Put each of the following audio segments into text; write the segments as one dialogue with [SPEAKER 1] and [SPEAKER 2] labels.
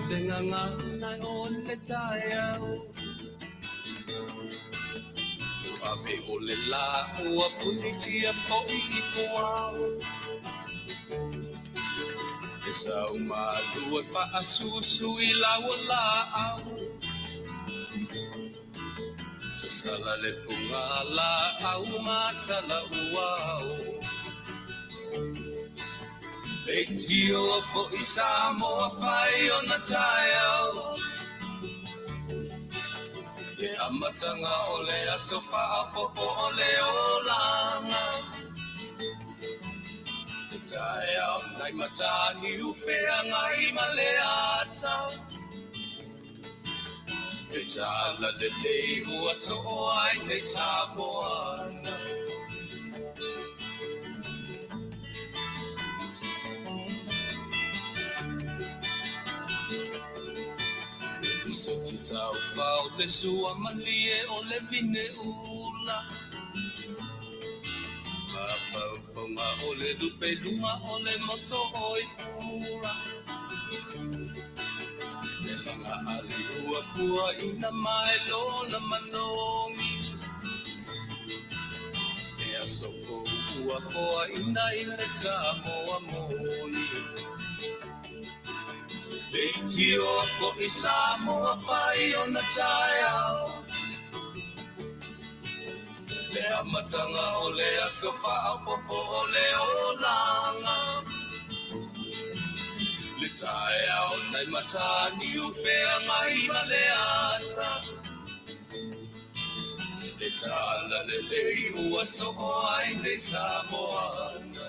[SPEAKER 1] le gagana o le taeao. Ua ave o le lā ua punitia foi i puao. E sau malu e faasusu i lau o laau. Sasala le puga laau matala uao. Leitioa foi Samoa fai ona taeao. Le amataga o le aso faaopoopo o le olaga. Le taeao nai Mataniu feagai ma le ata. Le tala lelei ua soo ai nei Samoana. Le seti taufao le sua malie o le vine ula. Mafaufonga o le lupe luga o le moso o i pula. Le laga ali ua pua ina mai lona manogi. E aso fou ua foaina i le Samoa moni. Leitioa foi Samoa fai ona taeao. Le amataga o le aso faaopoopo o le olaga. Le taeao nai Mataniu feagai ma le ata. Le tala lelei ua soo ai nei Samoana.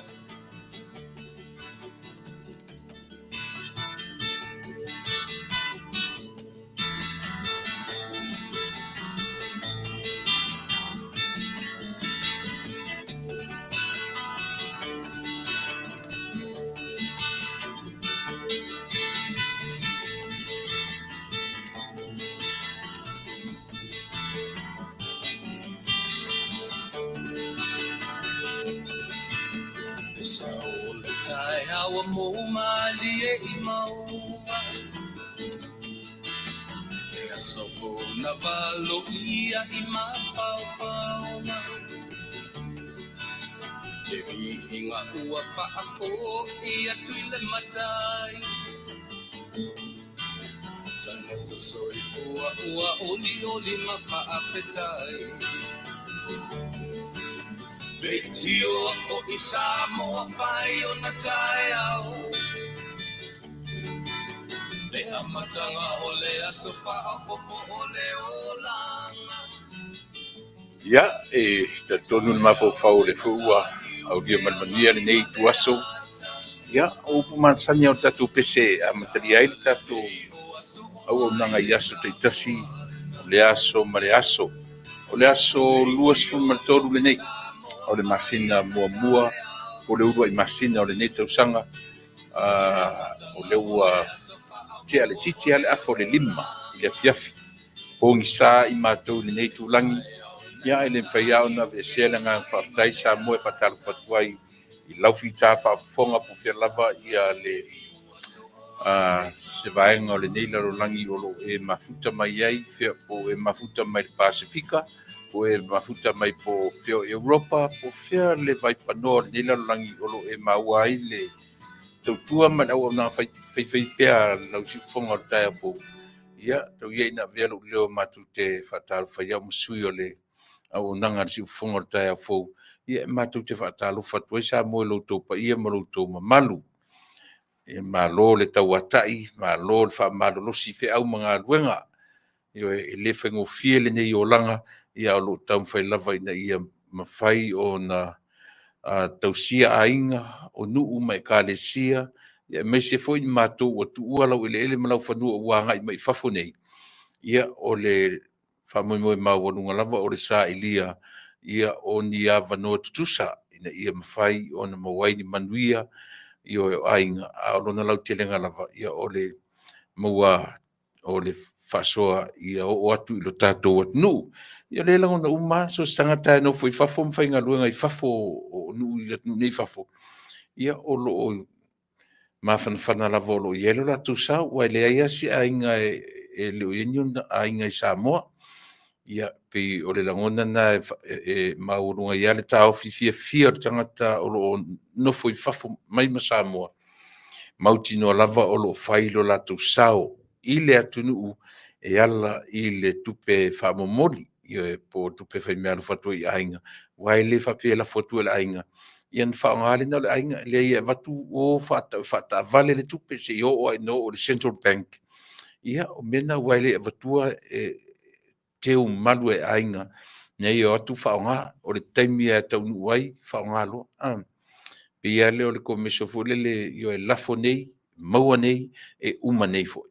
[SPEAKER 1] Le sao o le taeao ua mou malie i mauga. E aso fou na valoia i mafaufauga. Le viiga ua faafoi atu i le Matai. Tagata soifua ua olioli ma faafetai. Leitioa foi Samoa fai ona taeao. Le amataga o le aso faaopoopo o le olaga.
[SPEAKER 2] Ia, e talitonu le mafaufau o le foi ua aulia ma le manuia lenei ituaso. Ia, o upu masani o le tatou pese e amatalia ai le tatou auaunaga i aso taitasi, o le aso ma le aso. O le aso 23 lenei o le masina muamua po o le uluai masina o lenei tausaga. O lea ua tea le titi lava le afa o le 5 i le afiafi. Pogisa i matou i lenei itulagi, ia ae le mafai lava ona aveesea le agaga faafetai Samoa e faatalofa atu ai i lau fita faafofoga po o fea lava ia le se vaega o lenei lalolagi o lo o e mafuta mai ai, fea po o e mafuta mai le Pasefika, po o e mafuta mai po o fea o Europa, po o fea le vaipanoa o lenei lalolagi o lo o e maua ai le tautua ma le auaunaga faifaipea a lau siufofoga o le taeao fou. Ia, tau ia ina avea lou leo matou te faatalofa ai au ma sui o le auaunaga a le siufofoga o le taeao fou. Ia, e matou te faatalofa atu ai Samoa i lo outou paia ma lo outou mamalu. Ia, malo le tauatai, malo le faamalolosi i feau ma galuega. Ioe, e le faigofie lenei olaga, ia o lo o taumafai lava ina ia mafai ona tausia aiga, o nuu ma ekalesia, ia aemaise foi ni matou ua tuua laueleele ma laufanua ua agai mai i fafo nei. Ia, o le faamoemoe maualuga lava o le sailia ia o ni avanoa tutusa ina ia mafai ona maua ai ni manuia, ioe, o aiga, a o lona lautelega lava, ia o le maua o le faasoa ia oo atu i lo tatou atunuu. Ia o lea e lagona uma lava, so o se tagata e nofo i fafo ma faigaluega i fafo o nuu i atunuu nei i fafo, ia o lo o mafanafana lava o lo o i ai lo latou sao, aua e leai lava se aiga e le o i ai ni ona aiga i Samoa. Ia, pei o le lagona lena e maualuga ai lava le taofi fiafia o le tagata o lo o nofo i fafo mai ma Samoa, mautinoa lava o lo o fai lo latou sao i le atunuu e ala i le tupe faamomoli, ioe, po o tupe faimeaalofa atu ai i aiga, aua e le faapea e lafo atu e le aiga ona faaaoga lea na o le aiga. E leai e avatu o faataavale le tupe seia oo lava ina oo i le Central Bank. Ia, o mea na aua e le avatua e teumalu e aiga ina ia o atu faaaoga. O le taimi lava e taunuu ai faaaoga loa. E pei lava lea o le commercial foi lele, ioe, lafo nei, maua nei, e uma nei foi.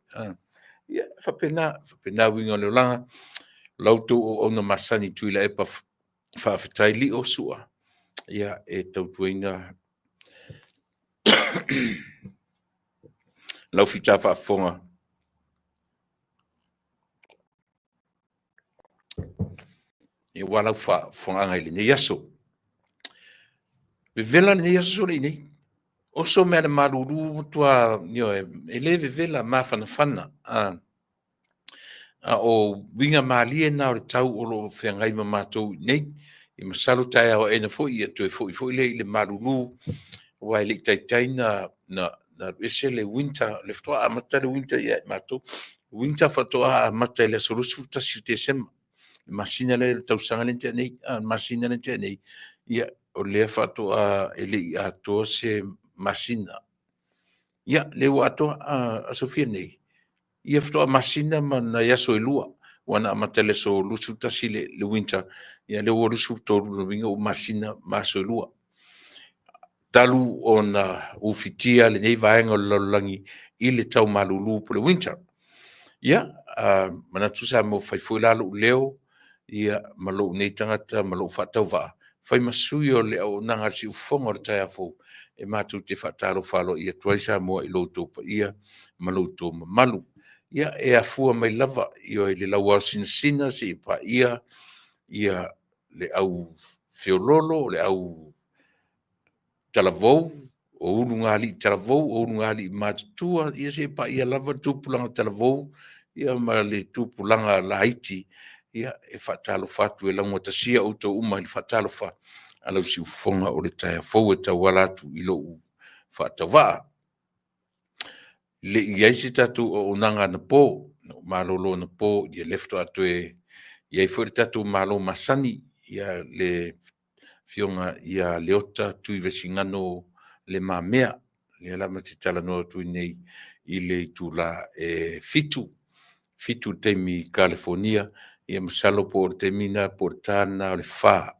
[SPEAKER 2] Ia, e faapena, e faapena uiga o le olaga. O la outou auauna masani Tuilaepa faafetai Lio Sua, ia, e tautuaina lau fita faafofoga aua lau faafofogaaga i lenei aso. Vevela lenei aso soleiei. Oso mai lava i le malulu ua matua, ioe, e le vevela, mafanafana. A o uiga malie na o le tau o lo o feagai ma matou i inei. E masalo taeao aena foi ia toe foi foi lea i le malulu, aua e le i taitai ona alu ese le winter, o lea faatoa amata le winter ia matou. Winter faatoa amata i le aso 21 o Tesema, le masina lea, le tausaga lea na tea nei, le masina lea na tea nei, ia o lea faatoa e le i atoa se masina. Ia, lea ua atoa, aso fia nei? Ia faatoa masina ma nai aso e 2, aua na amata i le aso 21 le winter, ia lea ua 23, o lona uiga ua masina ma aso e 2 talu ona ufitia lenei vaega o le lalolagi i le tau malulu po o le winter. Ia, manatu Samoa, fai foi la lou leo ia ma lou nei tagata ma lou faatauvaa, fai ma sui o le auaunaga a le Siufofoga o le taeao fou, e matou te faatalofa aloaia atu ai Samoa i lo outou paia ma lo outou mamalu. Ia, e afua mai lava, ioe, i le lauaosinasina seia paia le au feoloolo, o le au talavou, o ulugalii talavou, o ulugalii matutua, ia seia paia lava le tupulaga talavou ma le tupulaga laiti. Ia, e faatalofa atu e laugatasia outou uma i le faatalofa a lau siufofoga o le taeao fou e tauala atu i lou faatauvaa. E le i i ai se tatou auaunaga anapo, na ou malolo anapo, ia lea faatoa toe i ai foi le tatou malo masani, le Afioga ia Leota Tuivesiogano Le Mamea, lea la ma te talanoa atu ai nei i le itula e 7, 7 i le taimi i Kalifonia, ia masalo po o le taimi lena po o le ta lena o le 4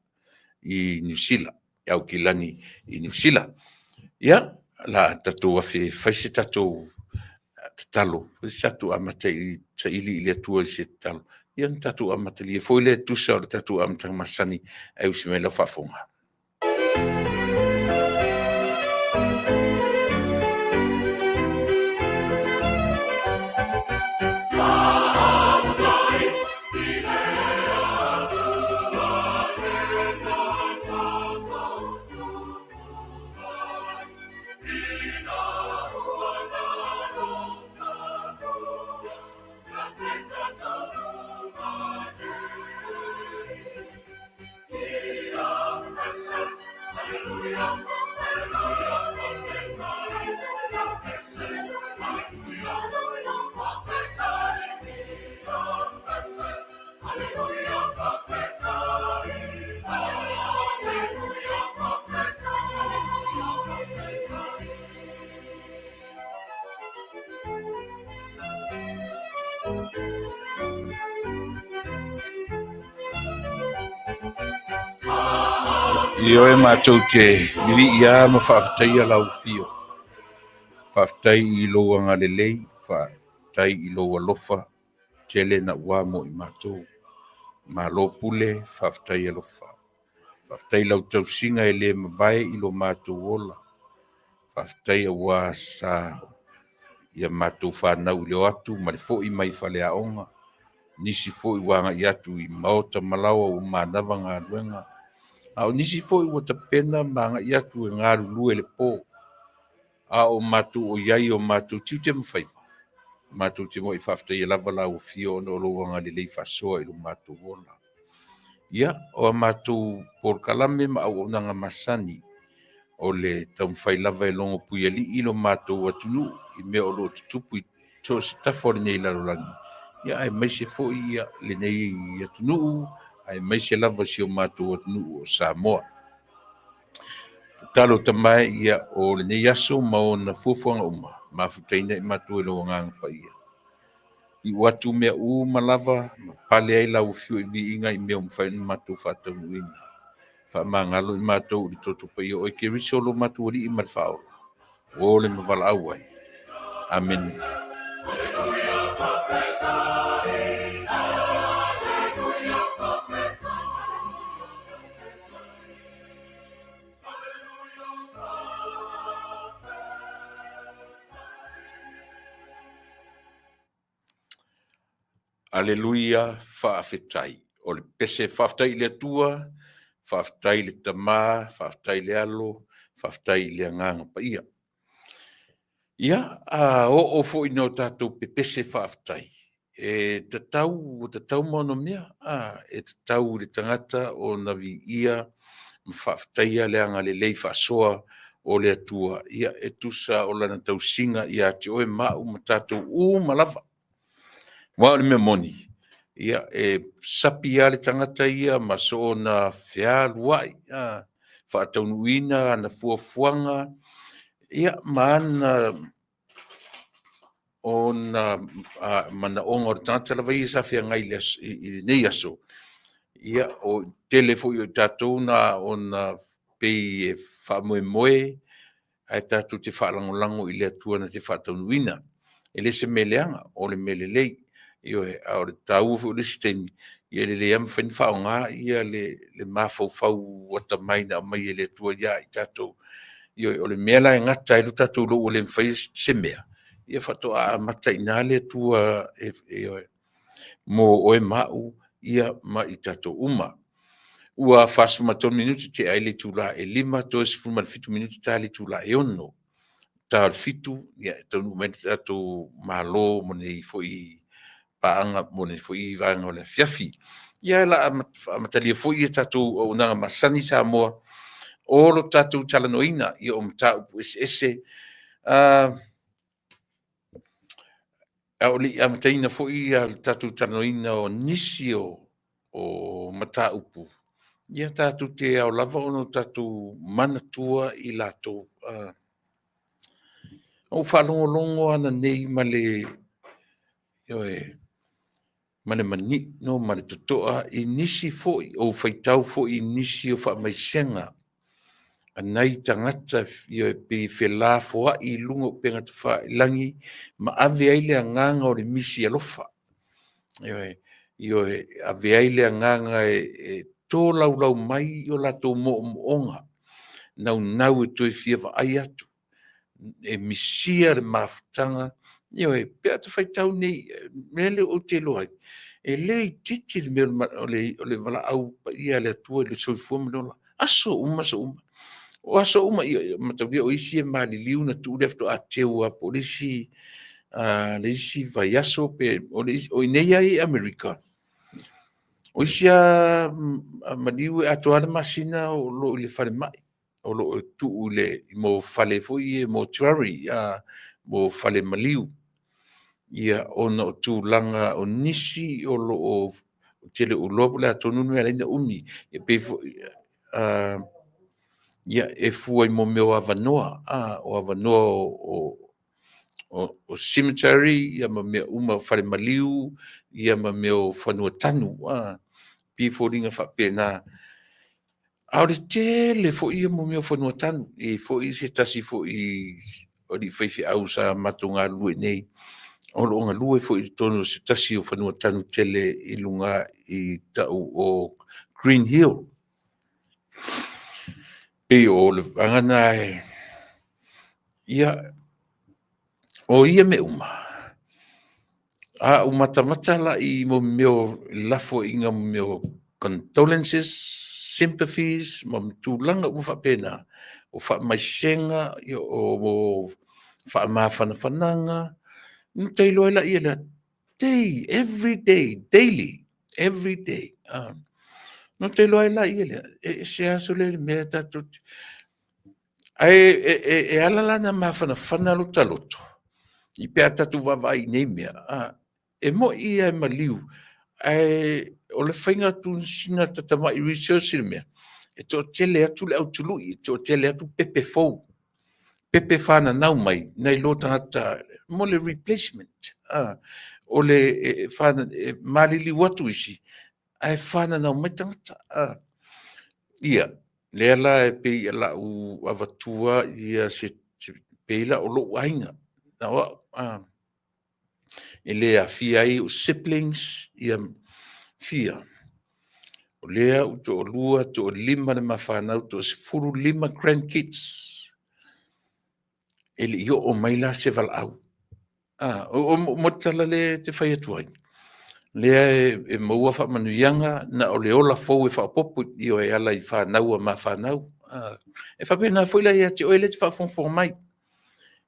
[SPEAKER 2] i Niu Sila, i Aukilani i Niu Sila. Ia, o le a tatou afe e fai se tatou tatalo, fai se tatou amata e saili i le Atua i se tatalo, ia ona tatou amatalia foi lea e tusa o le tatou amataga masani, ae usi mai lau faafofoga. Ioe, matou te vivii lava ma faafetaia lau afio. Faafetai i lou agalelei, faafetai i lou alofa tele naua mo i matou. Malo pule, faafetai alofa. Faafetai i lau tausiga e le mavae i lo matou ola. Faafetai aua sa ia matou fanau i le o atu ma le foi mai faleaoga, nisi foi ua agai atu i maota ma laoa ua manava galuega, a o nisi foi ua tapena ma agai atu e galulue i le po. A o matou o i ai o matou tiute ma faiva, matou te muai faafetaia lava lau Afio ona o lou agalelei faasoa i lo matou ola. Ia, o a matou polokalame ma auaunaga masani, o le taumafai lava e logo puialii lo matou atunuu i mea o lo o tutupu i so o se tafa o lenei lalolagi, ia aemaise foi ia lenei atunuu, aemaise lava si o matou atunuu o Samoa. Tatalo tamae ia o lenei aso ma ona fuafuaga uma, mafutaina i matou e lou Agaga Paia. Iu atu mea uma lava ma pale ai lau Afio i viiga i mea ua mafai ona matou faataunuuina. Faamagalo i matou i le toto paia o oe Keriso lo matou Alii ma le Faaola, ua ole ma valaau ai. Amene. Aleluia, faafetai. O le pese faafetai i le Atua, faafetai i le Tama, faafetai i le Alo, faafetai i le Agaga Paia. Ia, a oo foi ina o tatou pepese faafetai, e tatau, ua tatau ma ona mea, a, e tatau i le tagata ona viia ma faafetaia le agalelei faasoa o le Atua, ia e tusa o lana tausiga ia te oe ma au ma tatou uma lava. Aua o le mea moni, ia e sapi lava le tagata ia ma soona fealuai, faataunuuina ana fuafuaga, ia ma ana ona manaoga o le tagata lava ia sa feagai i lenei aso, ia o tele foi o i tatou na ona pei e faamoemoe ae tatou te faalagolago i le Atua na te faataunuuina. E le se mea leaga, o le mea lelei. Ioe, a o le taua foi o le isi taimi, ia e lelei lava mafai ona faaaoga ia le mafaufau atamai na aumai e le Atua ia i tatou. Ioe, o le mea la e gata ai lo tatou iloa ua le mafai se mea, ia faatoa amata i ina le Atua ioe, mo oe ma au, ia ma i tatou uma. Ua 43 minute tea ai le itula e 5, toe 17 minute ta i le itula e 6. Ta o le 7, ia e taunuu mai le tatou Malo mo lenei foi paaga mo lenei foi vaega o le afiafi. Ia o le a amatalia foi a tatou auaunaga masani Samoa o lo tatou talanoaina o mataupu eseese. A o le i amataina foi le tatou talanoaina o nisi o mataupu, ia tatou te ao lava ona tatou manatua i latou. Na ou faalogologo ananei ma le, ioe, ma le manino ma le totoa i nisi foi, ou faitau foi i nisi o faamaisega a nai tagata, ioe, pei e felafoai i luga o upega tafailagi ma ave ai le agaga o le misi alofa. Ioe, ioe, ave ai le agaga e tolaulau mai o latou moomooga naunau e toe fia vaai atu, e misia le mafutaga, ioe, pe a ta faitau nei, o le mea lea ou te iloa ai, e le itiiti le mea o le valaau paia a le Atua i le soifua ma le ola, aso uma aso uma. O aso uma, ia mataulia o isi e maliliu ona tuu lea faatoa teu lava po o le isi vaiaso pe o i inei lava i Amerika, o isi lava maliu e atoa lava le masina o lo o i le falemai, o lo o tuu i fale foi ia mortuary, mo fale maliu, ia ona o tulaga o nisi o lo o ou te le o iloa po o le a tonu le mea e ala ai ona umi, e pei foi ia e fua i mea o avanoa, o avanoa o cemetery ia ma mea uma, o fale maliu, ia ma mea o fanua tanu, pei e foliga faapena. A o le tele foi ia o mea o fanua tanu. E i ai foi se tasi foi o alii faifeau sa matou galulue i inei, o lo o galue foi i totonu o se tasi o fanua tanu tele i luga i tau o Green Hill. Pei o le vaega lena e… Ia, o ia mea uma, a ou matamata la i mea o lafoaiga o mea o condolences, sympathies ma tulaga uma faapena, o faamaisega, o faamafanafanaga, ona ta iloa ai laia lea, day, every day, daily, every day. Ona ta iloa ai laia lea, e ese lava sole le mea tatou te. Ae e ala la ona mafanafana lota loto, i pe a tatou vaavaai i nei mea, e moni lava e maliu, ae o le faiga atu sina ata tamai research i le mea, e toatele atu le au tului, e toatele atu pepe fou, pepe fananau mai nai lo tagata mo le replacement. O le e maliliu atu isi, ae fananau mai tagata. Ia, lea la e pei o lau avatua ia se pei la o lou aiga, na o au, e le aafia ai ou siblings, ia fia. O lea ua toalua, toalima le ma fanau, toa-15 grandkids, e le i oo mai la se valaau. Mo le tala lea e te fai atu ai, lea e maua faamanuiaga na o le ola fou e faaopoopo e ala i fanau a ma fanau. E faapena foi la ia te oe lea e te faafogafoga mai.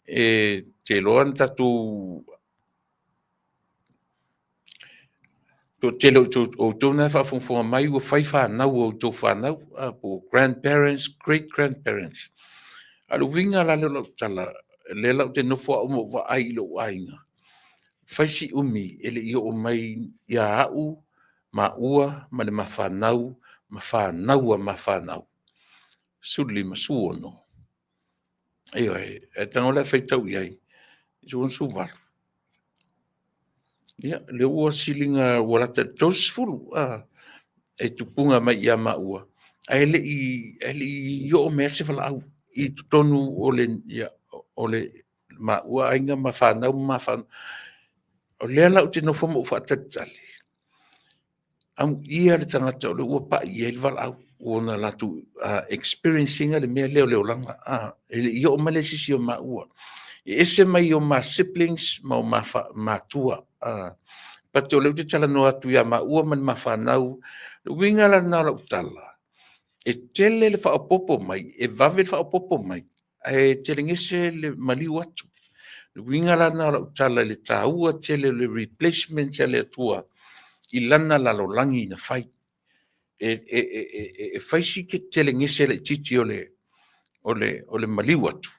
[SPEAKER 2] E te iloa na tatou toatele o outou na e faafogafoga mai ua fai fanau a outou fanau, po o grandparents, great grandparents. A o le uiga la lea o lau tala, lea la ou te nofo au ma ou vaai i lou aiga, fai si umi e le i oo mai ia au maua ma le ma fanau ma fanau a ma fanau, 15, 16, ioe, ae tago la e faitau i ai, 68, ia, lea ua siliga ua lata i le 30 e tupuga mai ia maua, ae le i oo mai lava se valaau i totonu o le maua aiga ma fanau ma fanau. O lea la ou te nofo ma ou faatalitali, amuia le tagata o lea ua pai i ai le valaau, ua ona latou experience ina le mea lea o le olaga, e le i oo mai la i se isi o maua. E ese mai o ma siblings ma o ma matua, but o lea ou te talanoa atu ia maua ma le ma fanau. O le uiga la lena o lau tala, e tele le faaopoopo mai, e vave le faaopoopo mai, ae telegese le maliu atu. O le uiga la lena o lau tala i le taua tele o le replacement a le Atua i lana lalolagi na fai. E fai si telegese laitiiti o le maliu atu,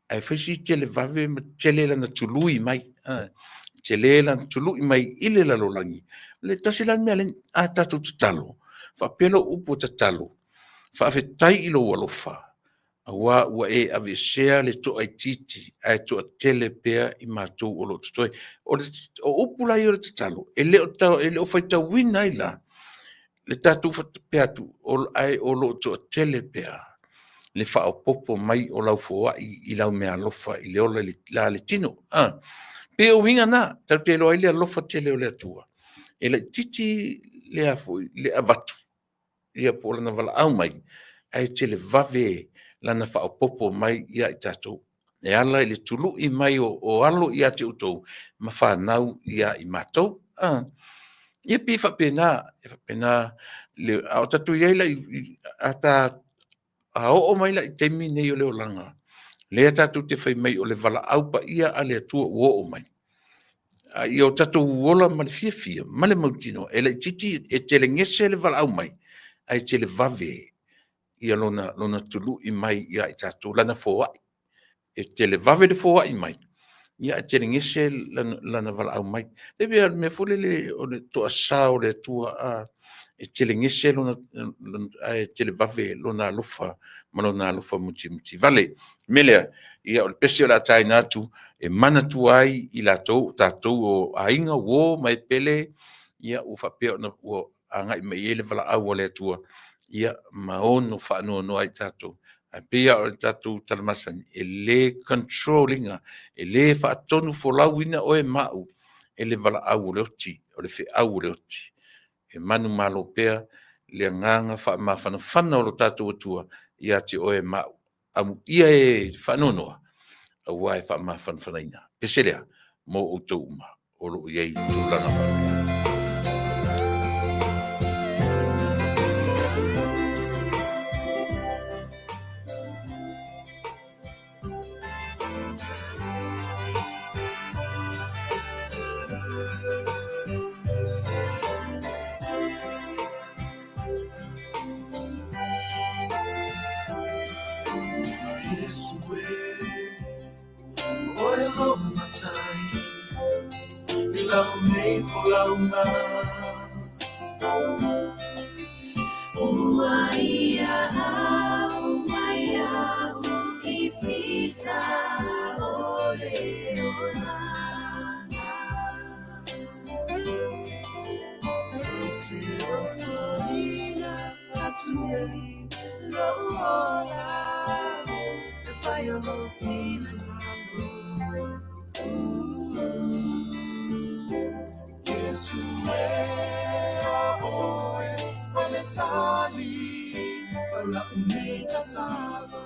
[SPEAKER 2] ae fai si televave ma tele lana tului mai, tele lana tului mai i le lalolagi. O le tasi la mea lea a tatou tatalo, faapea lau upu tatalo, faafetai i lou alofa, aua ua e aveesea le toaitiiti ae toatele pea i matou o lo o totoe. O upu la ia o le tatalo, e le o faitauina ai la le tatou faapea atu, ae o lo o toatele pea le faaopoopo mai o lau foai i lau meaalofa i le ola i le la tino. Pei o uiga na, tatou te iloa ai le alofa tele o le Atua, e laitiiti le le avatu ia po o lana valaau mai, ae televave lana faaopoopo mai ia i tatou, e ala i le tului mai o alo ia te outou ma fanau ia i matou. Ia pei e faapena, e faapena, a o tatou i ai la a oo mai la i taimi nei o le olaga, lea tatou te fai mai o le valaau paia a le Atua ua oo mai, a ia o tatou ola ma le fiafia ma le mautinoa, e laitiiti, e telegese le valaau mai, ae televave ia lona tului mai ia i tatou, lana foai. E televave le foai mai, ae telegese lana valaau mai. E pei lava o le mea foi lele o le toasa o le Atua, e telegese ae televave lona alofa ma lona alofa mutimutivale. O le mea lea, ia o le pese o le a taina atu e manatua ai i latou o tatou o aiga, uo ma e pele, ia ua faapea ona agai mai i ai le valaau a le Atua, ia ma ono faanoanoa ai tatou. Ae pei lava o le tatou tala masani, e le control ina, e le faatonufolauina oe ma au e le valaau o le oti, o le feau o le oti. E manumalo pea le agaga faamafanafana o lo tatou Atua ia te oe ma au. Amuia e faanoanoa, aua e faamafanafanaina. Pese lea mo outou uma o lo o i ai i tulaga faapea.
[SPEAKER 1] lau nei folauga. Ua ia au mai au i whita o le oranga. Ou te ofoina atu nei lou ola e whai o lou finagalo. Iesu e o oe o le tali o la'u nei tatalo.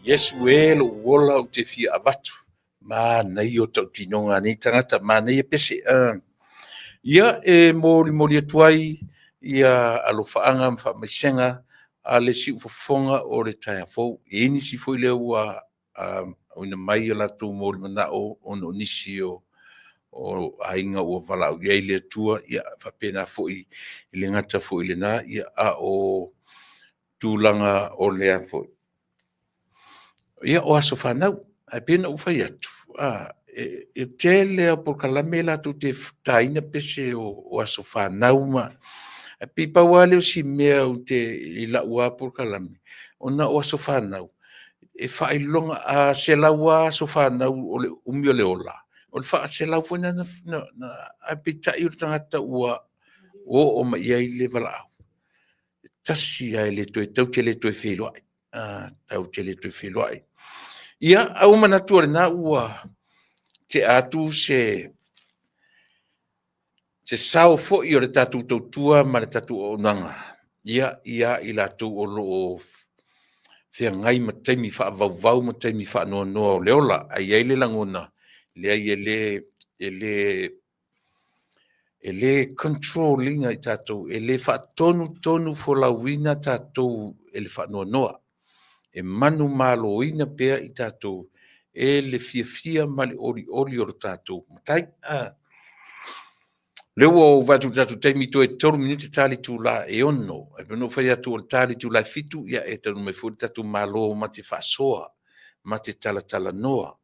[SPEAKER 2] Iesu e lou ola ou te fia avatu. Manaia o tautinoga a nei tagata, manaia pese. Ia, e molimoli atu ai ia alofaaga ma faamaisega a le siufofoga o le taeao fou. E i ai nisi foi lea ua auina mai o latou molimanao ona o nisi o aiga ua valaau i ai le Atua, ia faapena foi, e le gata foi i lena, a o tulaga o lea foi. Ia, o aso fanau. Ae pei ona ou fai atu, e tele lava o polokalame latou te taina pese o aso fanau ma… Ae pei pau lava lea o si mea ou te i lau lava polokalame, ona o aso fanau, e faailoga, a 100 lava aso fanau o le umi o le ola, o le faa-100 foi lena, ae peitai o le tagata ua oo mai i ai le valaau, e tasi lava e le toe, tatou te le toe feiloai, tatou te le toe feiloai. Ia, ae ua ou manatu o lena ua tea atu se sao foi o le tatou tautua ma le tatou auaunaga ia i latou o lo o feagai ma taimi faavauvau ma taimi faanoanoa o le ola. Ae i ai le lagona, e leai e le control ina i tatou, e le faatonutonufolauina tatou e le faanoanoa. E manumaloina pea i tatou e le fiafia ma le olioli o lo tatou Matai. O lea ua ou vaai atu i le tatou taimi toe 3 minute ta le itula e 6:00. Ae pei ona ou fai atu o le ta i le itula e 7:00 e taunuu mai foi le tatou Malo ma te faasoa, ma te talatalanoa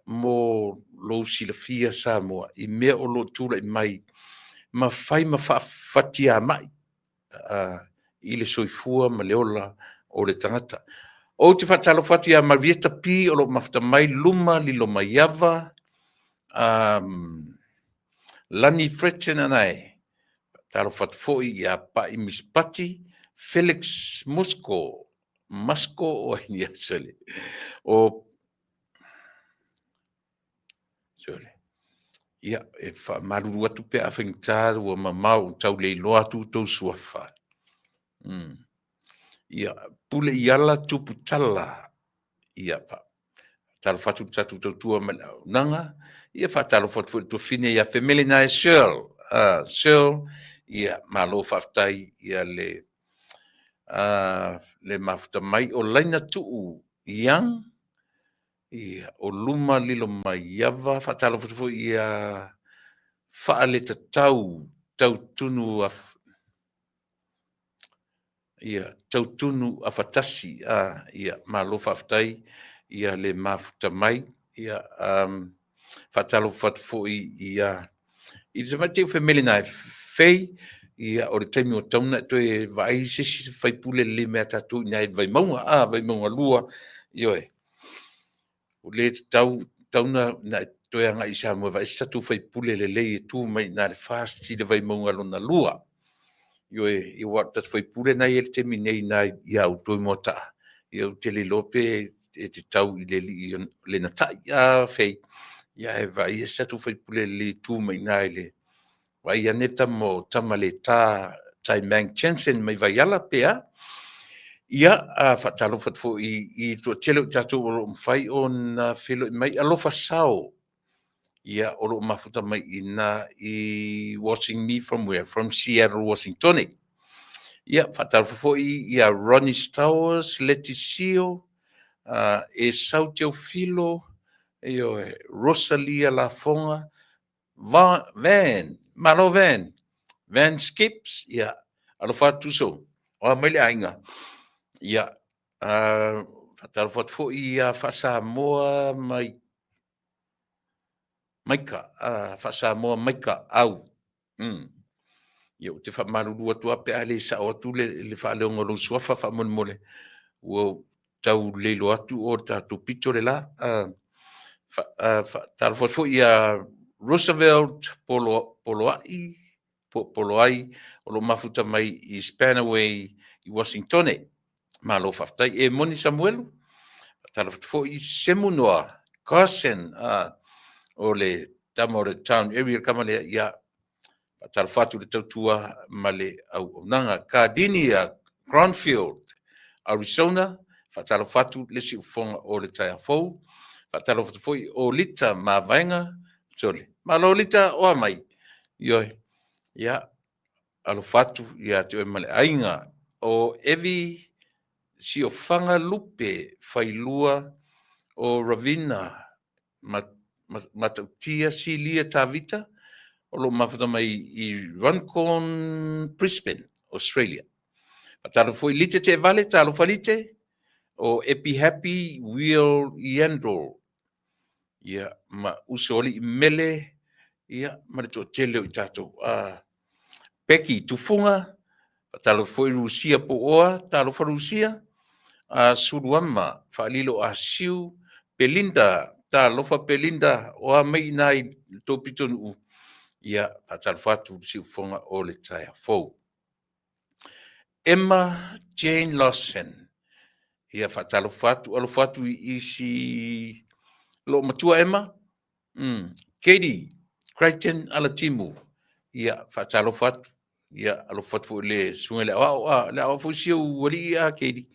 [SPEAKER 2] mo lou silafia Samoa i mea o lo o tulai mai ma fai ma faafatiamai i le soifua ma le ola o le tagata. Ou te faatalofa atu ia Marieta P o lo o mafuta mai Luma Lilomaiava, Lani Fletcher Nanae, faatalofa atu foi ia Pai Mispati, Felix Musco, Masco, ia, e faamalulu atu pe a faigata ua mamao ua tau le iloa atu outou suafa. Ia, Puleiala Tuputala. Ia, faatalofa atu i le tatou tautua ma le auaunaga. Ia faatalofa atu foi i le tuafafine ia Femelenai Searle, Searle, ia malo faafetai i le mafuta mai. O Lainatuu Young, ia, o Luma Lilomaiava, faatalofa atu foi ia Faaletatau Tautunu Afatasi. Ia, malo faafetai le mafuta mai. Ia, faatalofa atu foi i le tamaitai o Femelenai Fei, ia o le taimi ua tatau ona e toe vaai se isi sui usufono lelei mo tatou i ina i le Vaimauga, Vaimauga 2, ioe. Ua le tatau ona e toe agai i Samoa e vaai se tatou sui usufono lelei e tu mai i ina i le FAST i le Vaimauga lona 2. Ioe, aua o le tatou sui usufono lena e i ai i le taimi nei i ina ia outou i Moataa, ia ou te le iloa pe tatau i le alii Lenatai Fei, ae vaai ia se tatou sui usufono lelei e tu mai i ina i le… Vaai ane le Tamaleta Taimang Jensen mai Vaiala pe a. Ia, faatalofa atu foi i le toatele o i tatou o lo o mafai ona feiloai mai. Alofa Sao, ia o lo o mafuta mai i ina i watching me from where? From Seattle, Uasinitone. Ia, faatalofa foi ia Ronnie Stowers, Leti Sio, Esau Teofilo, ioe, Rosalia Lafoga, Van, malo Van, Van Skips, ia, alofa atu uso, o a mai le aiga? Ia, faatalofa atu foi ia Faasamoa mai Maika, Faasamoa Maika Au. Ia ou te faamalulu atu lava pe a le sao atu le faaleoga o lou suafa faamolemole, ua ou tau le iloa atu o le tatou pito le la. Faatalofa atu foi ia Roosevelt Poloai po o Poloai o lo o mafuta mai i Spanaway i Uasinitone. Malo faafetai. E moni Samuelu, faatalofa atu foi Semu Noa Carson, o le tama o le town area le tama lea, ia faatalofa atu i le tautua ma le auaunaga. Cardinia Cronfield, Arizona, faatalofa atu le siufofoga o le taeao fou. Faatalofa atu foi o Lita Mavaega, sole, malo Lita, o a mai? Ioe. Ia, alofa atu ia te oe ma le aiga. O Evi Siofaga Lupe Failua o Ravina Matautia Silia Tavita o lo o mafuta mai i Runcorn, Brisbane, Australia. Faatalofa foi Lite Teevale, talofa Lite, o Epi Happy Will Yandle, ia, ma Usoalii Mele, ia, ma le toatele o i tatou. Becky Tufuga, faatalofa foi Rusia Pooa, talofa Rusia, Suluama Faalilo Asiu, Belinda, talofa Belinda, o a mai i ina i le tou pitonuu, ia, faatalofa atu i le siufofoga o le taeao fou. Emma Jane Lawson, ia faatalofa atu, alofa atu i isi loomatua Emma. Katie Crichton Alatimu, ia faatalofa atu, ia alofa atu foi i le susuga i le aoao, a le aoao foi si ou alii a Katie.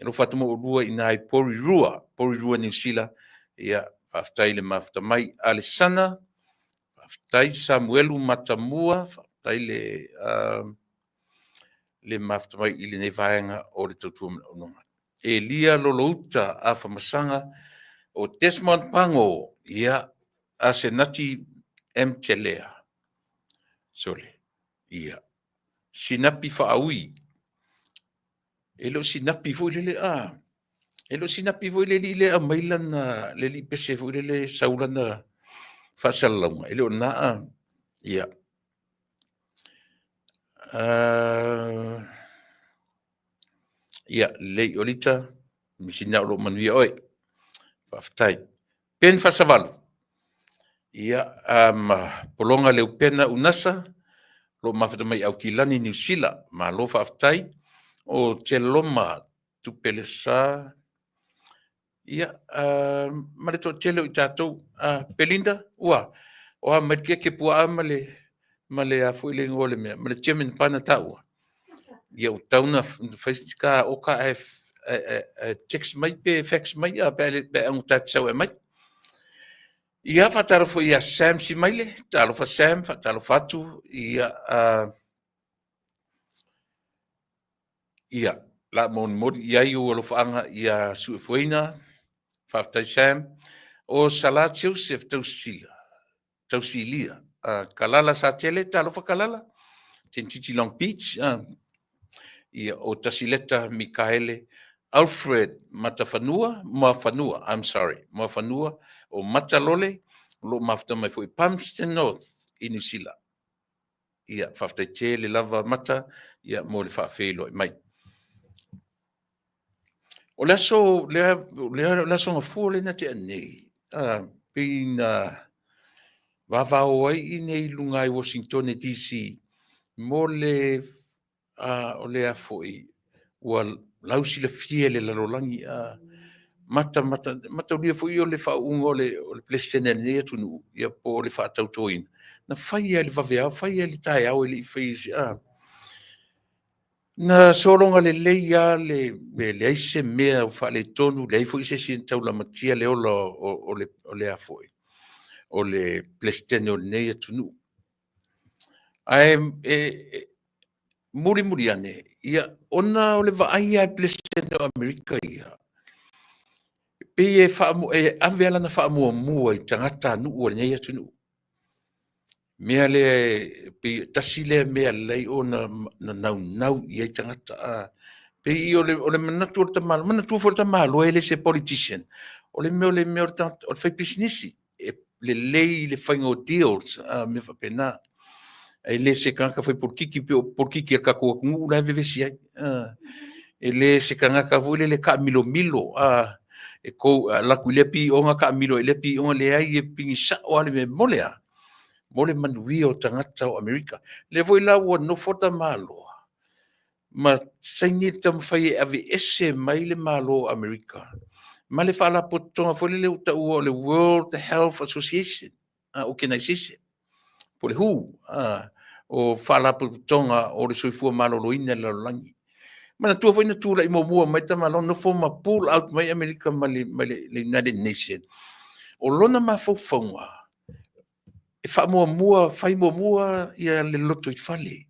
[SPEAKER 2] Alofa atu mo oulua i ina i Porirua, Porirua Niu Sila, ia faafetai le mafuta mai. Alesana, faafetai Samuelu Matamua, faafetai le le mafuta mai i lenei vaega o le tautua manaonoga. Elia Lolouta Afamasaga, o Desmond Pago, ia, Asenati M. Telea, sole, ia, Sinapi Faaui, e le o Sinapi foi lele, a, e le o Sinapi foi le alii lea e aumai lana, le alii pese foi lele e sau lana faasalalauga, e le o lena a, ia. Ia, lelei Olita, measili lena o lo o manuia oe. Faafetai. Ben Faasavalu, ia, ma Pologa Leupena Unasa, o lo o mafuta mai i Aukilani, Niu Sila. Malo faafetai. O Teloma Tupelesa, ia, ma le toatele o i tatou. Belinda, ua, o a mai le keke puaa ma le, ma le a foi le igoa o le mea, ma le German pana taua? Ia ua tatau ona fai si ta oka ae text mai pe fax mai pe a ta te sau e aumai. Ia, faatalofa foi ia Sam Simaile, talofa Sam, faatalofa atu. Ia, ia, la molimoli i ai ou alofaaga ia suefueina. Faafetai Sam. O Sala Joseph Tausila, Tausilia, Kalala Satele, talofa Kalala, Tentiti Long Beach, ia, o Tasileta Mikaele, Alfred Matafanua, Moafanua, I'm sorry, Moafanua, o Matalole, o lo o mafuta mai foi Palmerston North i Niu Sila. Ia, faafetai tele lava Mata, ia, mo le faafeiloai mai. O le aso lea, o le aso Gafua lea na tea nei, pei na vavao ai i nei i luga i Washington DC mo le o le a foi ua lausilafia e le lalolagi a mata mata mataulia foi o le faauuga o le Peresetene a lenei atunuu, ia po o le faatautoina na fai lava i le vaveao, fai lava i le taeao e le i faia se a na sologa lelei lava le leai se mea o faaletonu, leai foi se isi na tau lamatia le ola o le a foi o le Peresetene o lenei atunuu. Ae mulimuli ane, ia, ona o le vaai a le Peresetene o Amerika ia, pei e ave lava lana faamuamua i tagatanuu o lenei atunuu. Mea lea e pei tasi lea mea e alai ona naunau i ai tagata. Pei o le manatu o le tamaloa, manatua foi o le tamaloa e le se politician, o le mea o le mea o le tagata o le faipisinisi, e lelei i le faiga o deals, mea faapena. E le se tagata fai polokiki pei o polokiki a le tatou atunuu la e vevesi ai. E le se tagata foi lele taamilomilo, e tou alu atu i lea pioga taamilo i lea pioga, leai e pigi sao lava le mea mo le a? Mo le manuia o tagata o Amerika. Lea foi la ua nofo tamaloa ma saini le taumafai e aveese mai le Malo o Amerika ma le Faalapotopotoga foi lele ua taua o le World Health Association, Organization, po o le WHO, o Faalapotopotoga o le Soifua Maloloina i le lalolagi. Manatua foi na tulai muamua mai le tamaloa nofo ma pull out mai Amerika mai le United Nations. O lona mafaufauga, E faamuamua, fai muamua ia le lotoifale.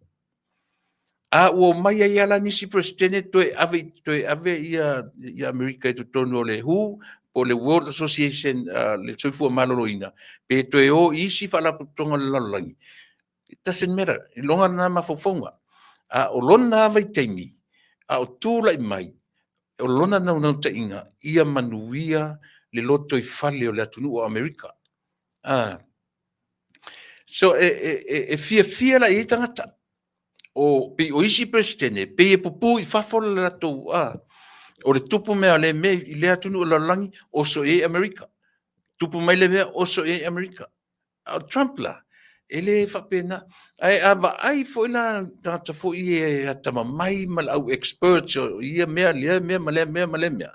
[SPEAKER 2] A ua omai ai lava la nisi Peresetene toe ave, toe ave ia, ia Amerika i totonu o le WHO po o le World Association, le Soifua Maloloina, pe toe o i isi faalapotopotoga o le lalolagi, it doesn't matter, i lona lena mafaufauga. A o lona lava vaitaimi, a o tulai mai, o lona naunautaiga, ia manuia le lotoifale o le atunuu o Amerika. So e fiafia la i ai tagata. O, pei o isi Peresetene, pei e pupu i fafo le latou, o le tupu mea o le mea i lea atunuu o le lalolagi, oso i ai Amerika. Tupu mai le mea, oso i ai Amerika. A o Trump la, e le faapena. Ae a vaai foi la tagata foi e atamamai ma le au experts o ia mea, lea mea ma lea mea ma lea mea,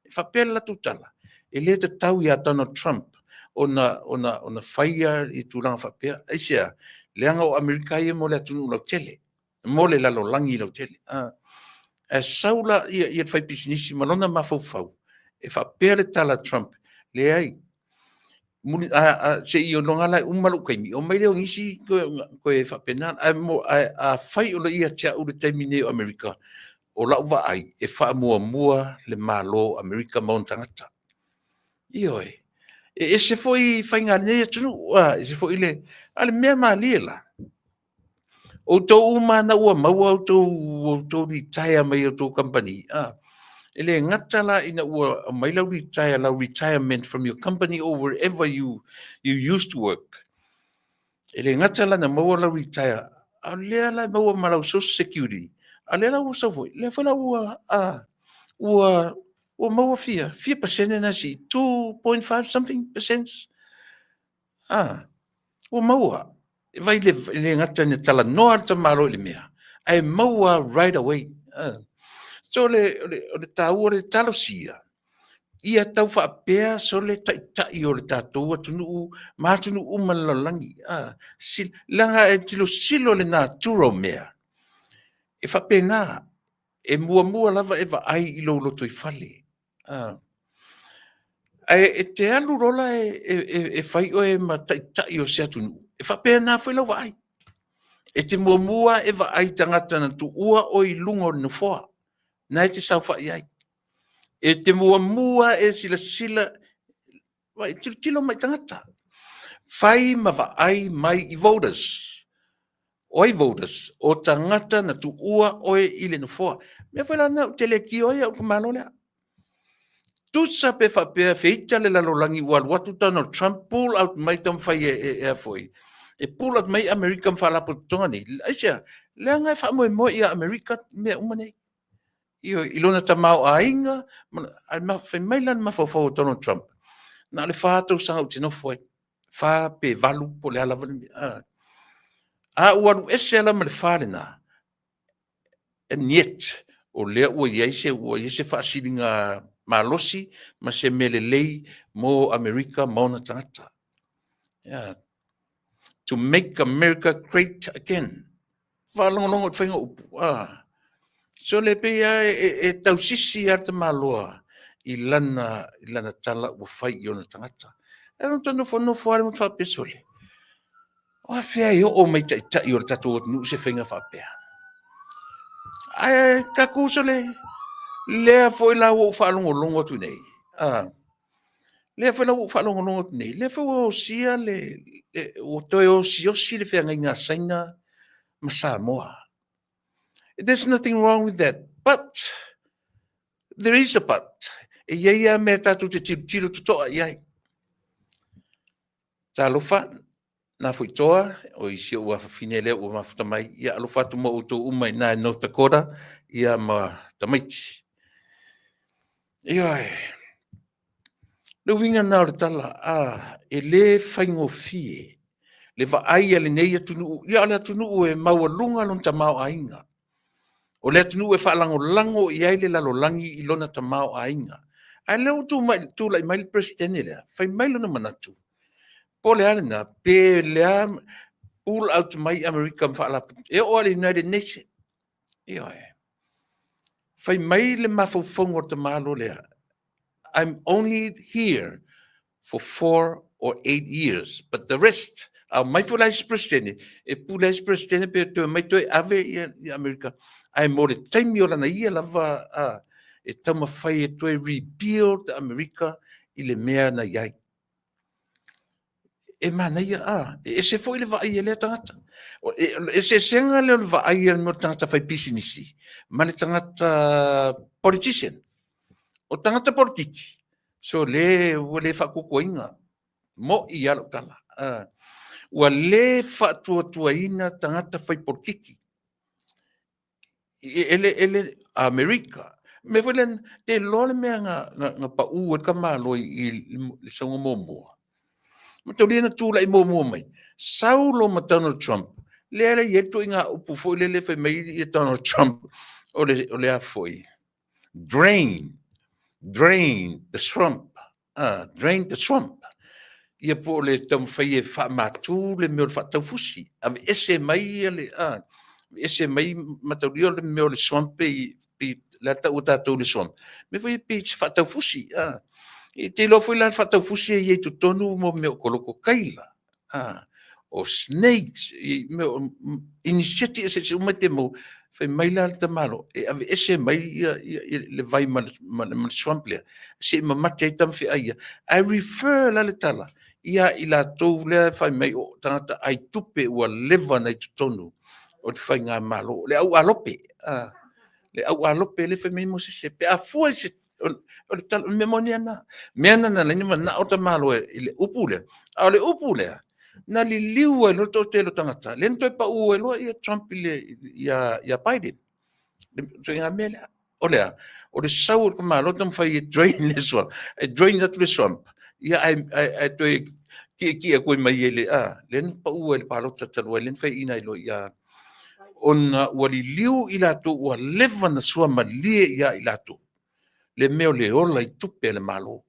[SPEAKER 2] e faapea le latou tala, e le tatau ia Donald Trump ona faia i tulaga faapea. Aisea? Leaga o Amerika ia mo le atunuu lautele, mo le lalolagi lautele. Ae sau la ia le faipisinisi ma lona mafaufau, e faapea le tala a Trump, leai, se i iloga la e uma lou taimi, omai lea o nisi toe faapena. Ae afai o lo o ia te au le taimi nei o Amerika, o lau vaai, e faamuamua le Malo o Amerika ma ona tagata. Ioe. E ese foi faiga a lenei atunuu, e ese foi le... A o le mea malie la, outou uma na ua maua outou litaea mai outou kamupani, e le gata la ina ua aumai lau litaea, lau retirement from your company or wherever you used to work, e le gata la na maua lau retire, a o lea la e maua ma lau social security, a o lea la ua sau foi, lea foi la ua maua fia, fia pasene na sii, 2.5 something percent, ua maua. E vai le, le gata ina talanoa le tamaloa i le mea, ae maua right away. So o le taua o le talosia, ia tau faapea sole taitai o le tatou atunuu ma atunuu uma o le lalolagi. Leaga e tilotilo le natura o mea, e faapena, e muamua lava e vaai i lou lotoifale. Ae e te alu loa la e fai oe ma taitai o se atunuu, e faapena foi lau vaai. E te muamua e vaai i tagata na tuua oe i luga o le nofoa, na e te saofai ai. E te muamua e silasila, vai, tilotilo mai i tagata. Fai ma vaai mai i voters. O ai voters? O tagata na tuua oe i le nofoa. Mea foi la lena ou te le tio ai au i le Malo lea. Tusa pe faapea feita le lalolagi ua alu atu Donald Trump pull out mai taumafai e foi. E pull out mai Amerika ma faalapotopotoga nei. Aisea? Leaga e faamoemoe ia Amerika mea uma nei. I lona tamaoaiga, ae fai mai la le mafaufau o Donald Trump, na o le 4 tausaga ou te nofo ai. 4 pe 8 po o le a lava le mea. A ua alu ese la ma le 4 lena, and yet, o lea ua i ai se, ua i ai se faasiliga malosi ma se mea lelei mo Amerika ma ona tagata. Yeah. To make America great again. Faalogologo i le faiga o upu. So le pei lava e tausisi lava le tamaloa i lana tala ua fai i ona tagata. E ono toe nofonofo lava le faapea sole. O afea e oo mai taitai o le tatou atunuu se faiga faapea. Ae tatou sole, lea foi la ua ou faalogologo atu nei. Lea foi la ua ou faalogologo atu nei, lea foi ua osia ua toe osiosi le feagaiga a Saina ma Samoa. There's nothing wrong with that, but there is a but. E i ai lava mea tatou te tilotilo totoa i ai. Talofa, nā foi toa, o i si ou afafine lea ua mafuta mai, ia alofa atu mo outou uma i nā e North Dakota, ia ma tamaiti. Ioe, le uiga na o le tala, e le faigofie le vaai a lenei atunuu, ia o le atunuu e maualuga lona tamaoaiga. O le atunuu e faalagolago i ai le lalolagi i lona tamaoaiga. Ae lea ua tulai mai le Peresetene lea, fai mai lona manatu, po o le a lena, pe lea pull out mai Amerika ma faalapotopotoga, e oo lava i le United Nations. Ioe. Fai mai le mafaufauga o le tamaloa lea, I'm only here for 4 or 8 years, but the rest, A omai foi la isi Peresetene, e pule ai isi Peresetene pe toe omai toe ave ia Amerika. Ae mo le taimi o lana ia lava a, e taumafai e toe rebuild Amerika i le mea na i ai. E manaia, a, e ese foi le vaai a lea tagata. O le eseesega lea o le vaai a le tagata faipisinisi ma le tagata politician. O tagata polokiki, so le ua le faatuatuaina, mo'i lava lau tala. Ua le faatuatuaina tagata fai polokiki. E le, e le, Amerika. Mea foi lea, te iloa le mea na pau ai le tamaloa i le sauga muamua. Mataulia na tulai muamua mai, sau loa ma Donald Trump, lea la e i ai le ituaiga upu foi lele fai mai ia Donald Trump, o le a foi, drain, drain the swamp, drain the swamp. Ia po o le taumafai e faamatu le mea o le faataufusi, aveese mai ia le, aveese mai mataulia le mea o le swamp pei, pei le a taua tatou le swamp, mea foi pei se faataufusi, E te iloa foi la le faataufusi e i ai i totonu mo mea o kolokokaila, o snakes, i mea o iniseti eseese uma e te maua. Fai mai la le tamaloa, e aveese mai ia, ia, ia le vai ma le, ma le, ma le swamp lea, se i mamate ai tamafeai ia. Ae refer la le tala ia i latou lea e fai mai o tagata ai tupe ua leva ona i totonu o le faigamalo, le au alope, le au alope lea fai mai Mosese, pe a fua i se o le tala, o le mea moni lava lena. Mea na na ala ai ona manao tamaloa i le upu lea, a o le upu lea, na liliu ai loa le toatele o tagata, lea na toe pau ai loa ia Trump i le, ia, ia Biden. Le ituaiga mea lea. O le a? O le sau o le tamaloa taumafai e drain le swamp, e drain atu le swamp, ia ae, ae, ae toe tietie atu ai mai i le, a, lea na pau ai le palota talu ai, lea na faiaina ai loa ia, ona ua liliu i latou ua leva ona suamalie ia i latou le mea o le ola i tupe a le Malo.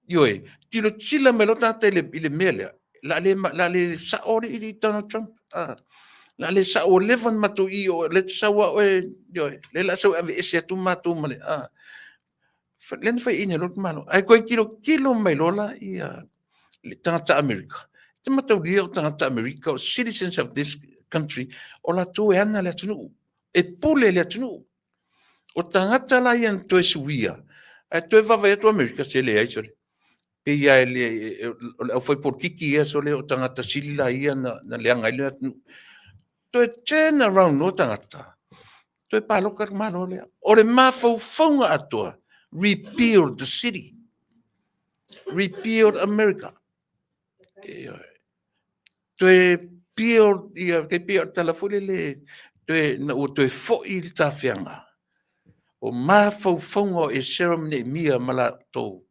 [SPEAKER 2] Ioe, tilotila mai loa tagata i le, i le mea lea, la le, la le sao le i Donald Trump. Ah, la le sao ua leva ona matou i o le te sau a oe, ioe, le la sau e aveese atu matou ma le, ah, lea na faiaina loa le Malo. Ae toe tilotilo mai loa la ia le tagata Amerika. Te mataulia o tagata Amerika, o citizens of this country, o latou e ana le atunuu, e pule le atunuu. O tagata la ia na toe suia, ae toe vaavaai atu Amerika, se leai sole. Pei lava e le, o le aufaipolitiki ia sole o tagata sili la ia na, na leaga ai le atunuu. Toe turn around loa tagata, toe paloka le Malo lea. O le mafaufauga atoa, repeal the city, repeal America. Toe peel, ia, kei pei o le tala foi lele, toe, na ua toe foi le tafeaga. O mafaufauga o Esera ma Neemia ma latou,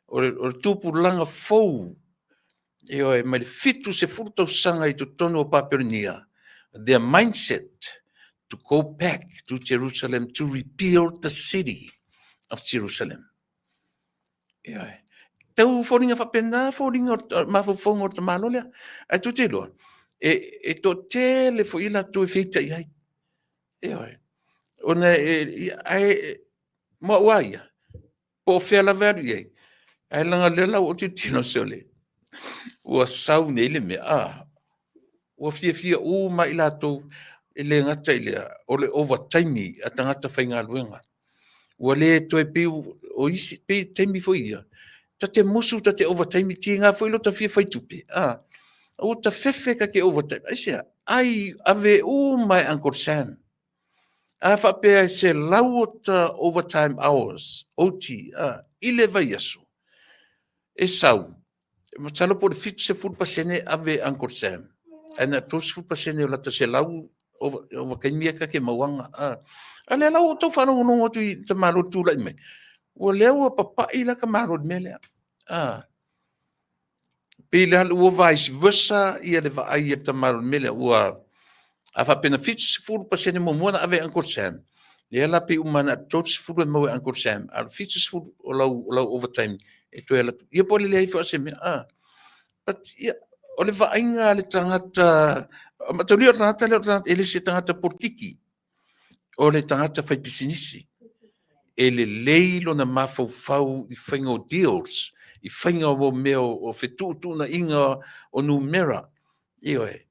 [SPEAKER 2] o le, o le tupulaga fou, ioe, mai le 70 tausaga i totonu o Papelonia, their mindset to go back to Jerusalem to rebuild the city of Jerusalem. Ioe. Tau foliga faapena foliga o mafaufauga o le tamaloa lea. Ae tou te iloa, e, e toatele foi i latou e feita'i ai. Ioe. Ona e, ae mo au lava ia, po o fea lava e alu i ai, ae leaga o lea la ua ou tilotilo sole, ua sau nei le mea, a, ua fiafia uma i latou, e le gata i lea, o le ovataimi a tagata faigaluega. Ua le toe pei o isi, pei taimi foi ia, ta te musu ta te ovataimi, tiga foi lo ta fia fai tupe, a, ua ta fefe ta te ovataimi, aisea, ai ave uma e Uncle Sam. A faapea e 100 o ta overtime hours, OT, a, i le vaiaso, e sau, masalo po o le 70% ave Uncle Sam, ae na 30% o lata 100 ovataimi ia ta te mauaga. A, a lea la ua tau faalogologo atu i tamaloa tulai mai, ua lea ua papai la ka Malo i le mea lea. A, pei la ua vice versa ia le vaai a le tamaloa i le mea lea, ua, a faapea na 70% muamua na ave e Uncle Sam, lea la pei uma na 30 e maua e Uncle Sam, a o le 70 o lau, o lau overtime e toe alu atu. Ia po o le leai foi o se mea, a. But, ia, o le vaaiga a le tagata, mataulia o le tagata lea o le tagata, e le se tagata polokiki, o le tagata faipisinisi. E lelei lona mafaufau i faiga o deals, i faiga o mea o fetuutuunaiga o numera. Ioe.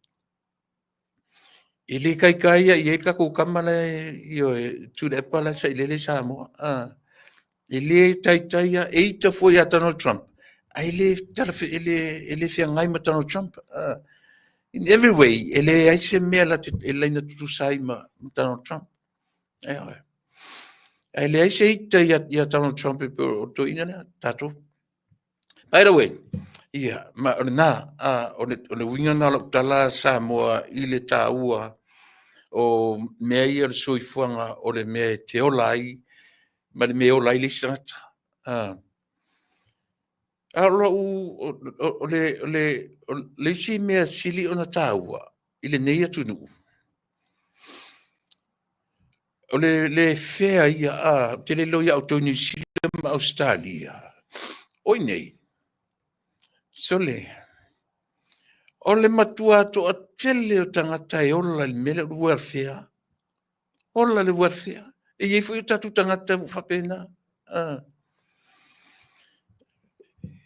[SPEAKER 2] E le taitai i ai le tatou tama la e, ioe, Tuilaepa la e sailele i Samoa. E le taitai lava, e ita foi ia Donald Trump, ae le, e le, e le feagai ma Donald Trump. In every way, e leai se mea e laina tutusa ai ma Donald Trump. Ioe. Ae leai se ita ia Donald Trump e pei o toeaiina lea, tatou. By the way, ia, ma o lena, o le uiga lena o lau tala Samoa i le taua o mea ia o le soifuaga o le mea e te ola ai ma le mea e ola ai le isi tagata. A o lou, o le isi mea sili ona taua i lenei atunuu, o le le fair ia, ou te le iloa ia outou i Niu Sila ma Ausetalia, o i inei, sole, o le matua toatele o tagata e ola i le mea lea o le welfare, ola i le welfare. E i ai foi o tatou tagata ua faapena.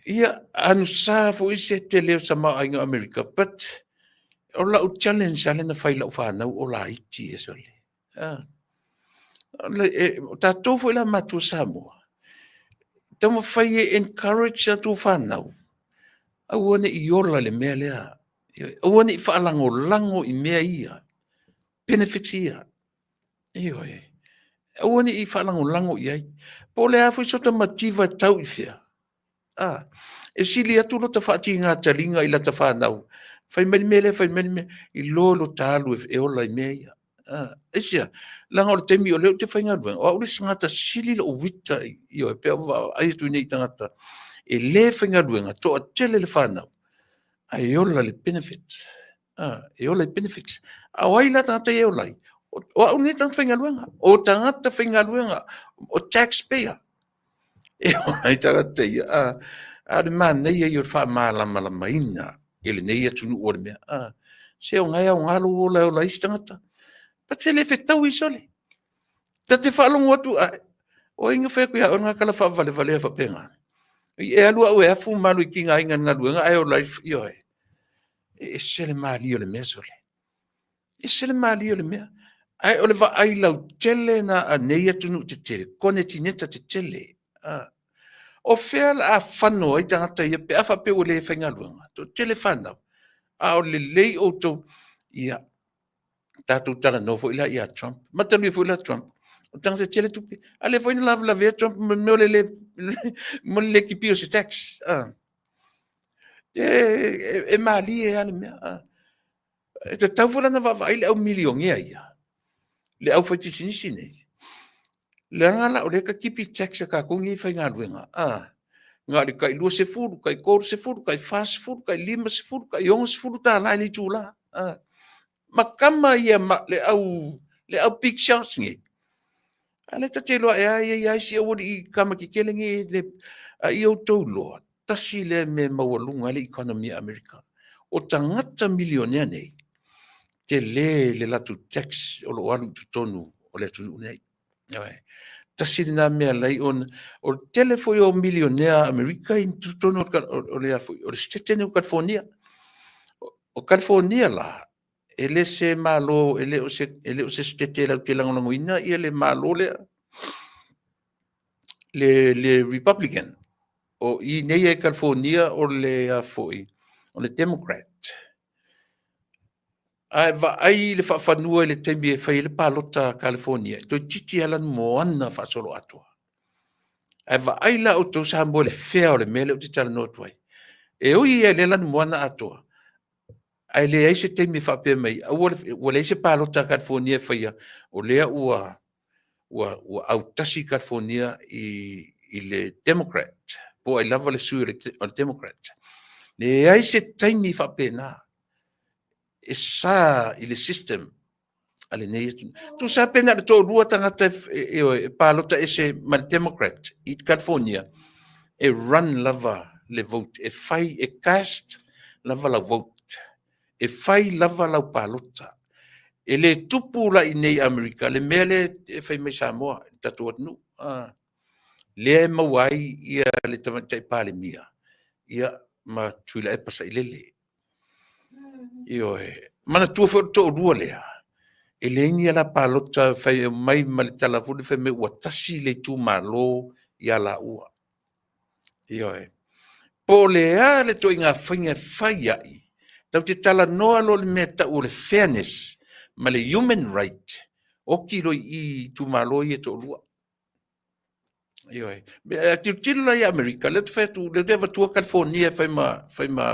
[SPEAKER 2] Ia, anusa foi se tele o tamaoaiga o Amerika, but o lau challenge lava lea na fai i lau fanau o laiti ia sole. O tatou foi la matua Samoa, taumafai e encourage a outou fanau, aua ne i ola i le mea lea, aua ne i faalagolago i mea ia, benefits ia. Ioe. Aua ne i faalagolago i ai. Po o le a foi sota mativa e tau i fea, e sili atu lota faatiga taliga i lata fanau, fai mai le mea lea, fai mai le mea, i lo lota alu e ola i mea ia. Aisea? Leaga o le taimi o lea ou te faigaluega, o au le isi tagata sili lou ita, ioe, pe a ou vaavaai atu nei i tagata e le faigaluega, toatele le fanau, ae ola i le benefit. E ola i benefits. A o ai la tagata ia e ola ai? O au lenei tagata faigaluega. O tagata faigaluega, o taxpayer. E ola ai tagata ia. A o le manaia ia o le faamalamalamaina i lenei atunuu o le mea. Se o lena e aoga lou ola e ola ai isi tagata. But se le fetaui sole. Ta te faalogo atu, o ai na fai atu ia oe lena tala faavalevalea faapena? E alu au e afu ma alu e tigaina i le galuega ae ola ai, ioe. E ese le malie o le mea sole. Ese le malie o le mea. Ae o le vaai lautele na a nei atunuu tetele, konetineta tetele. O fea o le a fano ai tagata ia pe a faapea ua le faigaluega? Toatele fanau. A o lelei outou, ia, tatou talanoa foi la ia Trump. Matalia foi la Trump. O tagata tele tupe. A lea foi na lavelavea Trump ma le mea o le le, ma le le tipi o se tax. E malie lava le mea. E tatau foi la ona vaavaai le au milionea ia, le aufaipisinisi nei, leaga la o lea e tatipi tax a tatou nei faigaluega, na o le tai 20, tai 30, tai 40, tai 50, tai $60 i le itula. Ma tama ia ma le au, le au big shots nei. A lea ta te iloa ea e i ai lava isi aualii tama tetele nei e le... A ia outou iloa, tasi lea mea e maualuga ai le economy a Amerika. O tagata milionea nei, tele le latou tax o lo o alu i totonu o le atunuu nei. Tasi lena mea alai ona, o le tele foi o milionea Amerika i totonu o le, o le sitete nei o California. O California la, e le se Malo, e le o se, e le o se sitete latou te lagolagoina ia le Malo lea, le Republican. O i nei e California o le, a foi, o le Democrat. Ae vaai i le faafanua i le taimi e fai ai le palota a California, toeitiiti lava lanumoana faasoloatoa. Ae vaai la outou Samoa i le fea o le mea lea ou te talanoa atu ai. E ui lava i lea lanumoana atoa, ae leai se taimi e faapea mai, aua le, ua leai se palota a California e faia, o lea ua autasi California i le Democrat, po o ai lava le sui o le Democrat. Leai se taimi faapena e sa i le system a lenei atunuu. Tusa pe na o le toalua tagata e palota ese ma le Democrat i California, e run lava le vote, e fai, e cast lava lau vote, e fai lava lau palota. E le tupu la i nei Amerika le mea lea e fai mai Samoa, le tatou atunuu. Lea e maua ai ia le tamaitai Palemia. ia, ma Tuilaepa Sailele. Ioe. Manatua foi o le toalua lea, e leai ni ala palota fai mai ma le tala foi fai mai ua tasi le itumalo ia laua. Ioe. Po o le a le ituaiga faiga e fai ai, tatou te talanoa loa i le mea e tau o le fairness ma le human right, oti loa i i i itumalo ia e toalua. Ioe. Tilotilo la i Amerika, lea ou te fai atu, lea ou te avatua California e fai ma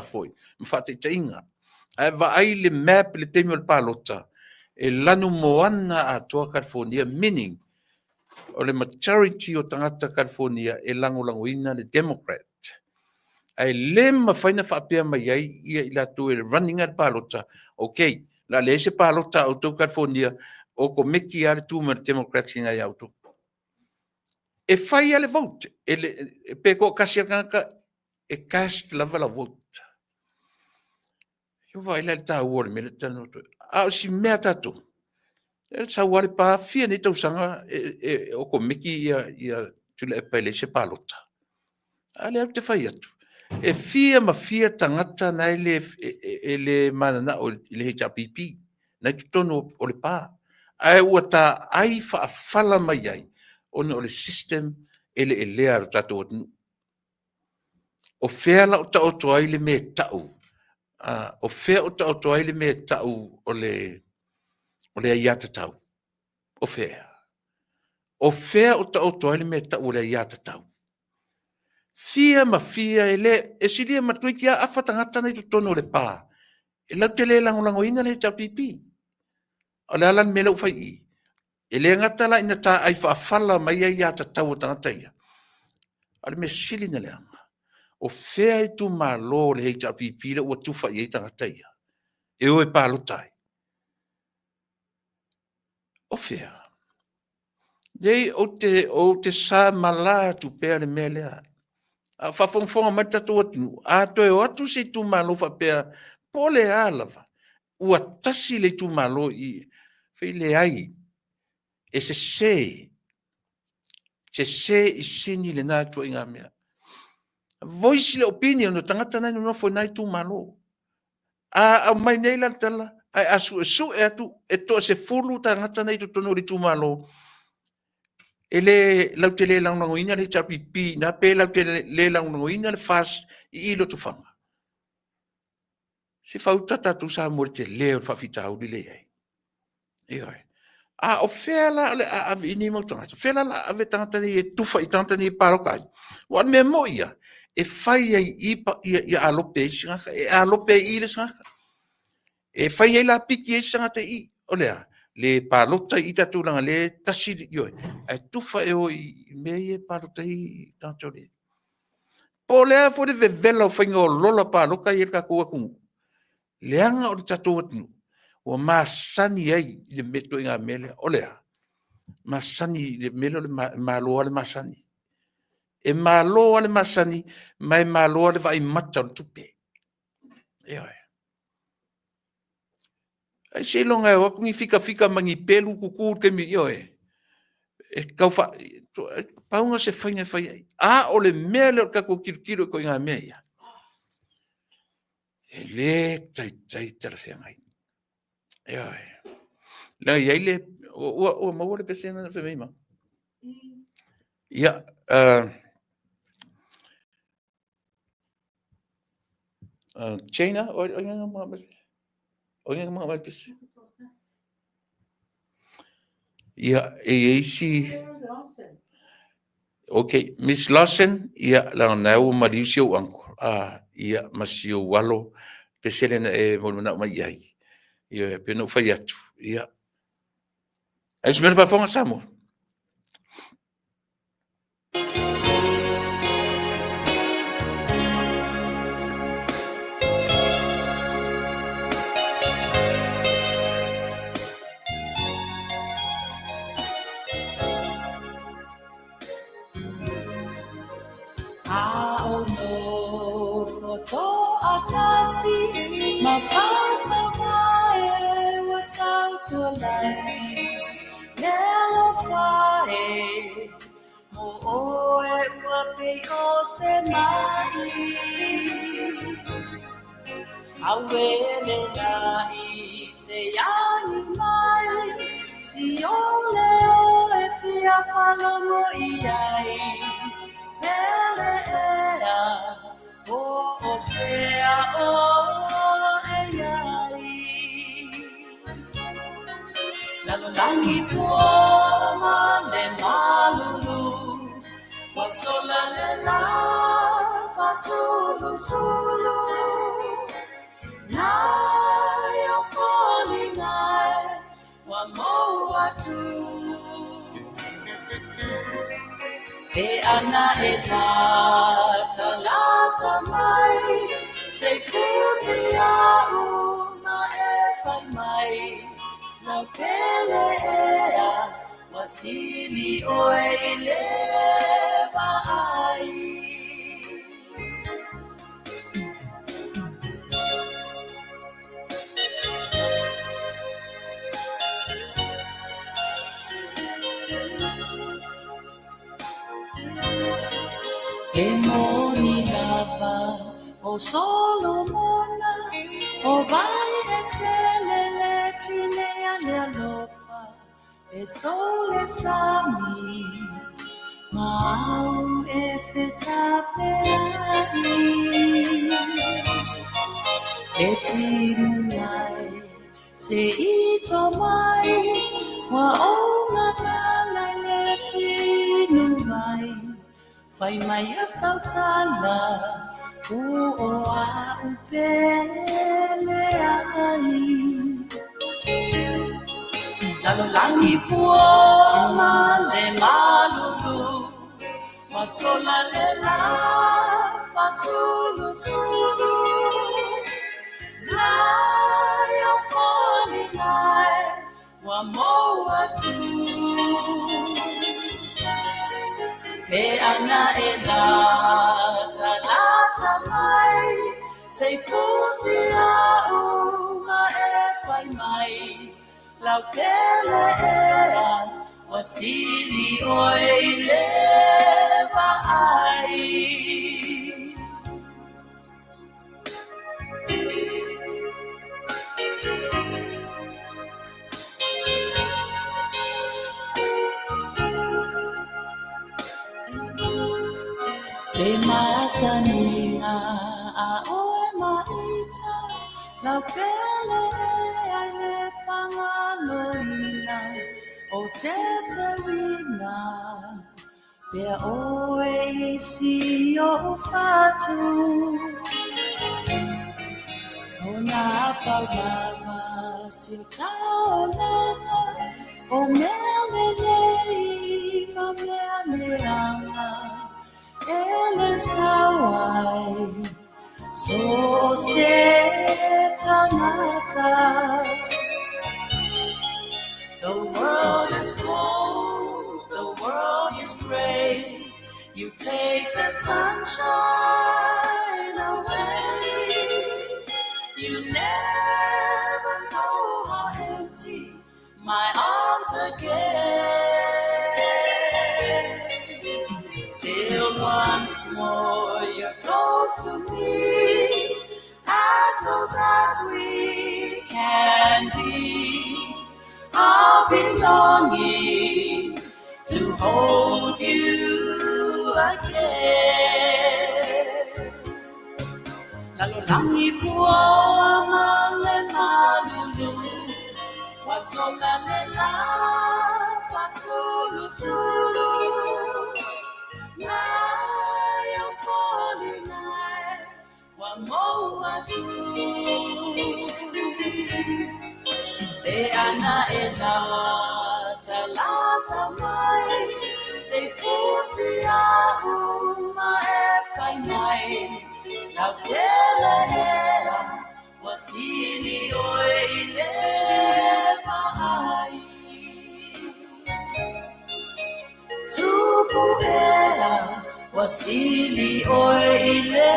[SPEAKER 2] foi, ma faataitaiga. Ae vaai le map i le taimi o le palota, e lanumoana atoa California, meaning o le majority o tagata California e lagolagoina le Democrat. Ae le mafai ona faapea mai ai ia i latou e running le palota, okay, o le a leai se palota a outou California, okomeki lava le tu mai o le Democrats i ina ia outou. E fai lava le vote, pe toatasi lava le tagata e cast lava la vote. Ua vaai la i le taua o le mea lea ou te talanoa atu ai. A o si mea a tatou, e sau lava le pa, fia nei tausaga e okomeki ia Tuilaepa e leai se palota. A lea ou te fai atu, e fia ma fia tagata na e le mananao i le HRPP, na e i totonu o le pa. Ae ua taai faafala mai ai ona o le system eleelea a lo tatou atunuu. O fea la o taoto ai le mea e tau? O fea o taoto ai le mea e tau o le aiatatau? O fea? O fea o taoto ai le mea e tau o le aiatatau? Fia ma fia e le, e silia ma toeitiiti lava afa tagata na i totonu o le pa, e latou te le lagolagoina le HRPP. O le a la le mea lea ua fai i i? E le gata la ina taai faafala mai aiatatau a tagata ia, a o le mea sili ona leaga, o fea itumalo o le HRPP lea ua tufa i ai tagata ia e o e palota ai? O fea? Leai, ou te samala atu pea le mea lea. A o faafogafoga mai le tatou atunuu, a toe o atu se itumalo faapea, po o le a lava, ua tasi le itumalo i i, fai leai, e sese, sese i sini lena ituaiga mea. Voice le opinion o tagata na e nonofo i na itumalo. A aumai nei la le tala, ae a suesue atu e toa-10 tagata na i totonu o le itumalo, e le latou te le lagolagoina le HRPP i ina, pe latou te le lagolagoina le FAST i i Lotofaga. Se fauta tatou Samoa i le tele o le faafitauli lea e i ai. Ioe. A o fea la o le a ave i ai nei mau tagata? O fea la o le a ave tagata nei e tufa i tagata nei e palota ai? Aua o le mea moni ia, e fai ai i i ia alope ai isi tagata, e alope ai i i le isi tagata. E fai ai la piki ai isi tagata i i. O le a? Le palota i i tatou leaga o lea e tasi, ioe, ae tufa e o i mea ia e palota ai tagata o le... Po o le a foi le vevela o faiga o lola palota ia i le tatou atunuu, leaga o le tatou atunuu ua masani ai i le ituaiga mea lea. O le a? Masani i le mea lea o le malo lava le masani. E malo lava le masani ma e malo lava le vaai mata o le tupe. Ioe. Ai seiloga e o atu ni fikafika ma ni pelu tutu i le taimi, ioe, e tau fa... pau lena o se faiga e fai ai. A o le mea lea o le tatou tilotilo i ituaiga mea ia, e le taitai talafeagai. Ioe. Leaga e i ai le... Ua maua le pese lena na fai mai ai ma? Ia, China, o ai na manao mai? O ai na manao mai le pese? Ia, e i ai si... Ok, Miss Lawson, ia, leaga o lena ua maliu si ou uncle, ia, ma si ou alo, pese lea na e molimau mai i ai. Ia, e pei ona ou fai atu, ia. Ai se mea na faafofoga Samoa?
[SPEAKER 1] pei o se mai. Awele lai se yani mai, si o leo e fia falogo i ai. Pele ea, o o fea o e iai. Lalolagi pua ma le malulu, ua sola le la fasulusulu. Nai o foliga e ua mou atu. E ana e latalata mai, se i fusi a'u ma e fai mai. Lau pele ea, ua sili oe i le vaai. E moni lava o Solomona, o vai e tele le tinei le alofa, e sole sami, ma au e fetafeai. E timu mai, se ito mai, ua ou lala le finu mai. Fai mai a sautala, u o a upele ai. Lalolagi pua ma le malulu, ua sola le la fasulusulu. Lai o foliga e ua mou atu. E ana e latalata mai, se i fusi a'u ma e fai mai. Lau pele ea, ua sili oe i le vaai. Le masaniga a oe maita, lau pele ea i le fagaloina, o teteuina, pea oe i si o'u fatu. O nā pau lava si o taulaga, o mea lelei ma mea leaga, e le sau ai, so o se tagata. The world is cold, the world is gray. You take the sunshine away. You never know how empty my arms are get. Till once more you're close to me, as close as we can be. I'll be longing to hold you again. Lalolagi pua ma le malulu, ua sola le la fasulusulu. Nai o foliga e ua mou atu. E ana e latalata mai, se i fusi a'u ma e fai mai. Lau pele ea, ua sili oe i le vaai. Tupu ea, ua sili oe i le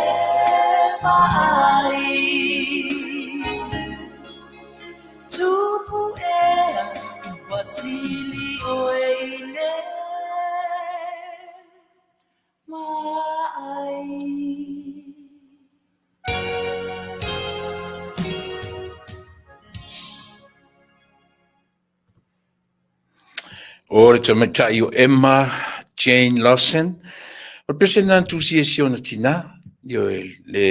[SPEAKER 1] vaai. Tupu ea, ua sili oe i le vaai.
[SPEAKER 2] O le tamaitai o Emma Jane Lawson, o le pese lena na tusia e si ona tinā, ioe, le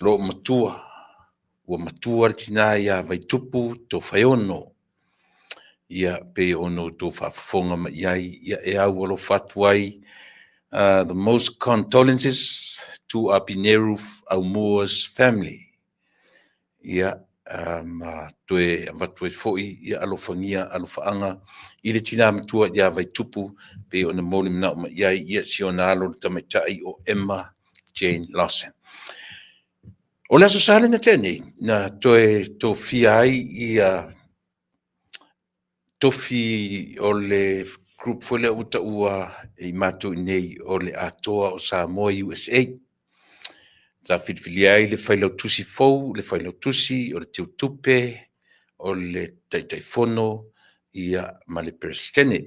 [SPEAKER 2] loomatua, ua matua le tinā iā Vaitupu Tofaeono. Ia, pei ona outou faafofoga mai i ai, ia, e au alofa atu ai, the most condolences to Apineru Aumua's family. Ia, ma toe avatu ai foi ia alofagia alofaaga i le tinā matua iā Vaitupu pei ona momoli manao mai i ai ia si ona alo le tamaitai o Emma Jane Lawson. O le Aso Sa lea na tea nei, na toe tofia ai ia tofi o le group foi lea ua taua e i matou i inei o le Atoa o Samoa USA. Sa filifilia ai le failautusi fou, le failautusi o le teutupe, o le Taitaifono ia ma le Peresetene.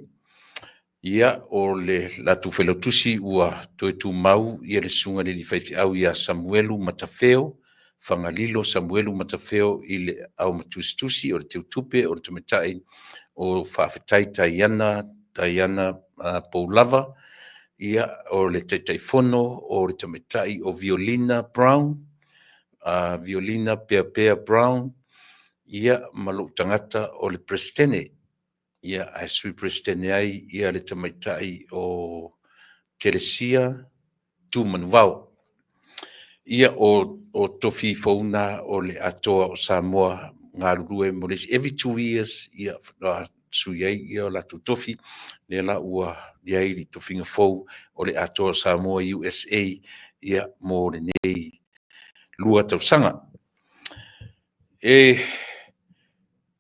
[SPEAKER 2] Ia, o le latou failautusi ua toe tumau ia le Susuga i le Alii Faifeau ia Samuelu Matafeo, Fagalilo Samuelu Matafeo i le Aomatusitusi o le Teutupe o le Tamaitai o Faafetai Taiana, Taiana Poulava, ia, o le Taitaifono o le Tamaitai o Violina Brown, Violina Peapea Brown, ia, ma lou tagata o le Peresetene. Ia, ae Sui Peresetene ai ia le Tamaitai o Telesia Tumanuvao. Ia, o tofi fou na o le Atoa o Samoa galulue mo le isi every 2 years, ia, faatoa sui ai ia o latou tofi. Lea la ua i ai le tofiga fou o le Atoa o Samoa USA, ia, mo lenei 2 tausaga. E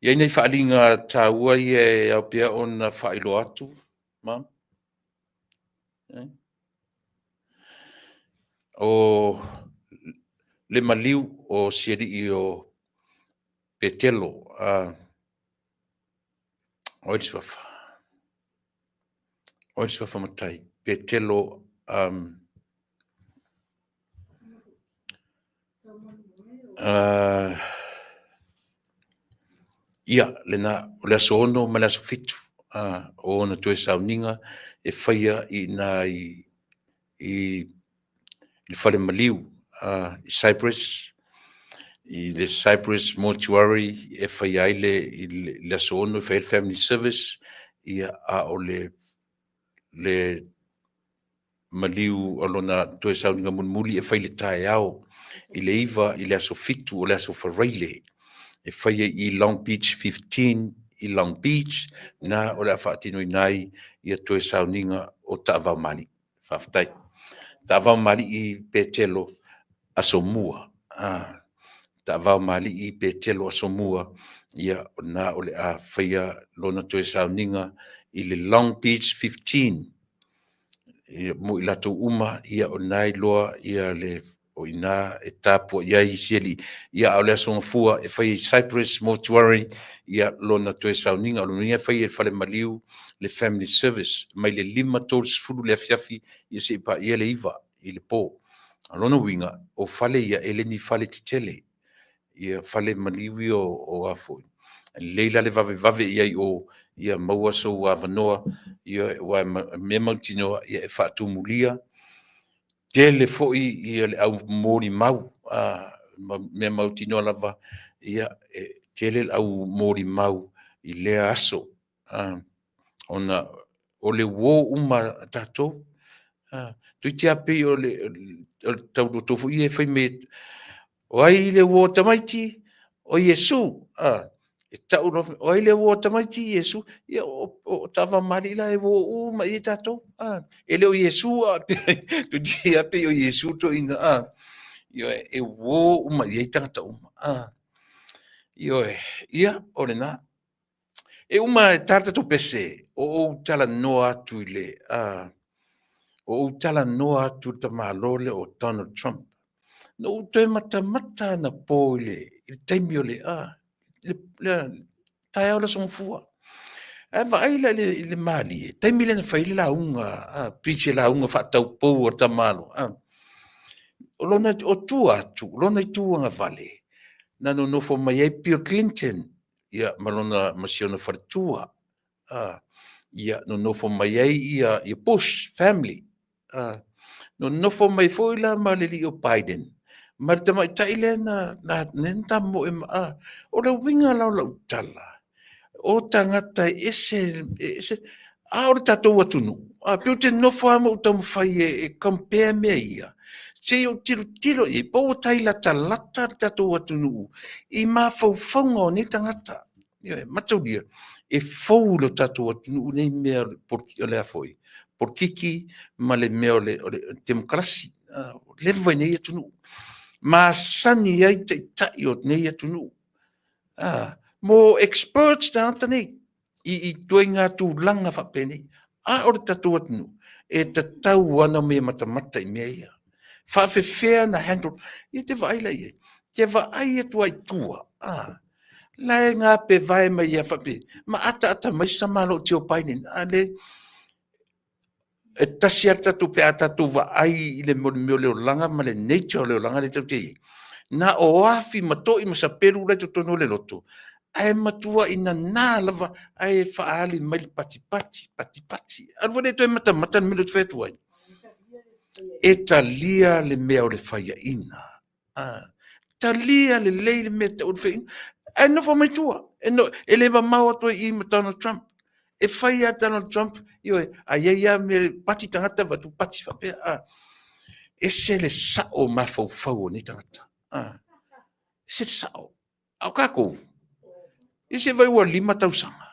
[SPEAKER 2] i ai nai faaaliga taua ia e ao pea ona faailoa atu, ma o le maliu o si alii o Petelo, o ai le suafa? O ai le suafa matai? Petelo, ia, lena, o le aso 6 ma le aso 7 o ona toe sauniga e faia i ina i le fale maliu i Cyprus, i le Cyprus Mortuary e faia ai le, i le aso 6 e faia ai le family service, ia, a o le maliu o lona toe sauniga mulimuli e fai le taeao i le 9 i le aso 7, o le aso Faraile, e faia i Long Beach 15 i Long Beach, na o le a faatinoina ai ia toe sauniga o Taavao Malii. Faafetai. Taavao Malii Petelo Asomua. Taavao Malii Petelo Asomua, ia, na o le a faia lona toe sauniga i le Long Beach 15. Ia, mo i latou uma, ia, o lena e iloa ia le o i ina e tapuai ai si alii, ia, a o le Aso Gafua e fai i Cyprus Mortuary ia lona toe sauniga. O lona uiga e fai e le fale maliu le family service mai le 5:30 le afiafi ia seia paia le 9 i le po. O lona uiga, o fale ia e le ni fale tetele. Ia fale maliu ia o afoi. Lelei la le vavevave i ai o, ia maua sou avanoa, ia, aua mea mautinoa ia e faatumulia tele foi ia le au molimau, mea mautinoa lava, ia, e tele le au molimau i lea aso, ona o le uo uma a tatou. Toeitiiti lava pei o le tauloto foi ia e fai mai, o ai le uo a tamaiti? O Iesu. E tau loa, o ai le uo a tamaiti? Iesu. Ia, o Taavao ma alii la e uo uma i ai tatou. E le o Iesu, a toeitiiti lava pei o Iesu toeaina. Ioe, e uo uma i ai tagata uma. Ioe, ia, o lena. E uma e tā le tatou pese, o ou talanoa atu i le, o ou talanoa atu i le tamalo lea o Donald Trump. Na ou toe matamata anapo i le taimi o le, le taeao le Aso Gafua. Ae vaai la i le malie, taimi lea na fai ai le lauga, preach e lauga faataupou a le tamalo. O lona, o tua atu, o lona itu agavale, na nonofo mai ai Bill Clinton, ia, ma lona, ma si ona faletua. Ia, nonofo mai ai ia, ia Bush family. Nonofo mai foi la ma le alii o Biden, ma le tamaitai lea na, na, na tamoe ma, o le uiga la o lau tala, o tagata e ese, e ese, a o le tatou atunuu, pei ou te nofo lava ma ou taumafai e, e compare mea ia, se i ou tilotilo i ai, po ua tai latalata le tatou atunuu i mafaufauga o nei tagata. Ioe, mataulia, e fou i lo tatou atunuu nei mea o le a foi, polokiki ma le mea o le temokarasi. Ua leva i nei atunuu. Masani ai taitai o nei atunuu. Mo experts tagata nei i ituaiga tulaga faapenei. A o le tatou atunuu, e tatau lava ona omai e matamata i mea ia. Faafefea ona handle, ia e te vaai la i ai, te vaai atu lava i tua, la e gapevae mai lava faapea, ma ataata mai si tamaloa o Joe Biden. A le, e tasi lava le tatou, pe a tatou vaai i le mea o le olaga ma le nature o le olaga lea tatou te i ai, na o afi ma toi ma sapelu la e i totonu o le loto, ae matuai nana lava, ae faaali mai le patipati, patipati. Alu foi lea e toe matamata le mea lea ou te fai atu ai. E talia le mea o le faiaina. Talia lelei le mea tau o le faiaina. Ae nofo mai tua. E, no, e le mamao atu ai i ma Donald Trump. E fai lava Donald Trump, ioe, a i ai lava mea, pati tagata avatu pati faapea. Ese le sao mafaufau o nei tagata. Ese le sao. A o tatou, ia se vai ua 5 tausaga,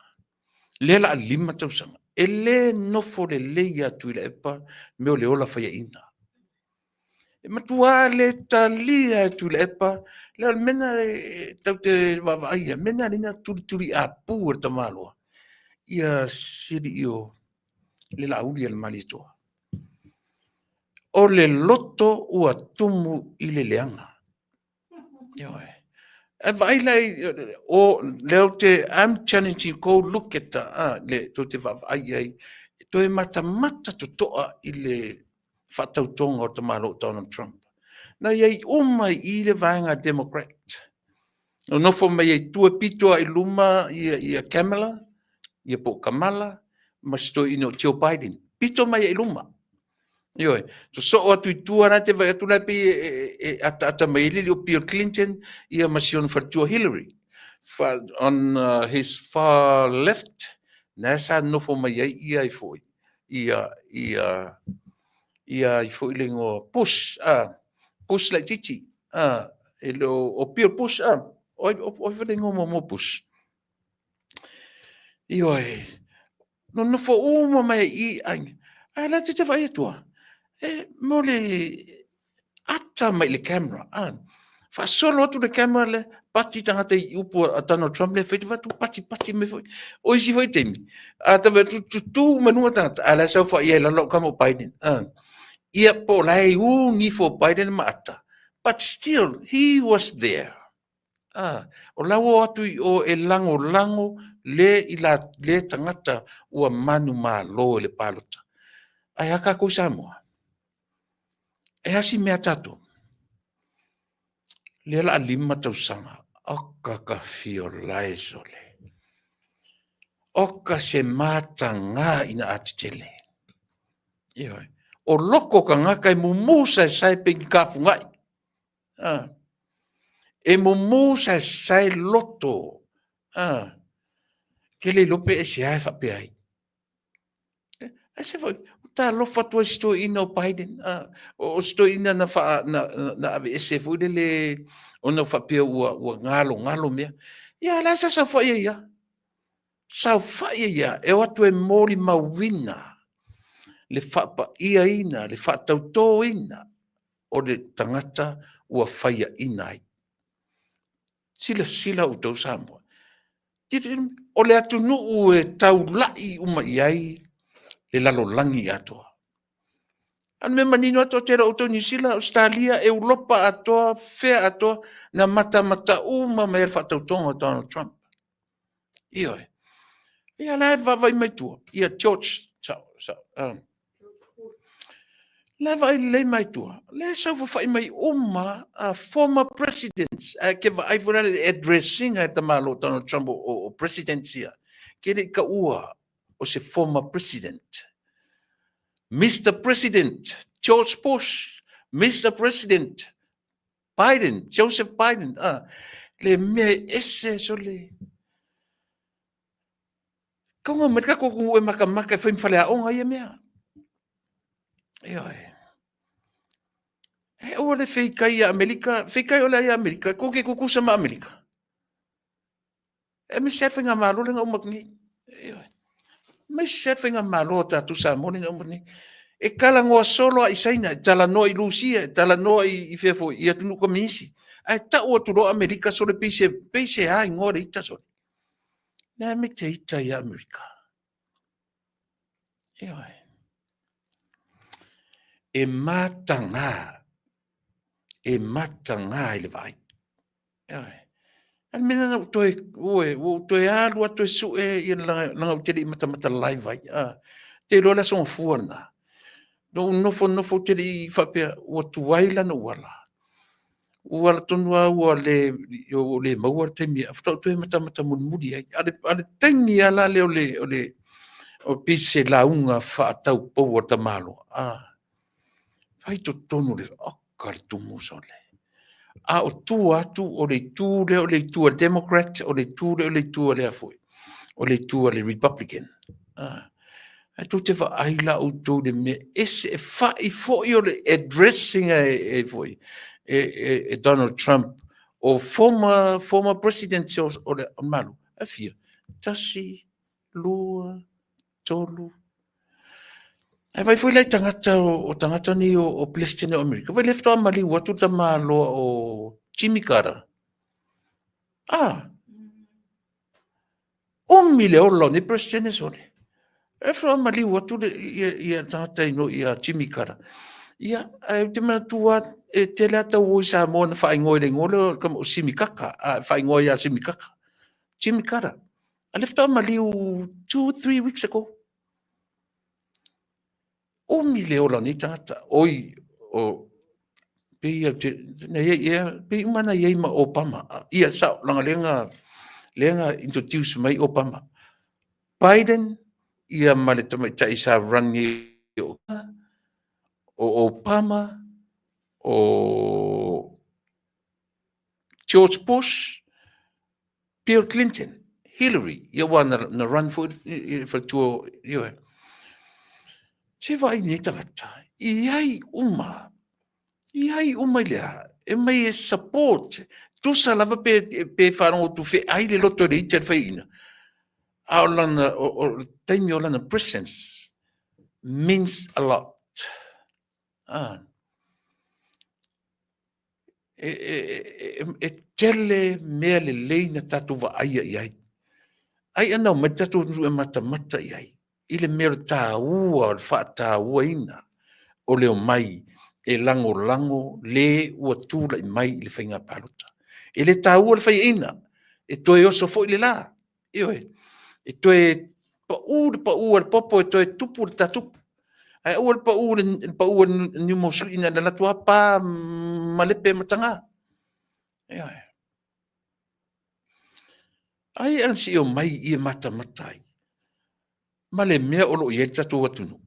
[SPEAKER 2] lea la a 5 tausaga, e le nofo lelei ia Tuilaepa mea o le ola faiaina. E matua le talia e Tuilaepa, le o le mea lena e tatou te vaavaai i ai, mea lena e ala ai ona tulituliapu e le tamaloa ia si alii o le Laauli a le Malietoa. O le loto ua tumu i le leaga. Ioe. Ae vaai la i, o, lea ou te, I'm challenging, go look at the, le, tou te vaavaai i ai, toe matamata totoa i le faatautoga o le tamaloa Donald Trump. Na i ai uma i i le vaega Democrat. Nonofo mai ai tua pito lava i luma ia, ia Kamala, ia po o Kamala, ma si toeaina o Joe Biden. Pito mai ai i luma. Ioe, sosoo atu i tua la te vaai atu la pei e, e, e ataata mai ai le alii o Bill Clinton ia ma si ona faletua Hillary. Fa, on his far left, na sa nofo mai ai ia ai foi, ia, ia, ia ai foi le igoa Bush, Bush laitiiti, e le o, o Bill Bush, o ai, o ai foi le igoa muamua o Bush? Ioe, nonofo uma mai i aiga, ae la te te vaai atu lava, e mo le ata mai i le camera, a, faasolo atu le camera lea, pati tagata i upu a Donald Trump lea, fai atu pati pati mai foi. O isi foi taimi, a ta vaai atu tutū mai luga tagata, a o la e saofai ai i lalo lau tama o Biden, a. Ia po o la e ū gifo o Biden ma ata, but still he was there. Ā, o la ua o atu i o e lagolago le i la, le tagata ua manumalo i le palota. Ae a kākou i Samoa? E a si mea tātou? Lea la a 5 tausaga, oka ka fio lae sole. Oka se matagā ina a tetele. Ioe. O loko ka ngaka e mumu saesae pe ni kafungai. Ah. E mumu saesae loto. Ah. Ke le iloa pe e se a e faapea ai. Ai se foi, o talofa atu ai si toeaina o Biden. Ah. O si toeaina na, fa, na, na, na aveese foi lele ona o faapea ua, ua galogalo mea. Ia, la sa saofai ai ia. Saofai ai ia, e o atu e molimauina le faapaiaina, le faatautoina o le tagata ua faiaina ai. Silasila outou Samoa. O le atunuu e taulai uma i ai le lalolagi atoa. A o le mea manino atu, tele o outou Niu Sila, Ausetalia, Europa atoa, fea atoa, na matamata uma mai ai le faatautoga o Donald Trump. Ioe. Ia la e vaavaai mai tua. Ia George, sa, sa, la e vaai lelei mai tua. Lea e saofafai mai uma a former presidents. Ae ke vaai foi la le addressing a tamaloa Donald Trump o presidents ia. Ke le i taua. o se former president. Mister President George Bush, Mister President Biden, Joseph Biden, a, le mea e ese sole. Kaunga mai ka koko e makamaka e whai mwhale ia mea. Ioe. He ua le whikai ia Amerika, whikai ole ia Amerika, ko ke kukusa ma Amerika. E me se whainga malo le nga umak nei. Ioe. Me se whainga malo tātou Samoa le nga umak nei. E kala ngoa solo a i Saina, e tala noa i Lusia, e tala noa i whea foi, i atunu kominisi. Ae tau atu loa Amerika sole pei se, pei se a ingoa le ita sole. Nea me te ita i Amerika. Ioe. E matagā, e matagā i le vaai. Ioe. A le mea na ua toe, ue, ua ou toe alu atu e sue ia langa, langa ou te le i matamata live ai. Ah, te iloa le aso gafua lena. Na ou nofonofo ou te le i faapea, ua tuai lana uala. Ua ala tonu lava ua le, ua le maua le taimi, faatoa ou toe matamata mulimuli ai. A o le taimi lava la lea o le, o le, o pei se lauga faataupou a le tamaloa, ah, fai totonu le, oka le tumu sole. A o tua atu o le itu lea o le itu a le Democrat, o le itu lea o le itu a lea foi, o le itu a le Republican. Ah. Ae tou te vaai la outou i le mea ese e fa'i foi o le addressing e, e foi e, e, e Donald Trump o former, former president o, o le Malo. E fia? Tasi, lua, tolu. Ae vai foi lai tagata o, o tagata nei o, o President o Amerika. Vai le faatoa maliu atu le tamaloa o Jimmy Carter. Ah, Umi le ola o nei Peresetene sole. E whaamaliu atu le, ia, ia tagata i no ia Jimmy Carter. Ia, ae ou te manatua e tele a tau o i Samoa na whaingoa i le ingoa lea o Simi Kaka, a whaingoa ia Simi Kaka. Jimmy Carter. A le whaamaliu 2, 3 weeks ago. Umi le ola o nei tagata. Oi, o, pei au te, na ia, ia, pei uma na iai ma Obama. Ia, sao, langa lea lea na introduce mai Obama. Biden, ia ma le tamaitai sa run nei o, o Obama, o George Bush, Bill Clinton, Hillary, ia ua na, na run foi i le faletua, ioe. Se vaai nei tagata, i ai uma, i ai uma i le a, e mai e support, tusa lava pe, pe faalogo atu feai le loto i le ita i le faiaina. A o lana, o, o le taimi o lana presence means a lot. Ah. E, e, e, e tele mea lelei na tatou vaaia i ai. Ai ana omai tatou atunuu e matamata i ai, i le mea o le taua o le faatauaina o le omai e lagolago le ua tulai mai i le faiga palota. E le taua le faiaina, e toe oso foi le la. Ioe, e toe paʻū le paʻū a le popo, e toe tupu le tatupu. Ae aua le paʻū le paʻū a le niumosui ina le alu atu lava pa malepe matagā. Ioe. Ai ana se i omai i e matamata ai ma le mea o lo o i ai le tatou atunuu.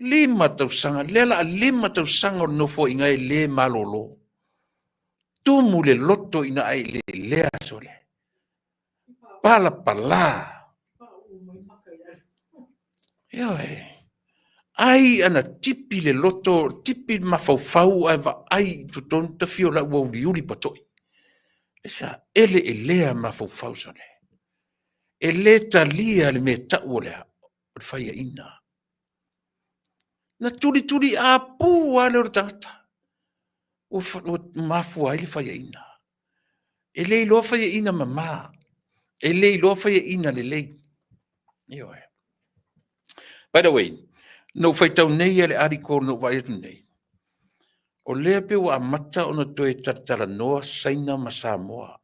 [SPEAKER 2] 5 tausaga, lea la a 5 tausaga o le nofoaiga e le malolo. Tumu le loto ina ae le lea sole. Palapala. Ioe. Ai ana tipi le loto, tipi le mafaufau ae vaai i totonu tafio la ua uliuli pato'i. E sa eleelea mafaufau sole. E le talia le mea tau o le a, o le faiaina. Na tulituli apu lava lea o le tagata. Ua, ua mafua ai le faiaina. E le iloa faiaina mama. E le iloa faiaina lelei. Ioe. By the way, na ou faitau nei ia le article na ou vaai atu nei, o lea pei ua amata ona toe talatalanoa Saina ma Samoa.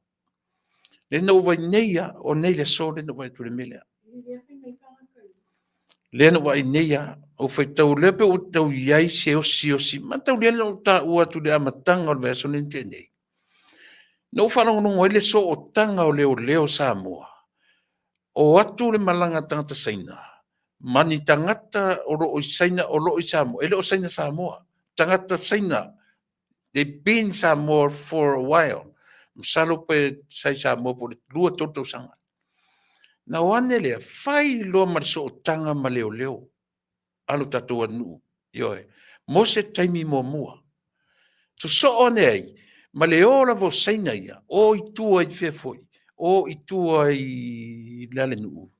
[SPEAKER 2] Lea na ou vaai nei lava, o nei le aso lea na ou vaai atu i le mea lea. Lea na ou vaai nei lava, ou faitau lea pei ua tau i ai se osiosi, mataulia lea na ou taua atu i le amataga o le vaiaso lea na tea nei. Na ou faalogologo ai le sootaga o leoleo Samoa, o atu le malaga a tagata Saina, Ma ni tagata o lo o i Saina o lo o i Samoa, e le o Saina Samoa, tagata Saina, they've been Samoa for a while. Masalo pe sa i Samoa po o le 2 3 tausaga. Na o ane lea, fai loa ma le sootaga ma leoleo a lo tatou atunuu, ioe, mo se taimi muamua. Sosoo ane ai ma le o lava o Saina ia, o i tua i fea foi, o i tua i le a le nuu,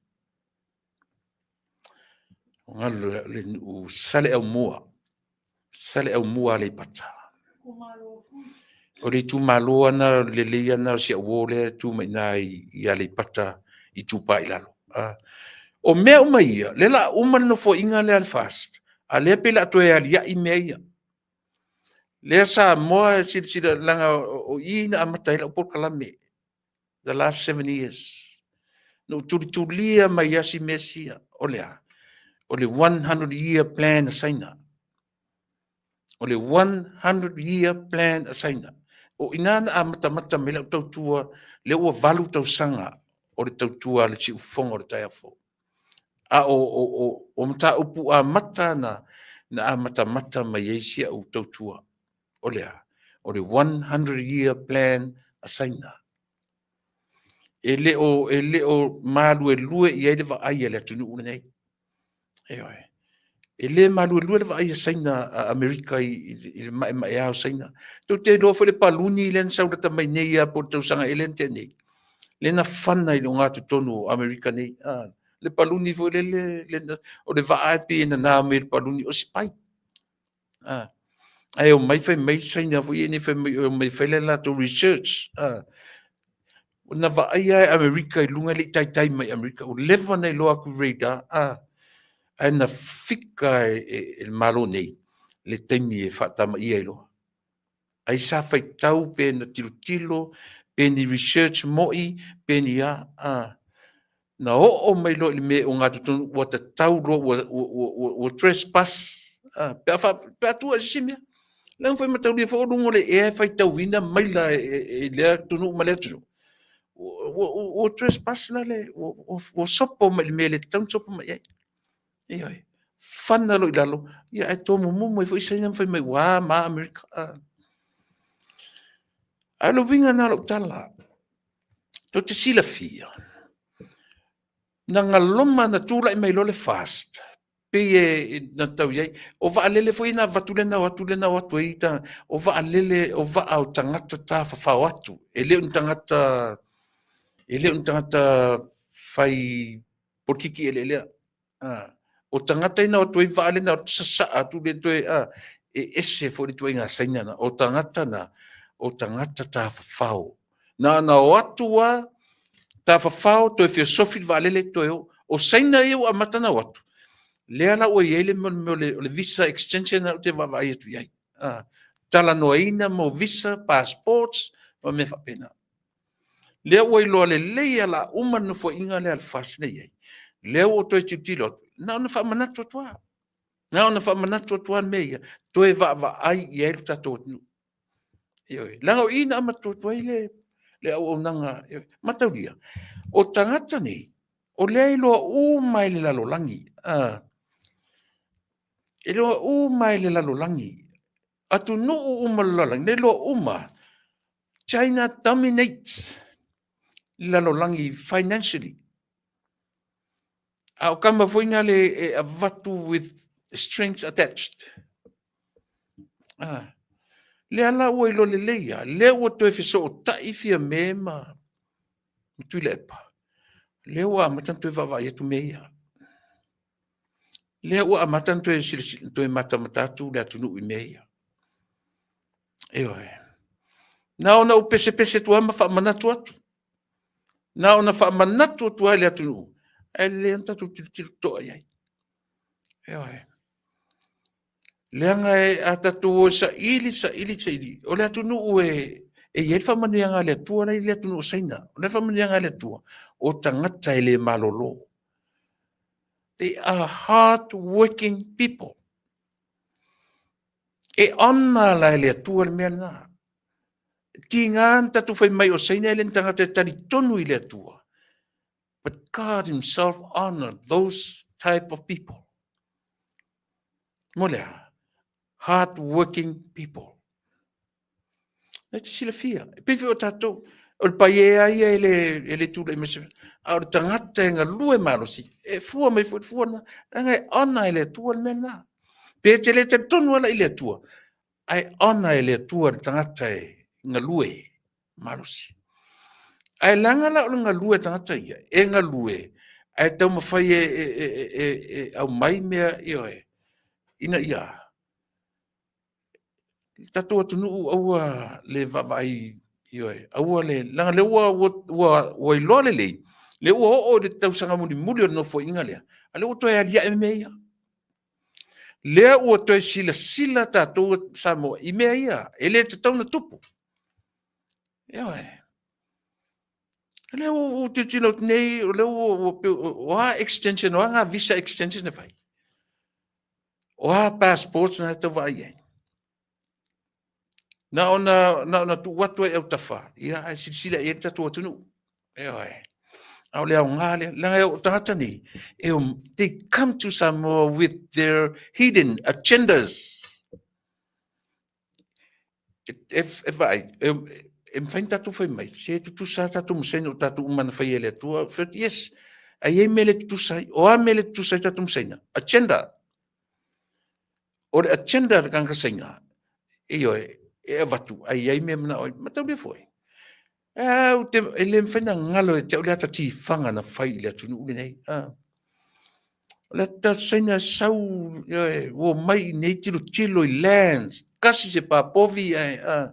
[SPEAKER 2] le nuu Saleaaumua, Saleaaumua Aleipata. O le itumalo lava lena lelei lava lena o si au uo lea e tu mai i ina i Aleipata Itupa i Lalo. O mea uma ia, lea o le a uma le nofoaiga lea a le FAST, a o lea pei o le a toe aliai mea ia. Lea Samoa e silasila, leaga o i na amata ai lau polokalame the last 7 years. Na ou tulitulia mai lava mea sia. O le a? O le 100 year plan a Saina. O le 100 year plan a Saina. O i ina na amatamata mai lau tautua, lea ua 8 tausaga o le tautua a le Siufofoga o le taeao fou. A o mataupu amata na amatamata mai ai si au tautua. O le a? O le 100 year plan a Saina. E le o maluelue i ai le vaai a le atunuu lenei. Ioe. E le maluelue le vaai a Saina, a Amerika i le maemaea o Saina. Tou te iloa foi le paluni lea na sau lata mai nei lava po o le tausaga ea lea na tea nei, lea na fana i le ogatotonu o Amerika nei. Le paluni foi lele, o le vaa e pei e nana mai e le paluni, o spy. Ae omai fai mai Saina foi nei fai mai omai fai le latou research. Na vaaia e Amerika i luga e le i taitai mai Amerika. Ua leva ona iloa atu i radar, ae na fika e le Malo nei le taimi e faatamaia ai loa. Ai sa faitau pe na tilotilo, pe ni research moi, pe ni a. Na oo mai loa i le mea ogatotonu ua tatau loa ua trespass pe a tua i se isi mea. Leaga foi mataulia foi o luga o le ea e faitauina maila e lea atunuu ma lea atunuu. Ua trespass la le, ua sopo mai i le mea e le tatau ona sopo mai ai. Ioe. Fana loa i lalo, ia ae tomumumu ai foi Saina ma fai mai ua ma Amerika. A o le uiga lena o lau tala, tou te silafia, na galoma na tulai mai loa le FAST, pei e na tau i ai, o vaalele foi na avatu lea na o atu lea na o atu ai, o vaalele, o vaa o tagata tafafao atu, e le o ni tagata, e le o ni tagata fai polokiki eleelea. O tagata ia na o atu ai vaa lea na sasaa atu le toe, e ese foi le ituaiga Saina na. O tagata na, o tagata tafafao. Na ona o atu lava, tafafao, toe feosofi le vaalele, toe o. O Saina ia ua amata ona o atu, lea la ua i ai le mea o le visa extension lea ou te vaavaai atu i ai. Talanoaina mo visa, passports ma mea faapena. Lea ua iloa lelei lava o le a uma le nofoaiga lea a le FAST lea e i ai, lea ua ou toe tilotilo atu, na ona faamanatu atu lava. Na ona faamanatu atu lava mea ia, toe vaavaai i ai le tatou atunuu. Ioe. Leaga o i na amata atu ai le auaunaga. Mataulia, o tagata nei, o lea e iloa uma e le lalolagi. E iloa uma e le lalolagi. Atunuu uma o le lalolagi, e iloa uma, China dominates le lalolagi financially. A o kama foi na le e avatu with strings attached. Lea la ua iloa lelei lava, lea ua toe fesootai Fiame ma Tuilaepa, lea ua amata ona toe vaavaai atu mea ia. Lea ua amata ona toe silasila, toe matamata atu le atunuu i mea ia. Ioe. Na ona ou pesepese atu lava ma faamanatu atu. Na ona faamanatu atu lava i le atunuu, ae lelei ona tatou tilotilo totoa i ai. Ioe. Leaga a tatou o e saili, saili, saili, o le atunuu e i ai le faamanuiaga a le Atua la e i le atunuu o Saina. O le faamanuiaga a le Atua, o tagata e le malolo. They are hard working people. E ona la e le Atua le mea lena. Tiga na tatou fai mai o Saina e le ni tagata e talitonu i le Atua. But God himself honored those. type of people. Mo le a? Hard working people. E te silafia. E pei foi o tatou, o le paia ia e le, e le tulai mai se, a o le tagata e galue malosi, e fua mai foi le fua na, leaga e ona e le Atua le mea lena. Pe te le talitonu ala i le Atua, ae ona e le Atua le tagata e galue malosi. Ae leaga la o le galue a tagata ia, e galue, ae taumafai e, e, e, e, e aumai mea, ioe, ina ia le tatou atunuu aua le vaavaai, ioe, aua le, leaga lea ua, ua, ua, ua iloa lelei, lea ua oo i le tausaga mulimuli o le nofoaiga lea, a lea ua toe aliae mea ia. Lea ua toe silasila tatou Samoa i mea ia, e le tatau ona tupu. Ioe. Lea ua ou tilotilo atu nei, o lea ua, ua, o a extension, o a ngā visa extension e fai? O a passports na e tau vaai ai? Na ona, na ona tuu atu ai autafa, ia ae silasila i ai le tatou atunuu. Ioe. A o le aoga lea, leaga o tagata nei, e, they come to Samoa with their hidden agendas. E, e, e vaai, e, e mafai ona tatou fai mai, se tutusa tatou ma Saina o tatou uma na faia e le Atua. Yes, ae i ai mea le tutusa ai. O a mea le tutusa ai tatou ma Saina? Agenda. O le agenda a le tagata Saina, ioe, e avatu, ae i ai mea manao ai. Mataulia foi. E, te, e le mafai ona galo e te au le ata tifaga na fai i le atunuu lenei. Ah. O le ata Saina sau, ioe, ua mai i nei tilotilo i lands, kasi se papovi ae, ah.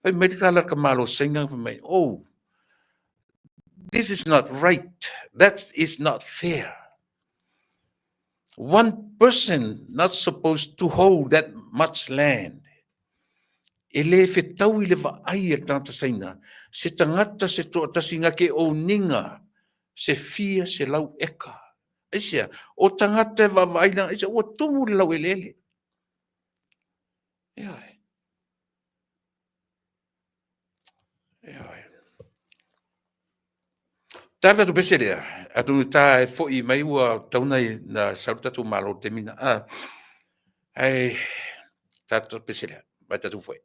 [SPEAKER 2] Fai mai le tala ka malo Saina, fai mai, oh, this is not right, that is not fair. One person not supposed to hold that much land. E le fetau i le vaai a le tagata Saina, se tagata se toatasi nga ke owninga se fia 100 eka. Aisea, o tagata e vaavaai langa, aisea, ua tumu le laueleele. Ioe. Ioe. Tā le tatou pese lea, atonu tā e foi mai ua tatau na, na sau le tatou Malo i le taimi na. Ah, ae tā le tatou pese lea, vai tatou foi.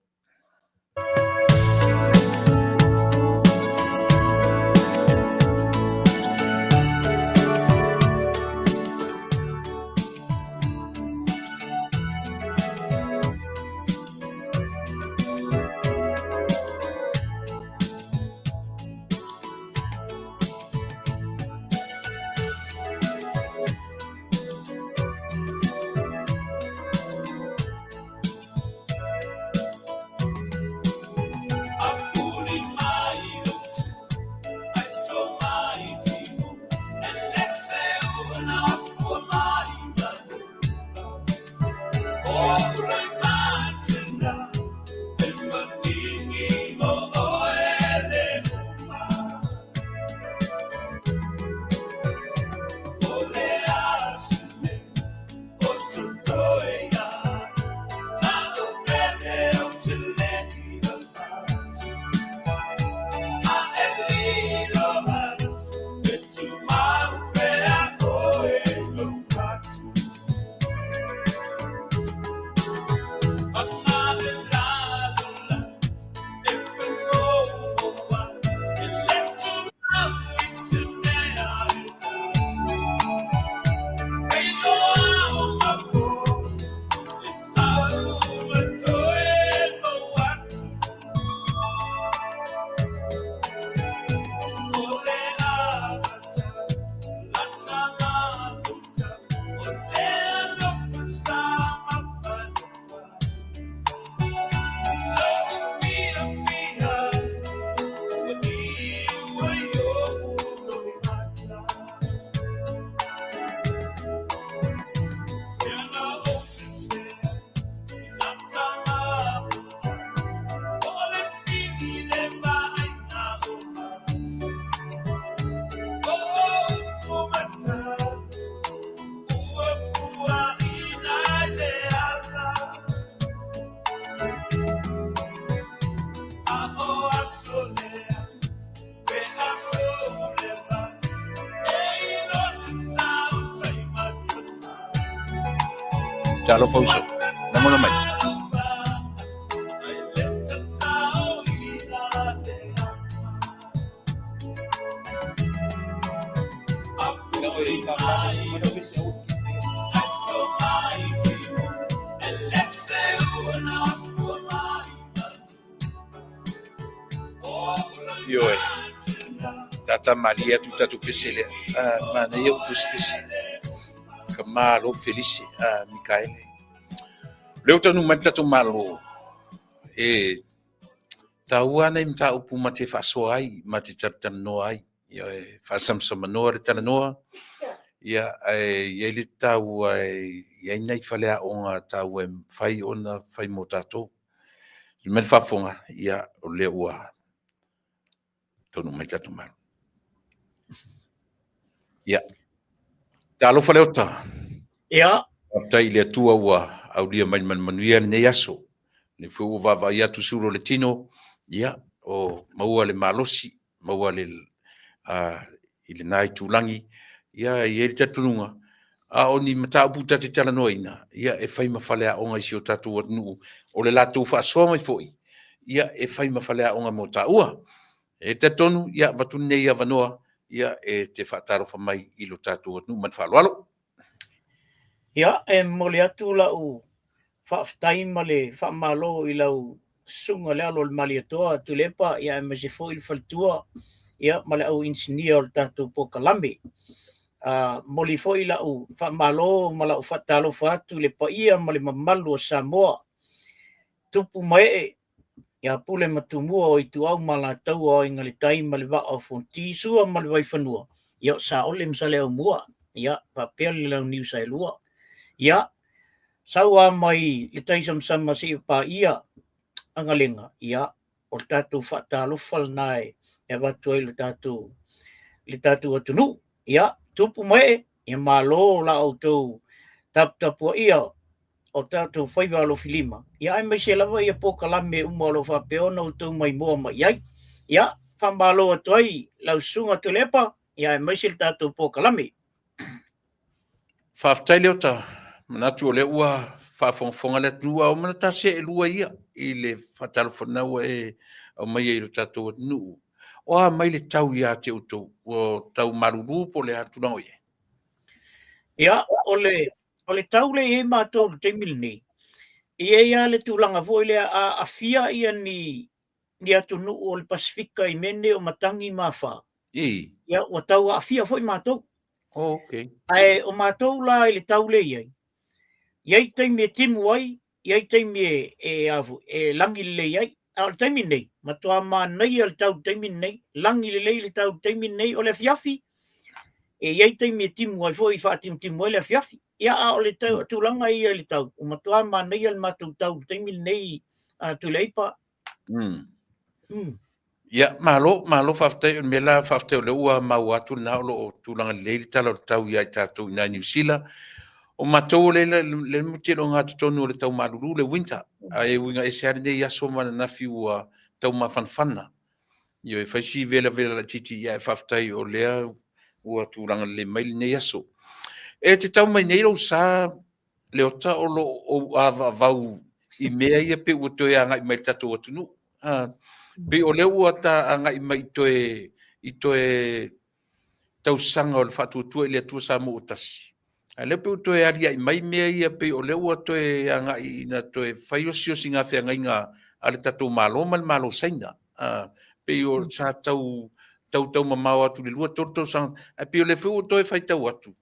[SPEAKER 2] Talofa uso. Lagona mai. Ioe. Tata malie atu tatou pese lea. Ah, manaia upu se pese. Ka malo Felise, ah, Mikaele. Lea ua taunuu mai le tatou Malo, e taua ana i mataupu ma te faasoa ai, ma te talatalanoa ai. Ioe, faasamsamanoa le talanoa, ia, ae i ai le taua e i ai nai faleaoga taua e mafai ona fai mo tatou. I mai le faafofoga, ia, o lea ua taunuu mai le tatou Malo. Ia, talofa Leota.
[SPEAKER 3] Ia.
[SPEAKER 2] Faafetai i le Atua ua aulia mai ma le manuia lenei aso. Lea foi ua vaavaai atu sulu o le tino, ia, o maua le malosi, maua le, i lena itulagi, ia, e i ai le talitonuga, a o ni mataupu ta te talanoaina, ia, e fai ma faleaoga i si o tatou atunuu, o le latou faasoa mai foi, ia, e fai ma faleaoga mo taua. E talitonu, ia, avatu lenei avanoa, ia, e te faatalofa mai i lo tatou atunuu ma le faaaloalo.
[SPEAKER 3] Ia, e momoli atu lau faafetai ma le faamalo i lau susuga le alo o le Malietoa Tuilaepa, ia aemaise foi le faletua, ia ma le au inisinia o le tatou polokalame. A momoli foi lau faamalo ma lau faatalofa atu i le paia ma le mamalu o Samoa, tupu ma ee, ia Pule ma Tumua o Ituau ma Alataua, o Aiga i le Tai ma le Vaa o Fonoti, Sua ma le Vaifanua, ia o Saole ma Saleaaumua, ia faapea le Launiu Saelua. Ia, sau lava mai le taisamasama seia paia agalega, ia, o le tatou faatalofa lena e avatu ai le tatou atunuu. Ia, tupu ma ee, ia malo la outou taputapuaia o tatou faiva alofilima, ia aemaise lava ia polokalame uma o lo o faapea ona outou maimoa mai i ai. Ia, faamalo atu ai lau susuga Tuilaepa, ia aemaise le tatou polokalame.
[SPEAKER 2] Faafetai Leota, manatu o lea ua faafogafoga le atunuu, a o manatu lava seelua ia i le faatalofa lena ua e aumaia i lo tatou atunuu. O a mai le tau ia te outou? Ua tau malulu po o le a le tulaga o i ai?
[SPEAKER 3] Ia, o le O le tau lea e i ai matou i le taimi lenei, e i ai lava le tulaga foi lea a aafia ia ni, ni atunuu o le Pasefika i mea nei o matagi ma afa, ia ua tau aafia foi matou.
[SPEAKER 2] Oh, okay.
[SPEAKER 3] Ae o matou la i le tau lea e i ai, i ai taimi e timu ai, i ai taimi e, e, a foi, e lagi lelei ai. A o le taimi lenei, matua manaia le tau i le taimi lenei, lagi lelei le tau i le taimi lenei, o le afiafi, e i ai taimi e timu ai foi, faatimutimu ai le afiafi. Ia, a o le tau, tulaga ia i le tau, ua matua manaia le matou tau i le taimi lenei, a Tuilaepa.
[SPEAKER 2] Ia, malo, malo faafetai. O le mea la, faafetai o lea ua maua atu lena o lo o tulaga lelei le tala o le tau ia i tatou i ina i Niu Sila. O matou o lea le muti e ogatotonu o le tau malulu, le winter, ae uiga ese lava lenei aso ma ananafi ua tau mafanafana. Ioe, fai si velavela laitiiti, ae faafetai o lea ua tulaga lelei mai lenei aso. E te tau mai nei lou sa Leota, o lo o ou avaavau i mea ia pei ua toe agai mai i le tatou atunuu. Pei o lea ua ta agai mai i toe tausaga o le faatuatua i le Atua Samoa ua tasi. A lea pei ua toe aliae mai mea ia pei o lea ua toe agai ina toe fai osiosiga feagaiga a le tatou Malo ma le Malo Saina. Pei o sa tau tau mamao atu i le 2-3 tausaga, ae pei o lea foi ua toe faitau atu.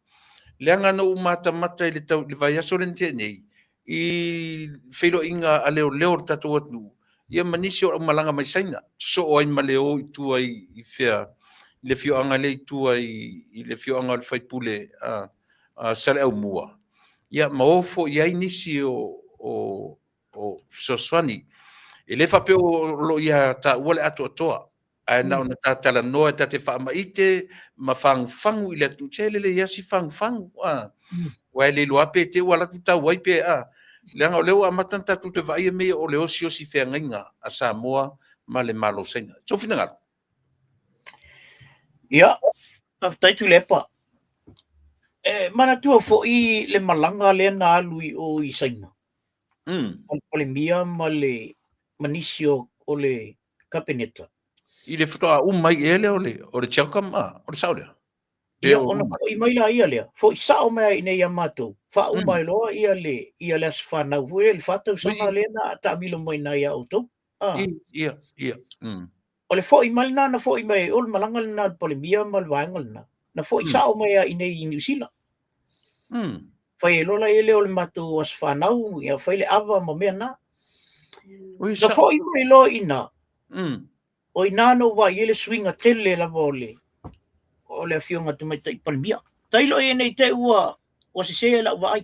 [SPEAKER 2] Leaga na ou matamata i le tau i le vaiaso lea na tea nei i feiloaiga a leoleo o le tatou atunuu, ia ma nisi o aumalaga mai Saina, sosoo ai ma le o i tua i fea, i le afioaga lea i tua i le afioaga o le faipule a Saleaaumua, ia ma o foi ai nisi o fesoasoani. E le faapea o lo o ia taua le atoatoa, ae na ona ta talanoa ta te faamaite ma fagufagu i le atunuu. Se lelei lava si fagufagu, a. Aua e le iloa pe te i ua alu atu tau ai pe a. Leaga o lea ua amata ona tatou toe vaaia mea ia o le osiosi feagaiga a Samoa ma le Malo o Saina. Sou finagalo.
[SPEAKER 3] Ia, faafetai Tuilaepa. E manatua foi le malaga lea na alu i o i Saina. O le Palemia ma le ma nisi o, o le Kapeneta.
[SPEAKER 2] I le faatoa uma mai ea lea o le, o le CHOGM a, o le sao lea?
[SPEAKER 3] Ia, ona foi mai la ia lea, foi sao mai ai iinei ia matou, faauma ai loa ia le, ia le aso fanau foi lea, le 4 tausaga lea na taamilo mai ina ia outou.
[SPEAKER 2] Ah. Ia, ia.
[SPEAKER 3] O le foi mai lena na foi mai ai, o le malaga lena a le Palemia ma le vaega lena, na foi sao mai lava iinei i Niu Sila. Fai ai loa la ia lea o le matou aso fanau, ia fai le ava ma mea na. Na foi mai loa i ina, o ina na ou vaai ai le suiga tele lava o le o le afioga Tamaitai Palemia. Tailo i ai nei te ua ua sese lau vaai.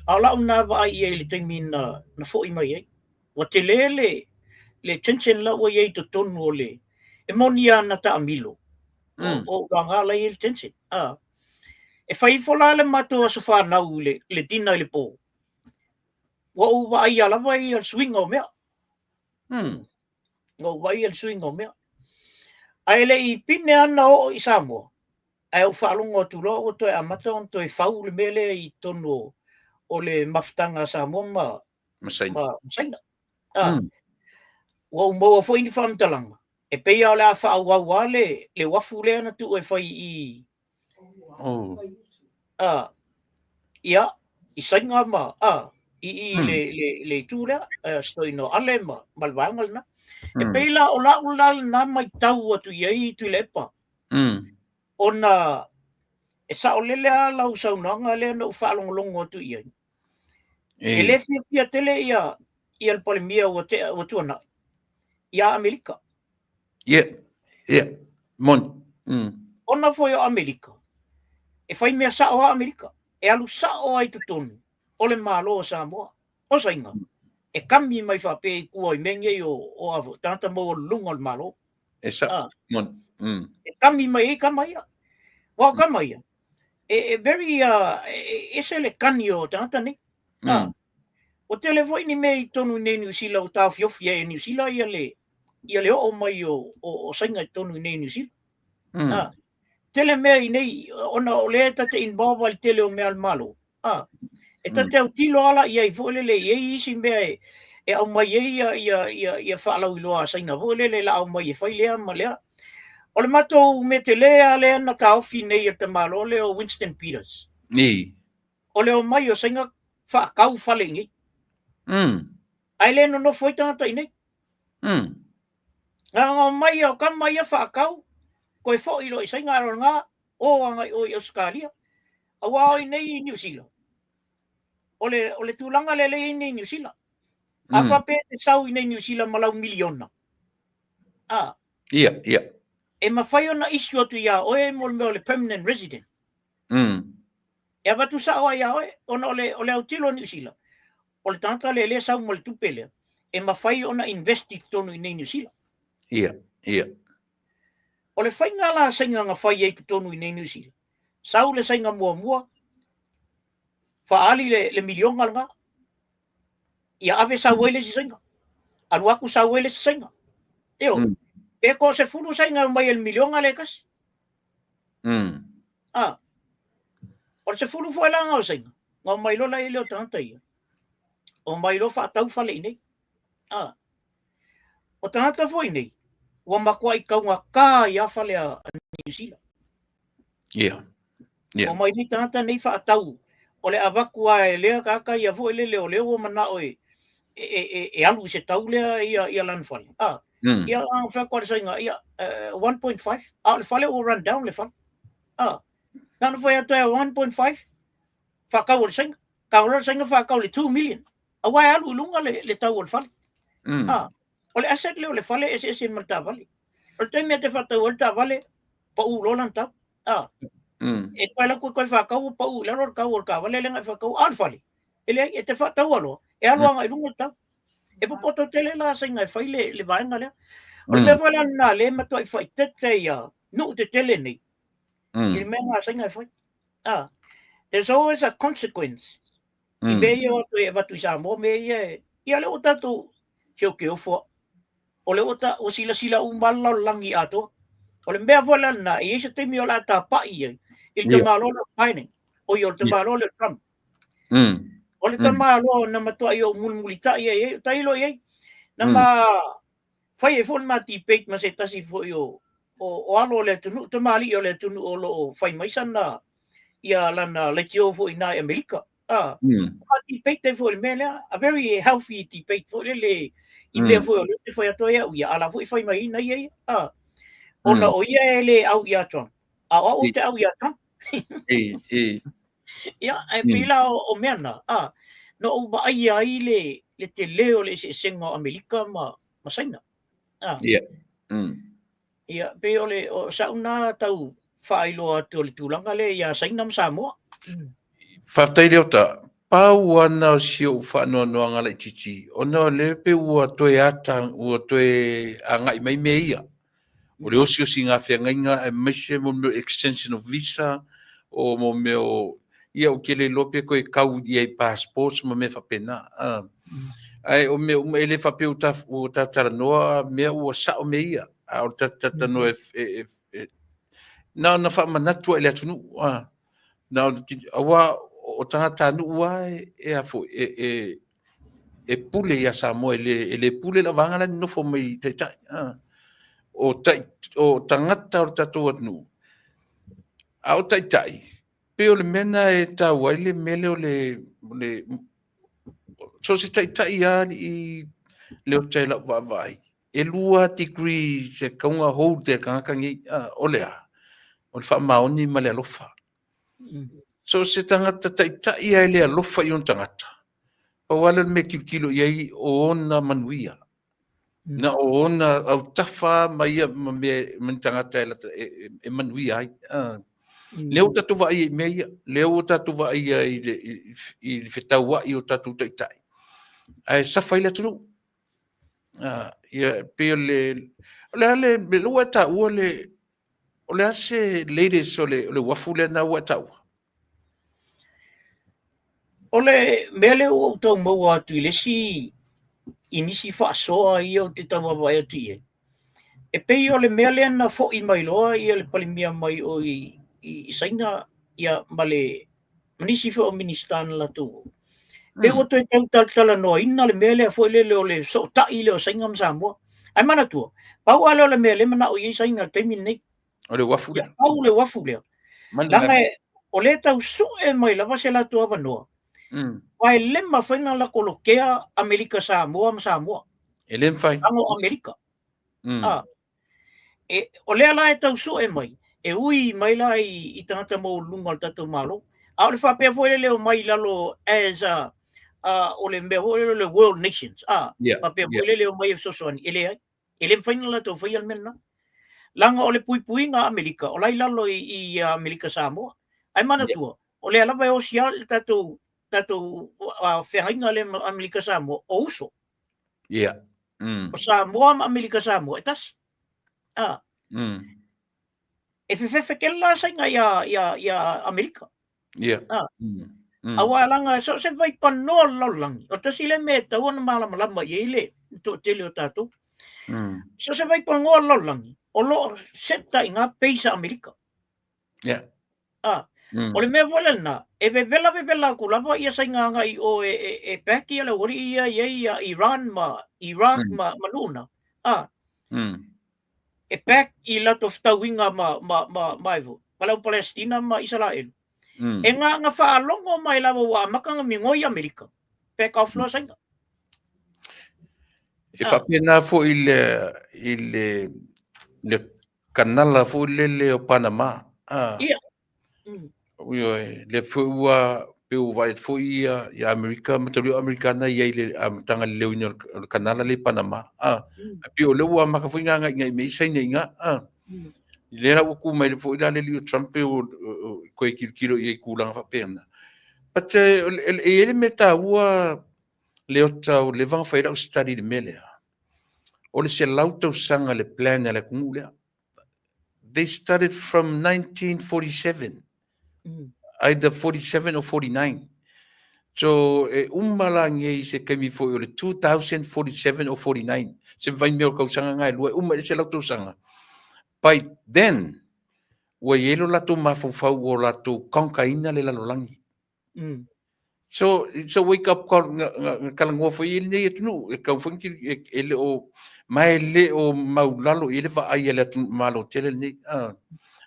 [SPEAKER 3] A o lau na vaai i ai i le taimi na, na foi mai ai. Ua tele le, le tension la ua i ai i totonu o le, e moni lava na taamilo, o ulaga la i ai le tension. Ah. E fai ifo la le matou aso fanau i le, le dinner i le po. Ua ou vaaia lava ia le suiga o mea. Ua ou vaaia le suiga o mea. Ae le i pine ana oo i Samoa, ae ou faalogo atu loa ua toe amata ona toe fau le mea lea i totonu o, o le mafutaga a Samoa ma,
[SPEAKER 2] Ma Saina.
[SPEAKER 3] ma Saina. Ah. Ua ou maua foi ni faamatalaga, e pei lava o le a faaauau lava le, le uafu lea na tuu e fai i,
[SPEAKER 2] Oh.
[SPEAKER 3] ah, ia, i Saina ma, ah, i, i le, le, le itu lea, eh, Stoino Ale ma, ma le vaega lena. E pei la o lau la lena matau atu i ai Tuilaepa, ona e saolele lava lau saunoaga lea na ou faalogologo atu i ai. E le fiafia tele ia, ia le Palemia ua, tea, ua tuanai ia Amerika.
[SPEAKER 2] Ia, ia, moni.
[SPEAKER 3] Ona foi o Amerika, e fai mea sao a Amerika, e alu sao ai totonu o le Malo o Samoa. O Saina, e kami mai faapea i tua i mea nei o, o a, tagata maualuluga o le Malo.
[SPEAKER 2] E sao, moni.
[SPEAKER 3] E kami mai ai kama ia. Aua o kama ia, e, e very, e ese le kani o tagata nei. Ua tele foi ni mea i totonu i nei Niu Sila ua taofiofi ai e Niu Sila ia le, ia le oo mai o, o, o Saina i totonu i nei Niu Sila. Tele mea i nei, ona o lea e ta te involve ai i le tele o mea a le Malo. E ta te autilo lava la i ai foi lele, i ai isi mea e, e aumai ai ia, ia, ia, ia faalauiloa a Saina foi lele la aumai e fai lea ma lea. O le matou mea tele lava lea na taofi nei e le tamaloa lea o Winston Peters. O le omai o Saina faatau fale i nei. Ae le nonofo ai tagata i nei. Na ona omai o kama ia faatau, toe foi loa i Saina ae o lena o agai o i Ausetalia. Aua o i nei i Niu Sila. O le, o le tulaga lea lea i nei Niu Sila. A faapea e te sau i nei Niu Sila ma lau miliona. A.
[SPEAKER 2] Ia, ia.
[SPEAKER 3] E mafai ona issue atu iā oe mo le mea o le permanent resident. E avatu sao ai iā oe, ona o le, o le autilo a Niu Sila, o le tagata lea lea sau ma le tupe lea, e mafai ona invest i totonu i nei Niu Sila.
[SPEAKER 2] Ia, ia.
[SPEAKER 3] O le faiga la a Saina na fai ai i totonu i nei Niu Sila, sau le Saina muamua, faaali le, le miliona lena, ia ave sau ai le isi Saina, alu atu sau ai le isi Saina. Ioe, pe toasefulu Saina e omai e le miliona lea e tasi. Ah, o le 10 foi la o Saina, na omai loa la i le o tagata ia, omai loa faatau fale i nei. Ah, o tagata foi nei, ua matuai taugata ai lava fale a Niu Sila.
[SPEAKER 2] Ia.
[SPEAKER 3] Yeah. Omai nei tagata nei faatau, o le avatu lava e lea tagata ia foi lele o lea ua manao e, e, e, e alu i se tau lea ia, ia lana fale. Ah, ia, a fai atu a le Saina, ia, 1.5, a o le fale ua run down le fale. Ah, na ona fai atu ai 1.5, faatau e le Saina. Tago loa le Saina faatau i le 2 million. Aua e alu i luga le, le tau o le fale. Ah, o le asset lea o le fale e eseese ma le taavale. O le taimi e te faatau ai le taavale, pau loa lana tau. Ah, e toe alu atu e toe faatau, ua pau i lalo le tau o le taavale lea na e faatau. A o le fale, e leai, e te faataua loa, e alu agai i luga le tau. E popoto tele la Saina e fai le, le vaega lea. O le mea foi la lena lea e matuai faaeteete ia nuu tetele nei, i le mea na Saina e fai. Ah, there's always a consequence. I mea ia o atu e avatu i Samoa, mea ia e, ia lea ua tatou, se o ke ofo a. O lea ua, ta, ua silasila uma lava le lalolagi atoa. O le mea foi la lena, e i ai se taimi o le a tapa'i ai, I le tamaloa lea o Biden, oi o le tamaloa lea o Trump. O le tamaloa na matuai ou mulimulitai ai ai, o tailo i ai. Na ma fai ai foi le ma debate ma se tasi foi o o alo o le atunuu, tamalii o le atunuu o lo o fai mai sana ia lana leitio foi i ina i Amerika. Ma debate ai foi i le mea lea, a very healthy debate foi lele i mea foi o lea ou te fai atu ai au ia, a la foi e fai mai ai na ia ia. Ona o ia e le au ia Trump, a o au ou te au ia Trump. Ia, e pei la o mea na, na ou vaaia ai le tele o le eseesega o Amerika ma Saina. Ia, pei o le o sa'u na tau faailoa atu o le tulaga lea ia Saina ma Samoa.
[SPEAKER 2] Faafetai Leota. Pau lava na o si ou faanoanoaga laitiiti, ona o lea pei ua toe ata, ua toe agai mai mea ia. O le osiosiga feagaiga aemaise mo mea o extension of visa, o mo mea o, ia ou te le iloa pe toe kau i ai passports ma mea faapena. Ae o mea uma, e le faapea ua ta talanoa mea ua sao mea ia, a o le tatou talatalanoa e na ona faamanatu lava i le atunuu, na ona, aua o tagatanuu lava e a foi, e pule ia Samoa, e le pule le vaega la e nonofo mai i taitai. O tagata o le tatou atunuu, a o taitai, pei o le mea lena e taua ai le mea lea o le so o se taitai lava i Leota i lau vaavaai, e 2 degrees e tatau ona hold e le tagata nei. O le a? O le faamaoni ma le alofa. So o se tagata taitai lava e le alofa i ona tagata, pau lava lea o le mea e tilotilo i ai o ona manuia. Na o ona autafa ma ia ma mea ma ni tagata e manuia ai. Lea ua tatou vaaia i mea ia, lea ua tatou vaaia i le fetauai o tatou taitai, ae safa ai le atunuu. Ia, pei o le, o le a le, lea ua e taua le, o le a se latest o le uafu lea na ua e taua?
[SPEAKER 3] O le mea lea ua ou tau maua atu i le isi i nisi faasoa ia ou te tau vaavaai atu i ai, e pei o le mea lea na foi mai loa ia le Palemia mai o i Saina ia ma le ma nisi foi o Minisita na latou o. Pei ua toe tau talatalanoaina le mea lea foi lele o le sootai lea o Saina ma Samoa. Ae manatua, pau lava lea o le mea lea e manao i ai Saina i le taimi lenei.
[SPEAKER 2] O le uafu lea.
[SPEAKER 3] Pau le uafu lea. Leaga o lea e tau sue mai lava se latou avanoa. Aua e le mafai ona latou lokea Amerika Samoa ma Samoa.
[SPEAKER 2] E le mafai.
[SPEAKER 3] Leaga o Amerika. E, o lea la e tau sue mai, e ui mai la i tagata maualuluga o le tatou Malo. A o le faapea foi lele o mai i lalo as a, o le mea foi lele o le World Nations, faapea foi lele o mai e fesoasoani, e leai. E le mafai ona latou faia le mea lena. Leaga o le puipuiga a Amerika, o la i lalo i Amerika Samoa. Ae manatua, o lea lava e osi lava le tatou feagaiga lea ma Amerika Samoa, o uso. O Samoa ma Amerika Samoa e tasi. E fefefe tele la Saina ia Amerika. Aua leaga so o se vaipanoa o le lalolagi, o le tasi lea mea e tatau ona malamalama i ai le toatele o tatou. So o se vaipanoa o le lalolagi, o lo o seta i ina base a Amerika. O le mea foi lena, e vevela vevela atu lava ia Saina agai i o e back ia le aualii ia i ai ia Iran ma Iraq ma nuu na. E back i latou fetauiga ma ma ma ma ma le au Palestina ma Isaraelu. E na faalogo mai lava ua amata ona migoi Amerika. Back off loa Saina.
[SPEAKER 2] E faapena foi i le kanala foi lele o Panama.
[SPEAKER 3] Ia.
[SPEAKER 2] Ioe, lea foi ua pei ua vaai atu foi ia Amerika ma talu ai o Amerika na i ai i le amataga i le leoina o le kanala lea i Panama. Ae pei o lea ua amata foi ona agai mai ai Saina i ina. Lea la ua tu mai foi la le alii o Trump pei ua toe tilotilo i ai i tulaga faapena. But e i ai le mea taua Leota ua leva ona fai lau study i le mea lea. O le 100 tausaga le plan a le atunuu lea. They started from 1947. Either 47 or 49. So e uma la nei se taimi foi o le 2047 or 49. Se vaimea o tausaga na e lua, e uma i le 100 tausaga. By then, Ua i ai lo latou mafaufau ua latou conquer-ina le lalolagi. So, it's a wake up call na, na, na talanoa foi i lenei atunuu, e tau foi e, e le o, ma e le o maulalo i le vaai a le atunuu malo tele lenei. Ah.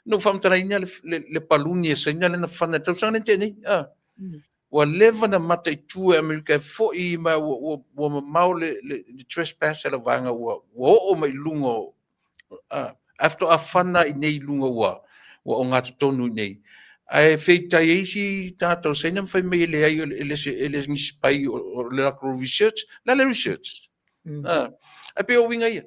[SPEAKER 2] Na ou faamatalaina le, le, le paluni e Saina lena fana i le tausaga lea na tea nei. Ah. Ua leva na mataitu e Amerika e foi ma ua, ua, ua mamao le, le, le trespass a le vaega ua, ua oo mai i luga o, ah, ae faatoa fana i nei i luga ua, ua ogatotonu i nei. Ae feitai ai isi tagata o Saina ma fai mai e leai, e le se, e le ni spy o, o le latou research, la le research. Ah, ae pei o uiga ia.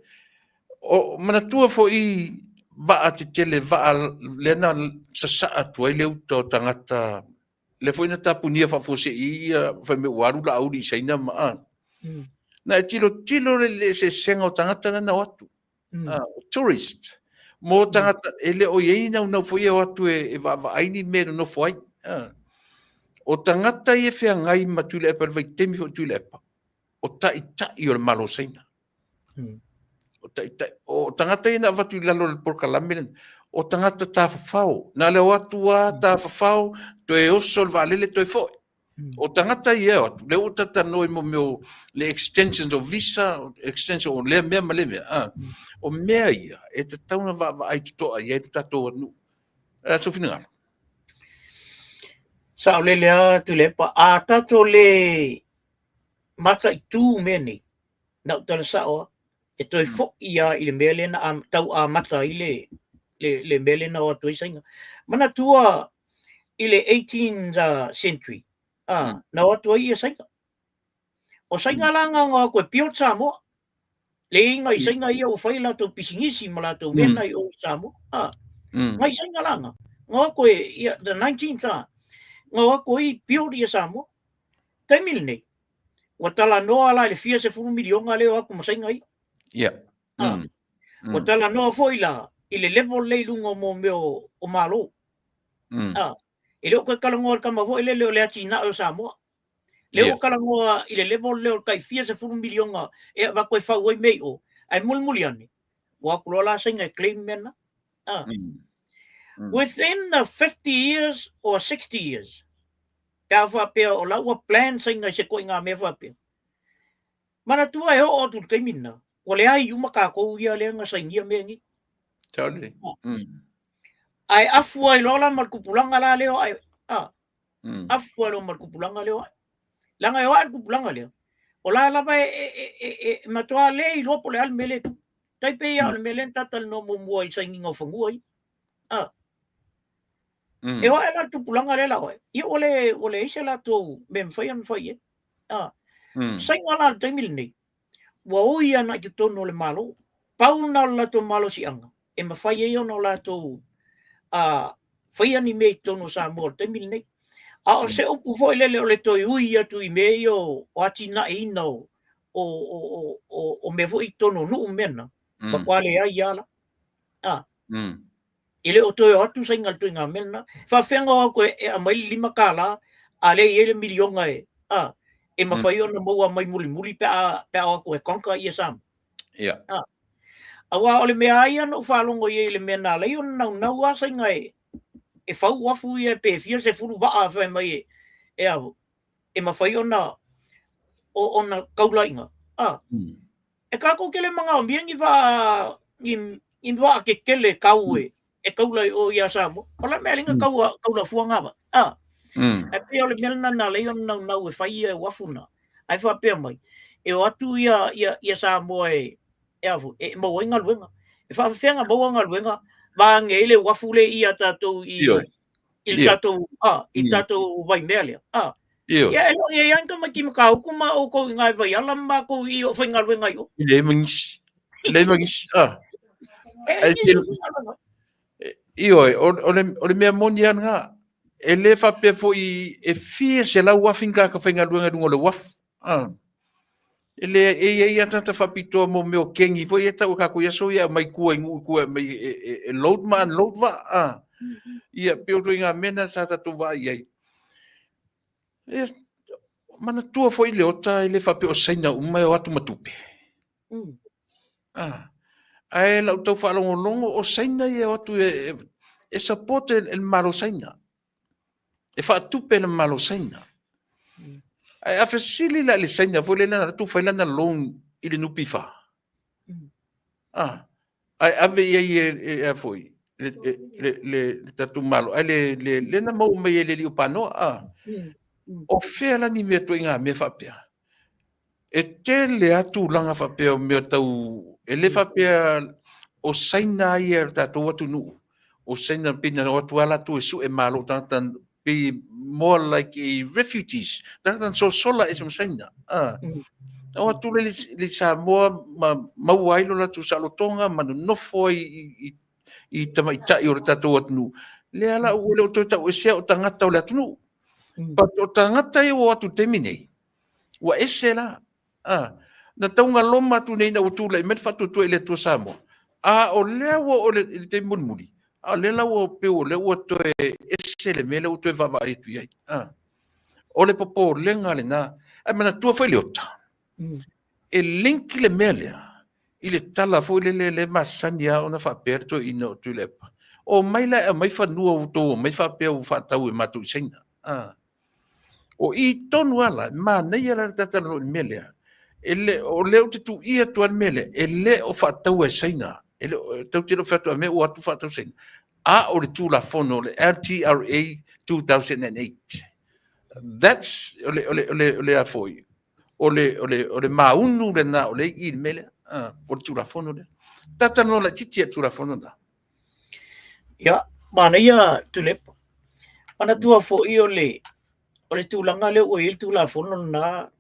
[SPEAKER 2] O, manatua foi vaa tetele, vaa lea na sasaa atu ai le uta o tagata, lea foi na tapunia faafuasei ia, fai mai ua alu Laauli i Saina ma, ah. Na e tilotilo le, le eseesega o tagata na na o atu. Tourist. Mo tagata, e le o i ai ni naunau foi e o atu e, e vaavaai ni mea e nonofo ai. O tagata ia e feagai ma Tuilaepa i le vaitaimi foi o Tuilaepa, o taitai o le Malo o Saina. O taitai, o tagata ia na avatu i lalo o le polokalame lena, o tagata tafafao. Na o le o atu lava tafafao, toe oso le vaalele toe foi. O tagata ia e o atu, lea ua talanoa i mo mea o le extensions o visa, extension o lea mea ma lea mea. Ah. O mea ia e tatau ona vaavaai totoa i ai lo tatou atunuu. O le a sou finagalo?
[SPEAKER 3] Saolele lava Tuilaepa, a tatou le mataitu mea nei, na ou tala sao lava, e toe foi lava i le mea lea na tau amata ai le, le, le mea lea na o atu ai Saina. Manatua i le 18th century, na o atu ai ia Saina. O Saina la na o atu e build Samoa. Le iga i Saina ia ua fai latou pisinisi ma latou mea na i o i Samoa. Ngai Saina la na. Na o atu e, ia, the 19th, na o atu ai build ia Samoa. Taimi lenei, ua talanoa la i le fia sefulu miliona lea o atu ma Saina ia. Ua talanoa foi la i le level lea i luga o mo mea o Malo. E le o toe talanoa i le tama foi lele o le atinae o Samoa. Lea ua talanoa i le level lea o le tai fia sefulu miliona e avatu e fau ai mea i o. Ae mulimuli ane, ua o atu loa la Saina e claim mea na. Within the 50 years or 60 years, pe a faapea o la ua plan Saina i se ituaiga mea faapea, manatua e oo atu i le taimi lena, ua leai uma tatou ia lea na sainia mea nei.
[SPEAKER 2] Totally.
[SPEAKER 3] Ae afu ai loa la ma le tupulaga la lea o ae. Afu ai loa ma le tupulaga lea o ae. Leaga e o ae le tupulaga lea, o la lava e, e, e, e, e matua le iloa po o le a le mea lea e tupu. Tai pei lava o le mea lea na ta talanoa muamua i sainiga o fanua ia. E o ae la le tupulaga lea la oe, ia ua le, ua leai se latou mea e mafai ona fai i ai. Saina la i le taimi lenei, ua ui ana i totonu o le Malo. Pau lena o le latou malosiaga e mafai ai ona o latou faia ni mea i totonu o Samoa i le taimi lenei. A o se upu foi lele o le toe ui atu i mea ia o atinaeina o, o, o, o, o mea foi i totonu o nuu ma mea na, matua leai lava la. E le o toe o atu Saina i le ituaiga mea lena. E faapefea ona o atu e aumai le $5 a lea e i ai le miliona e, a, e mafai ona maua mai mulimuli pe a, pe a o atu e conquer ia Samoa.
[SPEAKER 2] A.
[SPEAKER 3] Aua o le mea lava ia na ou faalogo i ai i le mea na ala ai ona naunau lava Saina e, e fau uafu ia pe fia sefulu vaa fai mai e, e a, e mafai ona, o, ona kaula i ina. A. E tatou te le manaomia ni vaa, ni, ni vaa tetele kau e, e kaula i o ia Samoa. O le mea linga kaua, kaula fua ngā vaa. A. E pei o le mea lena na ala ai ona naunau e fai ia uafu na. Ae faapea mai, e o atu ia, ia, ia Samoa e, e a foi, e maua ai galuega. E faafefea ona maua galuega, vaeane ai le uafu lea i ia tatou i, i le tatou, a, i le tatou vaimea lea. A. Ia, e le o i ai lava ni tamaiti Matautu ma outou i ina i Vaiala ma matou i o faigaluega i o.
[SPEAKER 2] E leai ma nisi. E leai ma nisi. A.
[SPEAKER 3] E leai ma nisi.
[SPEAKER 2] Ioe, o le mea moni lava lena. E le faapea foi e fia 100,000 ni tagata faigaluega i luga o le uafu. A. E le, e i ai lava tagata faapitoa mo mea o kegi foi ia e tau e tatou i aso ia e aumai tua i nuu i tua e aumai e load ma unload vaa. A. Ia, pei o ituaiga mea na sa tatou vaai i ai. Ia, manatua foi Leota e le faapea o Saina uma e o atu ma tupe. Ae lau tau faalogologo o Saina ia e o atu e, E support e le Malo Saina. E faatupe e le Malo Saina. Ae a fesili la i le Saina foi lele na alu atu fai lana loan i le NPF. Ah, ae ave i ai e a foi le tatou Malo, ae le le na maua mai e le alii o Panoa. Ah. O fea la ni mea ituaiga mea faapea? E tele lava tulaga faapea o mea tau, e le faapea o Saina ia e le tatou atunuu, o Saina pei na o atu lava latou e sue malo tagata pei more like a refugees, tagata na sosola ese ma Saina. Ah. Na o atu le, le Samoa ma maua ai lo latou saolotoga ma nonofo ai i tamaitai o le tatou atunuu. Lea la ua le o toe tauesea o tagata o le atunuu. But o tagata ia ua o atu i le taimi nei, Ua ese la. A, na taugaloma atu nei ina ua tulai mai le faatuatua i le Atua Samoa, a o lea ua oo i le taimi mulimuli, a o lea la ua pei o lea ua toe ese le mea lea ua toe vaavaai atu i ai. A, o le popolega lena. Ae manatua foi Leota, e link le mea lea i le tala foi lele lea e masani lava ona faapea le toeaina o Tuilaepa, omai la e aumai fanua ua outou omai faapea ua faatau e matou i Saina. A, O i tonu lava la, e manaia la le tatalanoa i le mea lea. E le, o lea ou te tuuia atu lava le mea lea, e le o faataua e Saina, e le o, tatou te le o fai atu a mea ua atu faatau Saina. A o le Tulafono o le LTRA 2008. That's, o le, o le, o le, o le a foi, o le, o le, o le maunu lena o lea i i le mea lea, o le Tulafono lea. Tatalanoa laitiiti i le Tulafono lena.
[SPEAKER 3] Ia, manaia Tuilaepa. Manatua foi o le, o le tulaga lea ua i ai le Tulafono lena,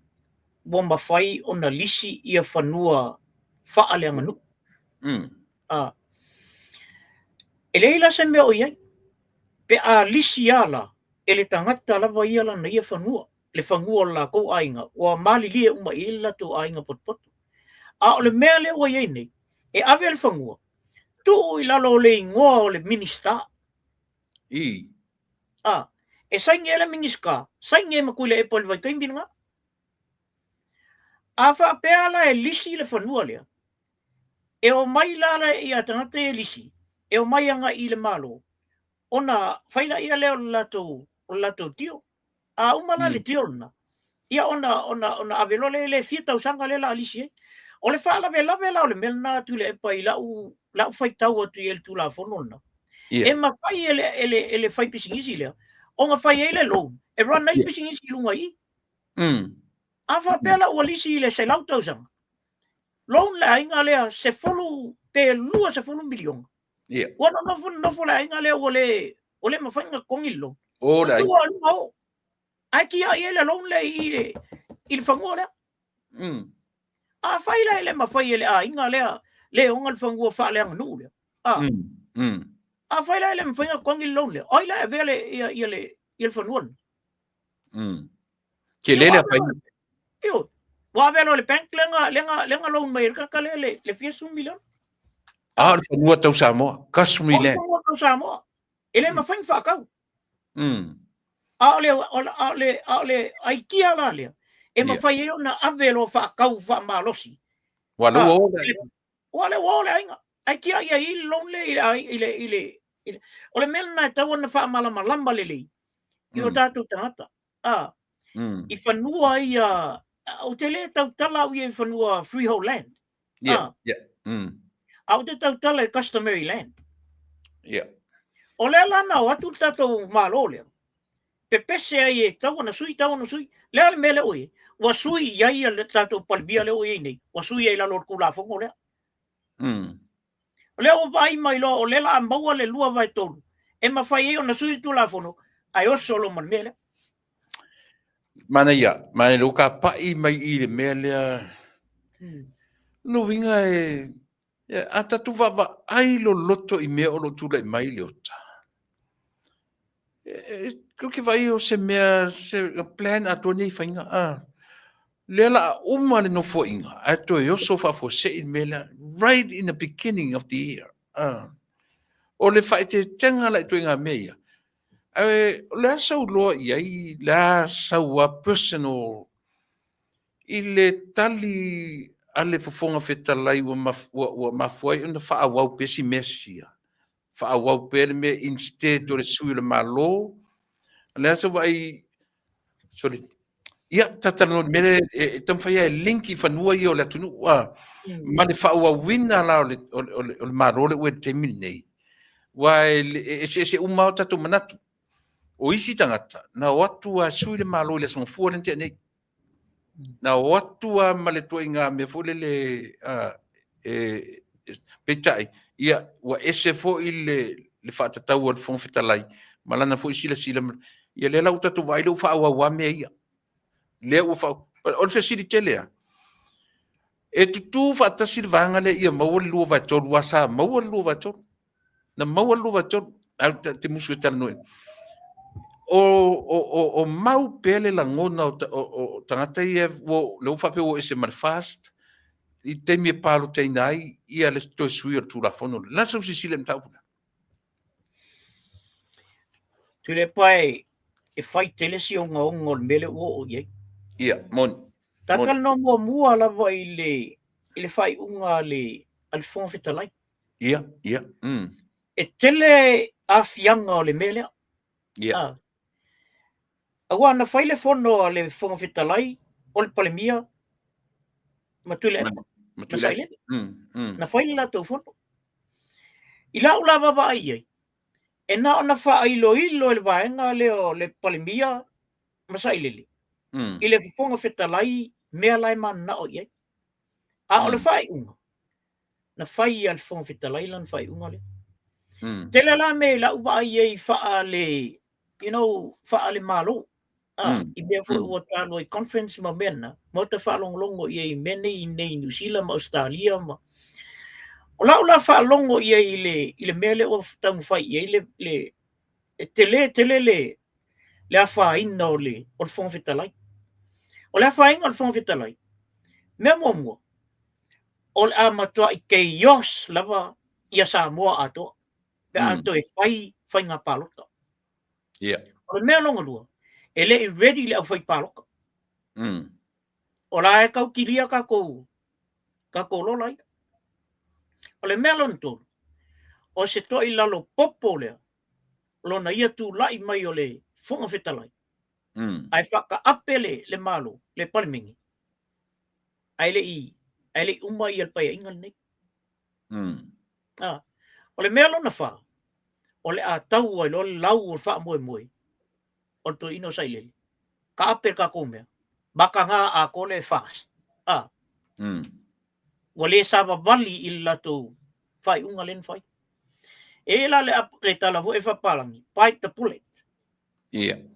[SPEAKER 3] ua mafai ona lisi ia fanua faaleaganuu. A, e leai la se mea o i ai. Pe a lisi lava la, e le tagata lava ia lana ia fanua, le fanua o le latou aiga, ua malilie uma i ai le latou aiga potopoto. A o le mea lea ua i ai nei, e ave le fanua, tuu i lalo o le igoa o le Minisita.
[SPEAKER 2] I.
[SPEAKER 3] A, e saini ai le Minisita, saini ai ma Tuilaepa i le vaitaimi lena. A faapea la e lisi le fanua lea, e omai la la ia tagata e lisi, e omai agai i le Malo, ona fai laia lea o le latou, o le latou deal. A uma la le deal lena, ia ona, ona, ona ave loa lea i le fia tausaga lea o le a lisi ai. O le faalavelave la o le mea lena Tuilaepa i lau, lau faitau atu i ai i le Tulafono lena, e mafai e le, e le, e le faipisinisi lea ona fai ai le loan e run ai le pisinisi i luga i i. A faapea la ua lisi i le 100 tausaga, loan le aiga lea 10 pe 20 miliona. Ua nonofo nonofo le aiga lea ua le, ua le mafai ona totogi le loan.
[SPEAKER 2] Oh, le aiga.
[SPEAKER 3] Tua luga o. Ae tiai ai le loan lea i le, i le fanua lea. Afai la e le mafai e le aiga lea le ona le fanua faaleaganuu lea. A. Afai la e le mafai ona totogi le loan lea, o ai la e avea le, ia, ia le, ia le fanua lena?
[SPEAKER 2] Tele le afaina.
[SPEAKER 3] Ioe. Ua ave loa i le bank lea na, lea na, lea na loan mai ai le tagata lea le, le fia sefulu miliona.
[SPEAKER 2] Ah, o le fanua tau Samoa, customary
[SPEAKER 3] O le
[SPEAKER 2] land.
[SPEAKER 3] fanua tau Samoa. E le mafai ona faatau. A o le, o le, a o le, a o le aikia la lea, e mafai ai ona ave loa faatau faamalosi.
[SPEAKER 2] Ua lea ua o le aiga.
[SPEAKER 3] Ua lea ua o le aiga. Ae tiai ai le loan lea i le, i le, i le, i le, o le mea lena e tatau ona faamalamalama lelei i o tatou tagata. A, i fanua ia, ou te le tautala au ia i fanua freehold land. A ou te tautala i customary land. O lea la na o atu le tatou Malo lea, pepese ai e tatau ona sui, tatau ona sui. Le a le mea lea ua i ai? Ua sui i ai le tatou Palemia lea ua i ai nei, ua sui ai i lalo o le Tulafono lea. O lea ua vaai mai loa o lea o le a maua le 2/3 e mafai ai ona sui le Tulafono, ae oso loa ma le mea lea.
[SPEAKER 2] Manaia, manaia lou kapa'i mai i le mea lea. Lona uiga e, a tatou vaavaai loloto i mea o lo o tulai mai Leota, Tou te vaai o se mea, se plan atoa nei faiga, a. Lea la a uma le nofoaiga, ae toe oso faafuasei le mea lea, right in the beginning of the year. A. O le faaeteetega la i ituaiga mea ia, ae o le a sau loa i ai, le a sau a personal i le tali a le Fofoga Fetalai ua mafua ai ona faaauau pea si mea sia. faaauau pea le mea instead o le sui o le Malo. O le a sau vaai, sorry, ia, ta talanoa i le mea lea e taumafai lava e link i fanua ia o le atunuu, a, ma le faaauauina la o le Malo lea ua i le taimi lenei, aua e eseese uma lava o tatou manatu. O isi tagata, na o atu lava sui le Malo i le Aso Gafua lea na tea nei. Na o atu lava ma le ituaiga mea foi lele, peitai, ia, ua ese foi le faatatau a le Fofoga Fetalai ma lana foi silasila. Ia lea la ua tatou vaai lea ua faaauau lava mea ia. Lea ua faa... O le fesili tele lava, e tutu faatasi le vaega lea ia maua le 2/3, aua sa maua le 2/3. Na maua le 2/3, ae ta te musu e talanoa. O mau pea le lagona o tagata ia, lea ua faapea ua ese ma le FAST, i le taimi e palotaina ai ia le toe sui o le Tulafono. O le a sau silasila i le mataupu lea?
[SPEAKER 3] Tuilaepa e fai tele si ogaoga o le mea lea ua oo i ai.
[SPEAKER 2] Ia, moni.
[SPEAKER 3] Ta talanoa muamua lava i le faaiuga a le Fofoga Fetalai.
[SPEAKER 2] Ia, ia.
[SPEAKER 3] E tele aafiaga o le mea lea.
[SPEAKER 2] Ia. Ah.
[SPEAKER 3] Aua na fai le fono a le Fofoga Fetalai, o le Palemia, ma Tuilaepa, ma Sailele. Na fai le latou fono. I lau la vaavaai i ai, e na ona faailoilo e le vaega lea o le Palemia ma Sailele i le Fofoga Fetalai mea la e mananao i ai. A o le faaiuga, na fai a le Fofoga Fetalai lana faaiuga lea. Tele la mea i lau vaai i ai faale, you know, faale Malo. I mea foi ua ta alu ai conference ma mea na, maota faalogologo i ai i mea nei i nei Niu Sila ma Ausetalia ma... O lau la faalogo i ai i le mea lea ua taumafai i ai le e tele tele le afaina o le Fofoga Fetalai. O le afaina o le Fofoga Fetalai, mea muamua, o le a matuai chaos lava ia Samoa atoa pe a toe fai faiga palota. O le mea lona lua, e le i ready le aufai palota. O la e tau kilia tatou lola ia. O le mea lona tolu, o se toai lalo popo lea, lona ia tulai mai o le Fofoga Fetalai, ae faataape le Malo, le Palemene, ae le i uma ia le Paeaiga lenei. O le mea lona fa, o le a tau ai loa le lau o le faamoemoe o le toeaina o Sailele, taape le tatou mea, mataga atoa le FAST. Ua le savavali i le latou faaiuga lea na fai. E i ai la le tala foi e faapalagi, bite the bullet.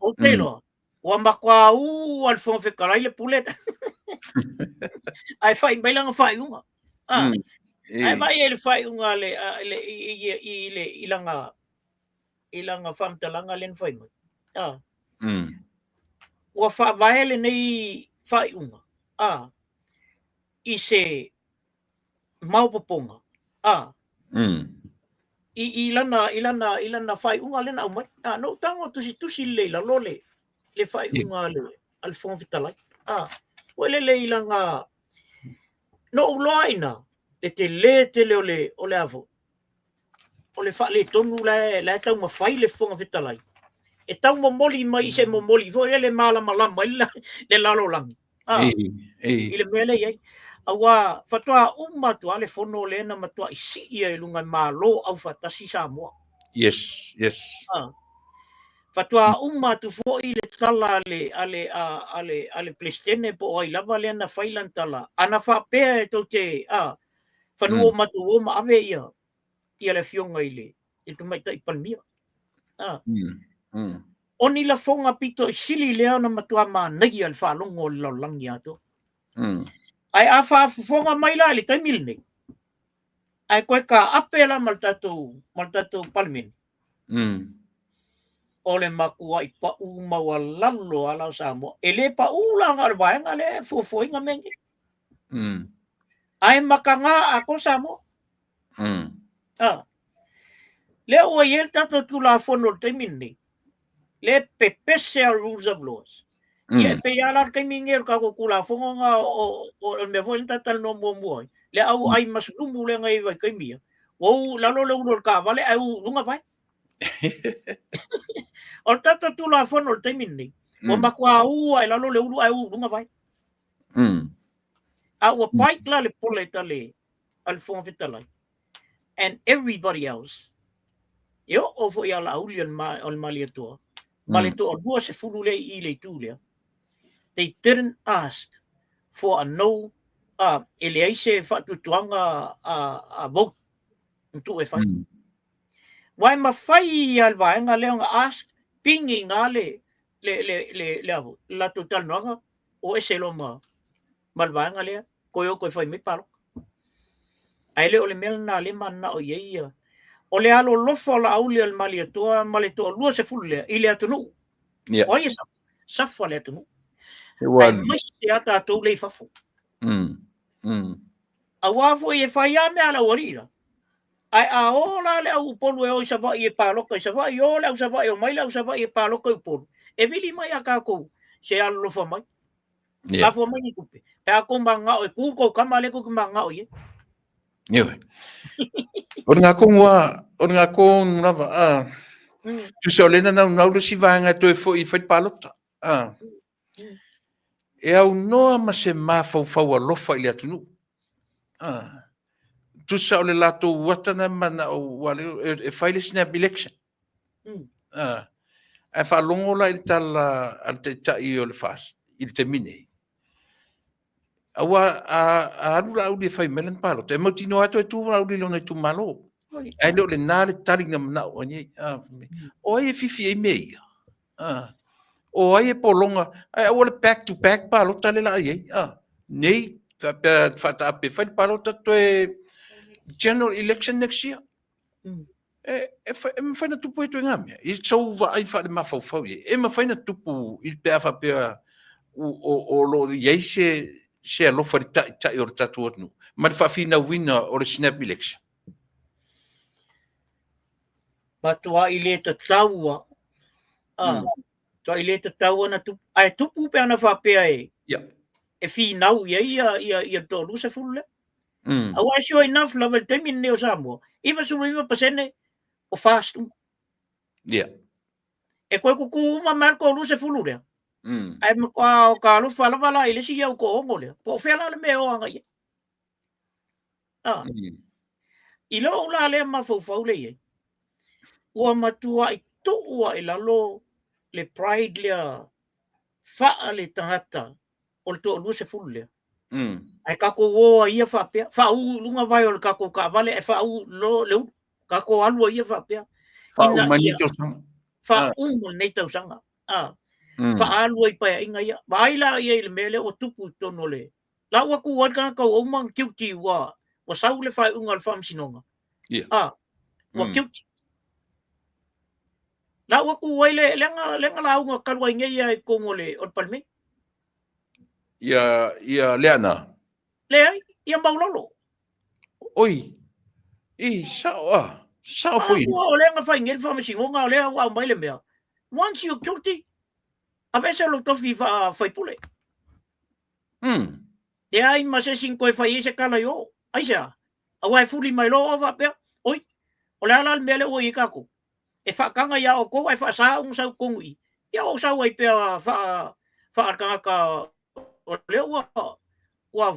[SPEAKER 3] Ou te iloa, ua matua ū a le Fofoga Fetalai le pule ae fai mai lana faaiuga. Ae vaai ai le faaiuga a le, i, i, lana i lana faamatalaga lea na fai mai. Ua faavae lenei faaiuga i se maopoopoga i lana faaiuga lea na aumai. Na ou tago tusitusi lelei i lalo le faaiuga a le Fofoga Fetalai. Ua lele i lana na ou iloa i ina le tele tele o le a foi o le faaletonu la e taumafai le Fofoga Fetalai e tau momoli mai i se momoli foi lele malamalama ai le lalolagi i le mea lea i ai. Aua faatoa uma atu lava le fono lea na matuai sii ai i luga e Malo aufaatasi Samoa. Faatoa uma atu foi le tala a le Peresetene po o ai lava lea na fai lana tala. Ana faapea e tou te fanua o matou o ma ave ia le afioga i le Tamaitai Palemia. O ni lafoga pito i sili lea ona matua manaia le faalogo o le lalolagi atoa. Ae a faafofoga mai la i le taimi lenei, ae toe taape la ma le tatou Palemene, o le matuai pau maualalo lava la o Samoa. E le pau la na o le vaega lea e fuafuaina mea nei. Ae mataga atoa Samoa. Lea ua i ai le tatou Tulafono i le taimi lenei, le pepese a rules of laws. Ia e pei lava la le taimi lenei o le tatou Tulafono na o le mea foi lea na talanoa muamua ai, le au ai masulumu lea na i ai vaitaimi ia, Ua uu i lalo le ulu o le taavale ae uu i luga vae. O le tatou Tulafono i le taimi lenei, ua matua uu lava i lalo le ulu ae uu i luga vae. A ua bite la le bullet a le Fofoga Fetalai and everybody else, e oo foi ia Laauli o le Malietoa ma le toalua sefulu lea i i le itu lea, they didn't ask for a no, e leai se faatuatuaga a vote na tuu e fai. Aua e mafai lava e le vaega lea ona ask, pigi i ina le latou talanoaga, o ese loa ma le vaega lea, toe o toe fai mai palota. Ae le o le mea lena lea e mananao i ai ia. O le alolofa o Laauli o le Malietoa ma le toalua sefulu lea i le atunuu.
[SPEAKER 2] Yeah.
[SPEAKER 3] O ai e safa? Safa le atunuu. Aemaise lava tatou lea i fafo. Aua foi e fai lava mea a le aualii la. Ae a o la le au Upolu e o i Savaii e palota i Savaii, o le au Savaii, omai le au Savaii e palota i Upolu, e vili mai a tatou se alolofa mai.
[SPEAKER 2] Yeah.
[SPEAKER 3] Lafo mai ni tupe. Pe a tou mananao e tu tou tama lea tou te mananao i ai.
[SPEAKER 2] Ioe. O le ngakonu a, o le ngakonu lava a. Tusa o lena naunau le isi vaega e toe foi e fai le palota. A. E aunoa ma se mafaufau alofa i le atunuu. A. Tusa o le latou ata na manao e fai le snap election. Ae faalogo la i le tala a le Taitai o le FAST i le taimi nei, aua a alu Laauli e fai mai lana palota, e mautinoa lava toe tu Laauli i lona itumalo. Ae le o lena le tali na manao ai nei. O ai e fifi ai mea ia? O ai e pologa? Ae aua le back to back palota lea o le a i ai. Nei faapea faataape fai le palota toe general election next year. E, e, e mafai na tupu ai ituaiga mea. I sou vaai faalemafaufau i ai, e mafai na tupu i pe a faapea o lo o i ai se, se alofa i le taitai o le tatou atunuu ma le faafinauina o le snap election.
[SPEAKER 3] Matuai le tatau a. Ah, matuai le tatau ona tupu. Ae tupu pe ana faapea e, e finau i ai ia, ia, ia le toalua sefulu lea. Aua e sure enough lava i le taimi lenei o Samoa, 99% o FAST uma. E toe tutu uma mai le toalua sefulu lea. Ae matua o ka alofa lava la i le isi au toaono lea. Po o fea la le mea e o agai i ai. Ah. I lou la lea mafaufau lea i ai, ua matuai tuu lava i lalo le pride lea faa le tagata o le toalua sefulu lea. Ae tatou o ai ia faapea, faauu i luga vae o le tatou taavale ae faauu lo le ulu. Tatou alu ai ia faapea.
[SPEAKER 2] Faauma lenei tausaga.
[SPEAKER 3] Faauma lenei tausaga. Ah. Faaalu ai i paeaiga ia. Vaai la i ai i le mea lea ua tupu i totonu o le La ua tu ai le tagata ua uma ona guilty ua ua sau le faaiuga a le faamasinoga.
[SPEAKER 2] Yeah.
[SPEAKER 3] Ah, ua guilty. La ua tu ai le le na le na lauga talu ai nei ia i totonu o le o le Palemene.
[SPEAKER 2] Ia ia Leaana.
[SPEAKER 3] Leai, ia Maulolo.
[SPEAKER 2] Oi. I sao a. Sao foi.
[SPEAKER 3] Ah, o lea na fai nei le faamasinoga o lea ua aumai le mea. Once you guilty, aveese lou tofi faa-faipule. Leai ma se isi na toe fai ai se tala i o. Aisea? Aua e fuli mai loa o faapea, Oi, o le a la le mea lea ua i ai tatou? E faataga iā outou ae faasa ona sau i totonu i i. Ia ou sau ai pea faa, faa-tagata o lea ua, ua,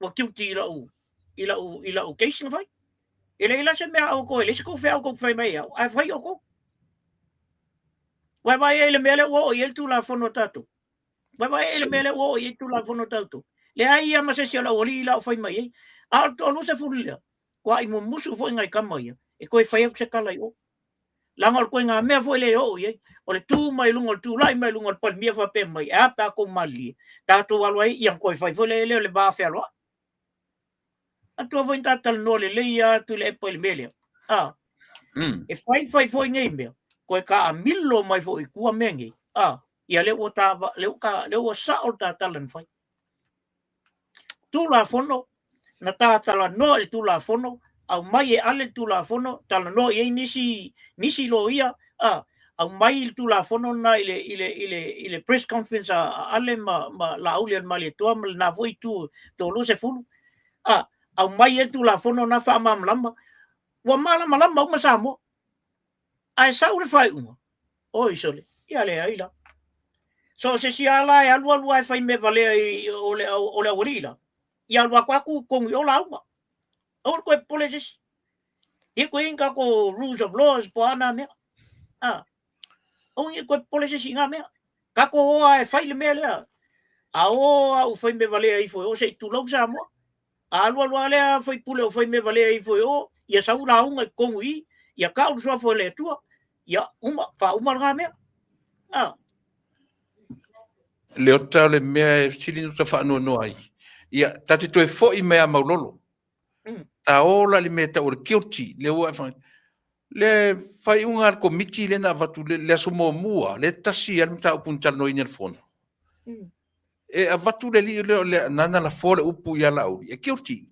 [SPEAKER 3] ua guilty i lau, i lau, i lau case na fai. E leai la se mea a outou, e leai se tou feau tou te fai mai ai au, ae fai outou. Ua e vaai ai i le mea lea ua oo i ai le Tulafono a tatou? Ua vaai i le mea lea ua oo i ai Tulafono tatou. Leai ia ma se isi o le aualii la o fai mai ai. A o le toalua sefulu lea, tuai mumusu foi nai tama ia, e toe fai atu se tala i o. Leaga o le ituaiga mea foi lea e oo i ai, o le tu mai luga o le tulai mai luga o le Palemia faapea mai, e a pe a tou malilie, tatou alo ai, ia ona toe fai foi lea o le va fealoai. Matua foi na ta talanoa lelei lava Tuilaepa i le mea lea. A, E fai fai foi nei mea, toe taamilo mai foi i tua mea nei. A, ia lea ua ta, lea ua ta, lea ua sao le ta tala na fai. Tulafono, na ta talanoa i le Tulafono, aumai e Ale le Tulafono, talanoa i ai nisi, nisi loia, a, aumai le Tulafono lena i le, i le, i le, i le press conference a Ale ma, ma Laaulialemalietoa ma lena foi itu toalua sefulu, a, aumai ai le Tulafono lena faamalamalama. Ua malamalama uma Samoa. Ae sau le faaiuga, oi sole, ia leai la. So o se isi lava la e alu alu lava e fai mea valea i, o le, o le aualii la, ia alu atu atu i totonu i o lauga. Aua le toe popole se isi. Ia toe i ai ni tatou rules of laws po o a na mea. A, aua ne i toe popole se isi i na mea. Tatou o lava e fai le mea lea. A o lava ua fai mea valea ifo e o se i tulou Samoa. A alu alu lava lea faipule o fai mea valea ifo e o, ia sau lauga i totonu i i, ia tau le suafa o le Atua, ia uma, faauma lena mea. A.
[SPEAKER 2] Leota o le mea e sili ona ta faanoanoa ai, ia, ta te toe foi mai a Maulolo. Ta o la i le mea e tau o le guilty, lea ua e Le faaiuga a le Komiti lea na avatu i le aso muamua, lea e tasi lava le mataupu na talanoaina i le Fono, e avatu le alii lea o le nana lafoa le upu ia Laauli, e guilty.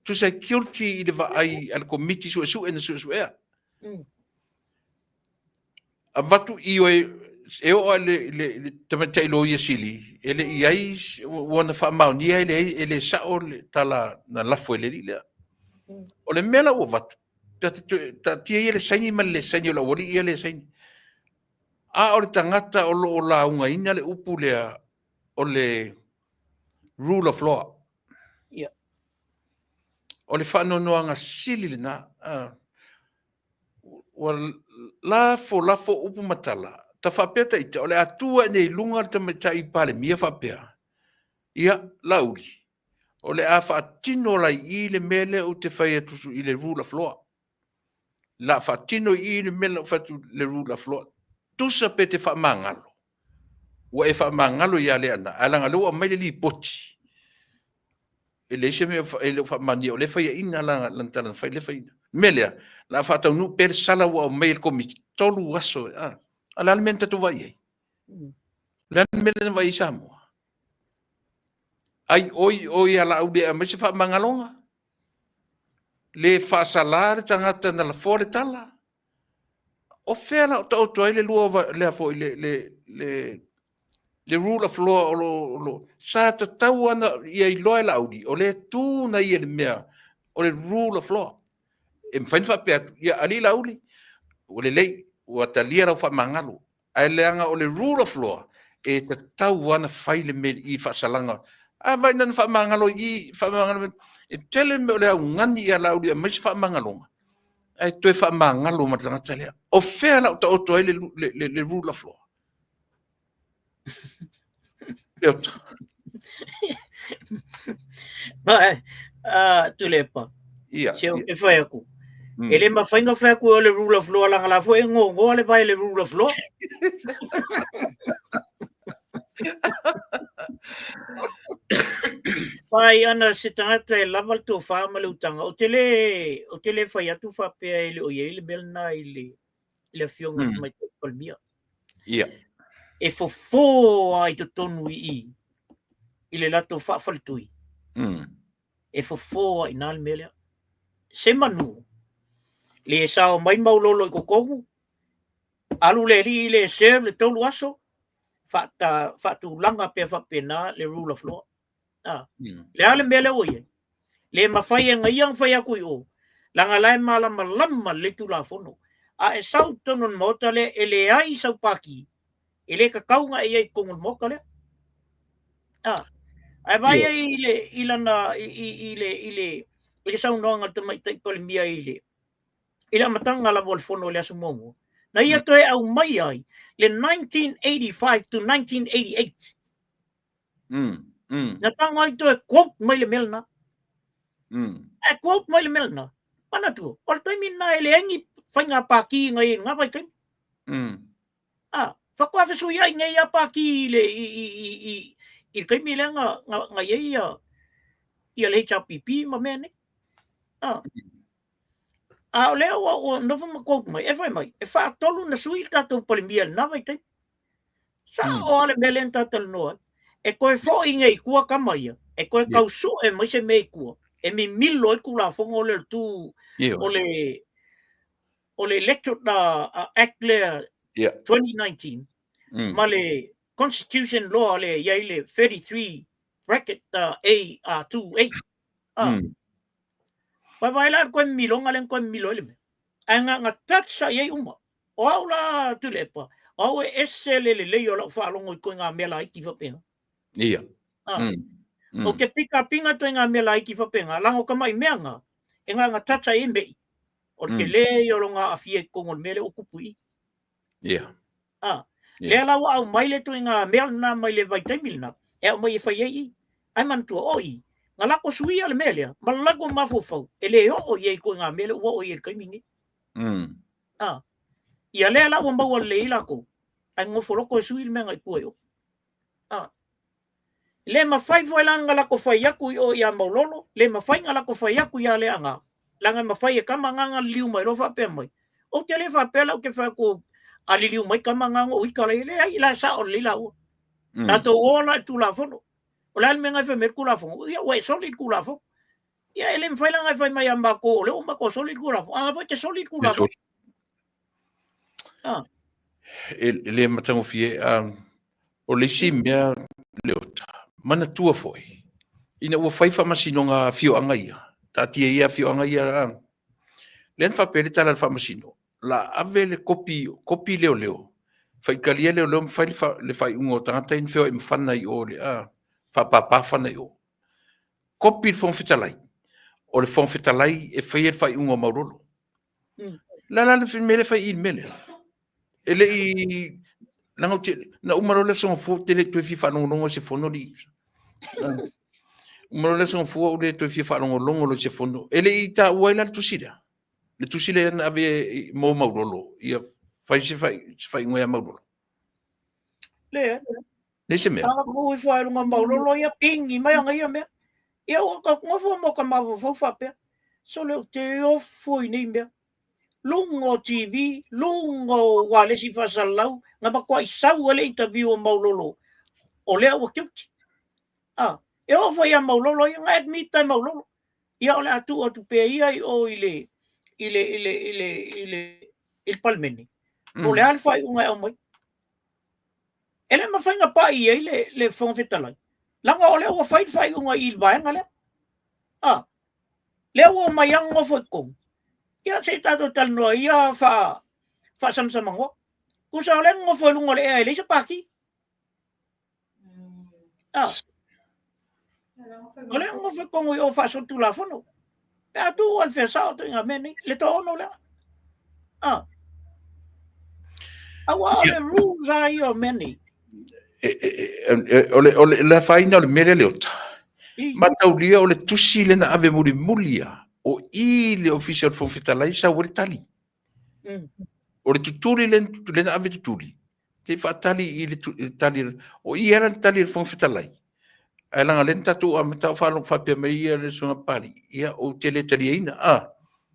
[SPEAKER 2] Tusa e guilty i le vaai a le Komiti Suesue na suesuea. Avatu ioe, e oo lava i le tamaitai loia sili, e le i ai ua na faamaonia e leai, e le sao le tala na lafo e le alii lea. O le mea la ua avatu, taatia ia le saini ma le le saini o le aualii ia le saini. A o le tagata o lo o laugaina le upu lea o le rule of law.
[SPEAKER 3] Yeah.
[SPEAKER 2] O le faanoanoaga sili lena. Ua lafo lafo upu ma tala, ta faapea ta ita, o le a tu ae nei i luga le tamaitai Palemia faapea, ia, Laauli, o le a faatino la i i le mea lea ou te fai atu i le rule of law. La faatino i i le mea lea ou fai atu le rule of law. Tusa pe te faamagalo, ua e faamagalo ia Leaana, ae leaga o lea ua aumai le lipoti, e leai se mea e le o faamaonia, o lea e faiaina lana tala na fai, lea e faiaina. O le mea lea, o le a faataunuu pea le sala ua aumai e le Komiti, 3 aso, a. A o le a le mea na tatou vaai i ai? O le a le mea lea na vaai ai Samoa? Ai oi oi ia Laauli e aumai se faamagaloga? Le faasala le tagata na lafoa le tala? O fea la o taoto ai le lua lea foi le le le le rule of law o lo, o lo sa tatau ana ia iloa e Laauli o lea tu na ia le mea o le rule of law. E mafai ona faapea atu, ia alii Laauli, ua lelei, ua talia lau faamagalo. Ae leaga o le rule of law, e tatau lava ona fai le mea i faasalaga. A vai na faamagalo i i, faamagalo, e tele mea o le augani ia Laauli e aumai se faamagaloga, ae toe faamagalo ma le tagata lea. O fea la o taoto ai le rule of law? Leota.
[SPEAKER 3] Ba, Tuilaepa,
[SPEAKER 2] Ia,
[SPEAKER 3] se ou te fai atu. E le mafai ona fai atu o le rule of law leaga la foi e gogoa le vai le rule of law. Pai ana se tagata e lava le tofa ma le utaga, ou te le, ou te le fai atu faapea e le o i ai le mea lena i le, i le afioga i le Tamaitai Palemia.
[SPEAKER 2] Ia.
[SPEAKER 3] E fofo lava i totonu i i, i le latou faafaletui. E fofo lava i ina le mea lea. Se manu, le sao mai Maulolo i totonu, alu le alii le serve le 3 aso, faata, faatulaga pea faapena le rule of law. Ah. Le a le mea lea ua i ai? Le mafai e ia ona fai atu i o, leaga la e malamalama lelei Tulafono. A e sau i totonu o le Maota lea e leai sau pati, e le tatau ona e i ai i totonu o le Maota lea. Ah. Ae vaai ai i le, i lana, i, i, i le, i le, i le saunoaga a le Tamaitai Palemia i le, i le amataga lava o le fono i le aso muamua, na ia toe aumai ai le 1985 to 1988. Na tago ai toe quote mai le mea lena. Ae quote mai le mea lena. Manatua, o le taimi lena e leai ni faiga pākī na i ai i lena vaitaimi. Ah, faatoa fesuiai nei a pākī i le, i, i, i, i, i le taimi lea na, na, na i ai ia, ia le HRPP ma mea nei. Ah. A o lea ua, ua nofo ma quote mai, e fai mai, e faatolu na sui le tatou Palemia i lena vaitaimi. Sao lava le mea lea na ta talanoa ai. E toe foi nei i tua tama ia, e toe tau sue mai se mea i tua, e mimilo ai le Tulafono lea o le tu, o le, o le Electoral Act lea 2019, ma le Constitution Law lea e i ai le 33 bracket A 2 A. Vaevae la le koe mimiloga lea na koe mimilo ai le mea. Ae na na touch sa i ai uma. O au la Tuilaepa, o au e ese le lelei o lau faalogo i ituaiga mea laiti faapena.
[SPEAKER 2] Ia.
[SPEAKER 3] Ah. Ou te pikapinga ituaiga mea laiti faapena, leaga o tamai mea na, e na na touch ai mei. O le tele ia o lona aafia i totonu o le mea lea ua tupu i i.
[SPEAKER 2] Ia.
[SPEAKER 3] Ah. Lea la ua aumai le ituaiga mea lena mai le vaitaimi lena, e aumai e fai ai i i. Ae manatua, o i, na lako suia le mea lea, ma le lako mafaufau, e le oo i ai ituaiga mea lea ua oo i ai i le taimi lenei. Ah. Ia lea la ua maua lelei ai latou, ae nonofo loto e sui le mea na i tua i o. Ah. Le mafai foi la ona lako fai atu i o ia Maulolo, le mafai ona lako fai atu ia Leaga, leaga e mafai e tama na ona liliu mai loa faapea mai, ou te le faapea la ou te fai atu a liliu mai tama na ona ou ita la i ai, leai, la e sao lelei laua. Tatou o la i le Tulafono. O le a le mea na e fai mai ai le Tulafono? Ia ua e soli le Tulafono. Ia e le mafai la ona e fai mai ia matou o lea ua matou soli le Tulafono. A foi e te soli le Tulafono.
[SPEAKER 2] Ah. E le matagofie, o le isi mea Leota, manatua foi, ina ua fai faamasinoga a afioaga ia, taatia ia afioaga ia, lea na faapea le tala a le faamasino, la ave le kopi, kopi leoleo, faitalia leoleo ma fai le faaiuga o tagata ia na feoai ma fana i o, faapapa fana i o. Kopi le Fofoga Fetalai, o le Fofoga Fetalai e faia le faaiuga o Maulolo. La la le mea le fai i le mea lea. E le i leaga ou te na uma loa le Aso Gafua ou te le toe fia faalogologo i se fono alii. Uma loa le Aso Gafua ou le toe fia faalogologo loa i se fono. E le i taua ai la le tusi lea. Le tusi lea na ave mo Maulolo ia fai se faaiuga ia Maulolo.
[SPEAKER 3] Leai.
[SPEAKER 2] Leai se mea.
[SPEAKER 3] Sa uu ifo ai luga Maulolo ia pingi mai ana ia mea. Ia ua ka nofo mo ka mafaufau faapea. Sole ou te ofo i nei mea. Luga o TV, luga o ualesi faasalalau, na matuai sau ai le interview o Maulolo, o lea ua guilty. Ah, e oo foi ia Maulolo ia, na admit ai Maulolo. Ia o le a tuu atu pea ia i o i le i le i le i le i le i le Palemene. Po o le a le faaiuga e aumai. E le mafai ona pai i ai le, le Fofoga Fetalai, leaga o lea ua fai le faaiuga i le vaega lea. Ah, lea ua omai lava nonofo i totonu. Ia, se i tatou talanoa ia faa, faasamsamanoa. Tusa o lea nonofo i luga o le ea e leai se pati. Ah. O lea nonofo i totonu i o faasolitulafono. Pe a tuu al fea sao ituaiga mea nei, le toaono lea. Ah. Aua o le rules a ia o mea nei.
[SPEAKER 2] O le afaina o le mea lea Leota, mataulia o le tusi lea na ave mulimuli ia, o i le Ofisa o le Fofoga Fetalai sau ai le tali. O le tutuli lea na ave tutuli, te faatali i le tali, o i ala le tali a le Fofoga Fetalai. Ae leaga o lea na tatou amata o faalogo faapea mai ia le Susuga Papalii, ia ou te le taliaina. Ah,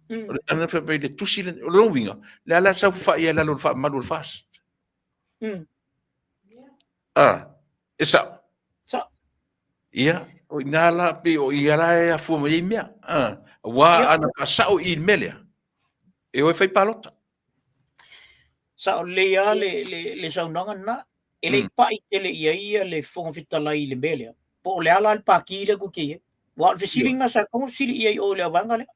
[SPEAKER 2] o le tali na fai mai le tusi lea, o lona uiga, lea la sau faafai ai i lalo o le faamalu o le FAST. Ah, e sao.
[SPEAKER 3] Sao.
[SPEAKER 2] Ia, o i ina la, pei o i la e afua mai ai mea. Ah, aua ana faasao i le mea lea, e o e fai palota.
[SPEAKER 3] Sao lelei lava le, le, le saunoaga lena. E le i pai tele i ai ia le Fofoga Fetalai i le mea lea. Po o le a la le pati lea tou te i ai. Aua o le fesili lena sa tatau ona fesili i ai o i le vaega lea.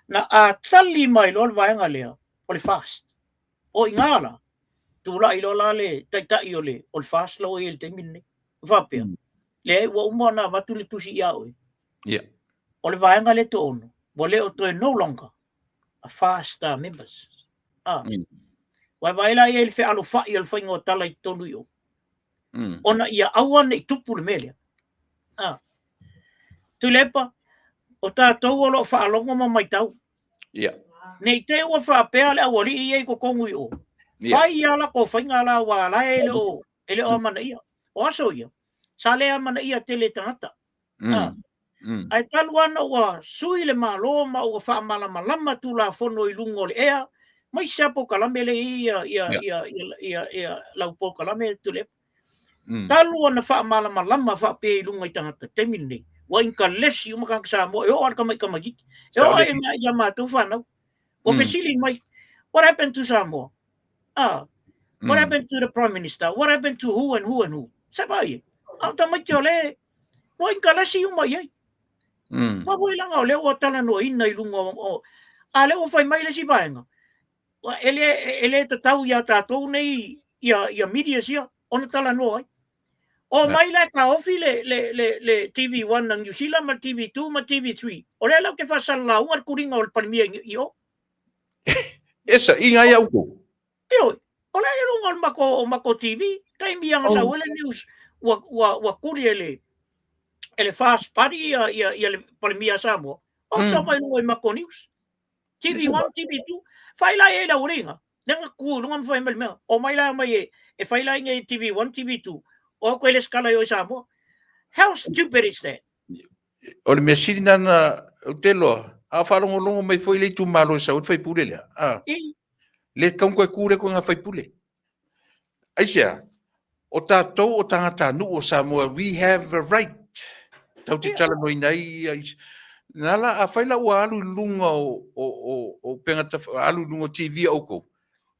[SPEAKER 3] Na a tali mai loa le vaega lea, o le FAST. O i ina la, tulai loa la le taitai o le, o le FAST la ua i ai i le taimi lenei. Faapea, leai ua uma ona avatu le tusi ia oe. O le vaega lea toaono, ua le o toe no longer a FAST members. Ah. Ua vaai la i ai le fealofai o le faiga o tala i totonu i o. Ona ia aua ne i tupu le mea lea. Ah. Tuilaepa, o tatou o lo o faalogo ma maitau. Ne i te i ua faapea le aualii ia i totonu i o. Fai lava latou faiga la aua la e le o, e le o amanaia. O aso ia, sa le amanaia tele e tagata. Ah. Ae talu lava ona ua sui le Malo ma ua faamalamalama Tulafono i luga o le ea, aemaise lava polokalame lea e i ai ia, ia, ia, ia, ia, lau polokalame Tuilaepa. Talu ona faamalamalama faapea i luga i tagata i le taimi lenei, ua inkalesi uma tagata Samoa, e oo lava i le tamai tamaitiiti, e oo lava i a matou fanau. Ua fesili mai, what happened to Samoa? Ah, what happened to the Prime Minister? What happened to who and who and who? Sa pa ia. A o tamaiti o le, ua inkalesi uma i ai. Aua foi leaga o lea ua talanoaina i luga o, a lea ua fai mai le isi vaega, e le tatau ia tatou nei ia media sia ona talanoa ai. O mai la e taofi le TV1 a Niu Sila ma le TV2 ma TV3. O lea la ou te faasalalauga le tuliga o le Palemia i o.
[SPEAKER 2] Esa, i ngai au kou.
[SPEAKER 3] Ioe, o lea i luga o le matou, o matou TV, taimi anga sau ai le news, ua tuli e le First Party ia le Palemia a Samoa, o sau mai luga i matou news. TV1, TV2, fai la i ai le aualiiga, lea na tu i luga ma fai mai le mea, o mai la mai e fai la i nei TV1, TV2, o au koe le skala i o i Samoa. How stupid is that?
[SPEAKER 2] O le mea sili nana, ou te loa, a o faalogologo mai foi le itumalo e sau ai le faipule lea, a, le tatau ona toe tu lea ituaiga faipule. Aisea? O tatou o tagatanuu o Samoa, we have a right tatou te talanoaina ai ia isi. Na la, afai la ua alu i luga o upega, alu i luga o TV a outou,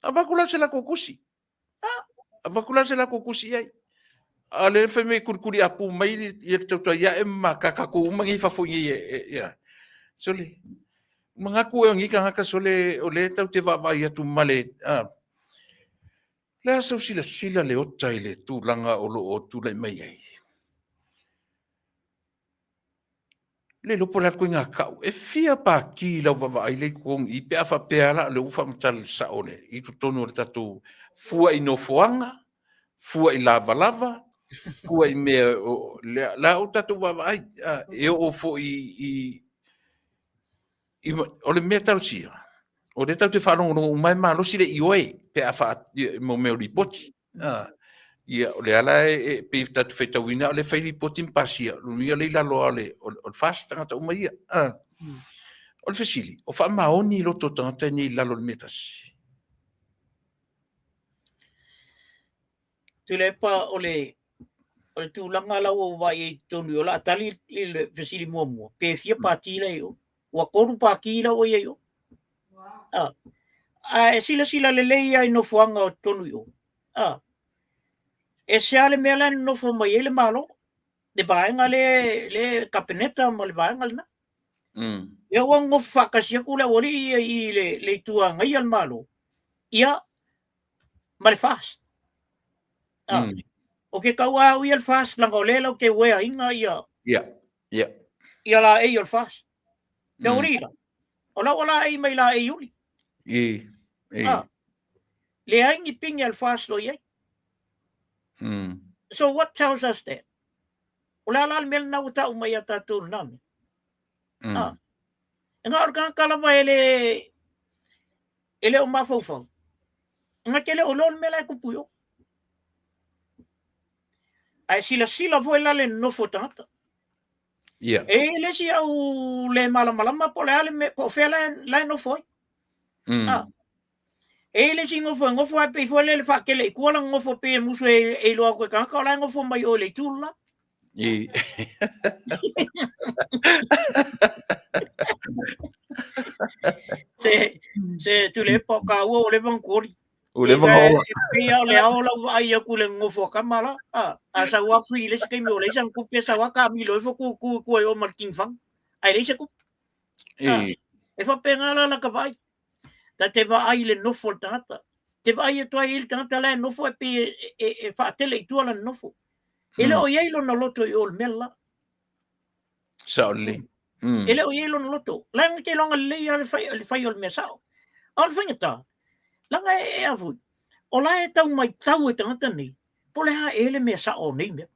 [SPEAKER 2] avatu la se latou tusi. Avatu la se latou tusi i ai. A o lea fai mai kulikuli apu mai ia le tautai ae ma tatou uma nei i fafo i nei ia. Sole, manatu e o nei tagata sole o lea tatou te vaavaai atu ma le, le a sau silasila Leota i le tulaga o lo o tulai mai ai. Le iloa po o le a le ituaiga tau. E fia paki i lau vaavaai lea i totonu i i pe a faapea la o lea ua faamatala i le sao le i totonu o le tatou fua i nofoaga, fua i lavalava, fua i mea o lea la o tatou vaavaai e oo foi i o le mea talosia, o lea tatou te faalogologo uma e malosi le ioe pe a faa mo mea o lipoti. Ia, o lea la e pei tatou faitauina o lea e fai lipoti ma pasia, lona uiga lea i lalo lava o le FAST tagata uma ia. O le fesili, o faamaoni loto o tagata nei i lalo o le mea tasi?
[SPEAKER 3] Tuilaepa, o le tulaga la ua ou vaai ai i totonu, o le a tali i le fesili muamua, pe fia pati la i o? Ua 3 pati la ua i ai o. A e silasila lelei lava i nofoaga o totonu i o, e ese lava le mea la e nonofo mai ai le Malo, le vaega lea le Kapeneta ma le vaega lena. Lea ua nonofo faatasi atu le aualii ia i le itu agaia le Malo, ia, ma le FAST. O ke tau a au ia le FAST, leaga o lea latou te ueaina ia, ia laei o le FAST. Le aualii la, o la ua laei mai laei uli. Leai ni pine a le FAST o i ai. So what tells us that? O le a la le mea lena ua tau mai ia tatou lena mea? E na o le tagata lava e le o mafaufau, na te le o iloa le mea la e tupu i o. Ae silasila foi la le nonofo o tagata. E i ai le isi au le malamalama po o le a le mea, po o fea la e nofo ai. E i ai le isi nofo e nofo ae pei foi lele faatele i tua lana nofo pei e musu e iloa atu e tagata o la e nofo mai o i le itu le la. Se Tuilaepa o kāua ua leva ona tuoli.
[SPEAKER 2] Ua leva ona ola.
[SPEAKER 3] E pei lava o le ao lau vaai atu i le nofo a tama la. A sau a free i le isi taimi ua leai sana tupe, sau a taamilo ifo tu tu i tua i o ma le tinifaga. Ae leai se tupe. E faapena la lata vaai. Ta te vaai i le nofo o le tagata. Te vaai atu ai i le tagata la e nofo e pei e faatele i tua lana nofo. E le o i ai lona loto i o le mea la.
[SPEAKER 2] Sao lelei.
[SPEAKER 3] E le o i ai lona loto. Leaga te iloga lelei lava le fai o le mea sao. A o le faigata, leaga e a foi, o la e tau maitau e tagata nei, po o le a ea le mea sao o nei mea.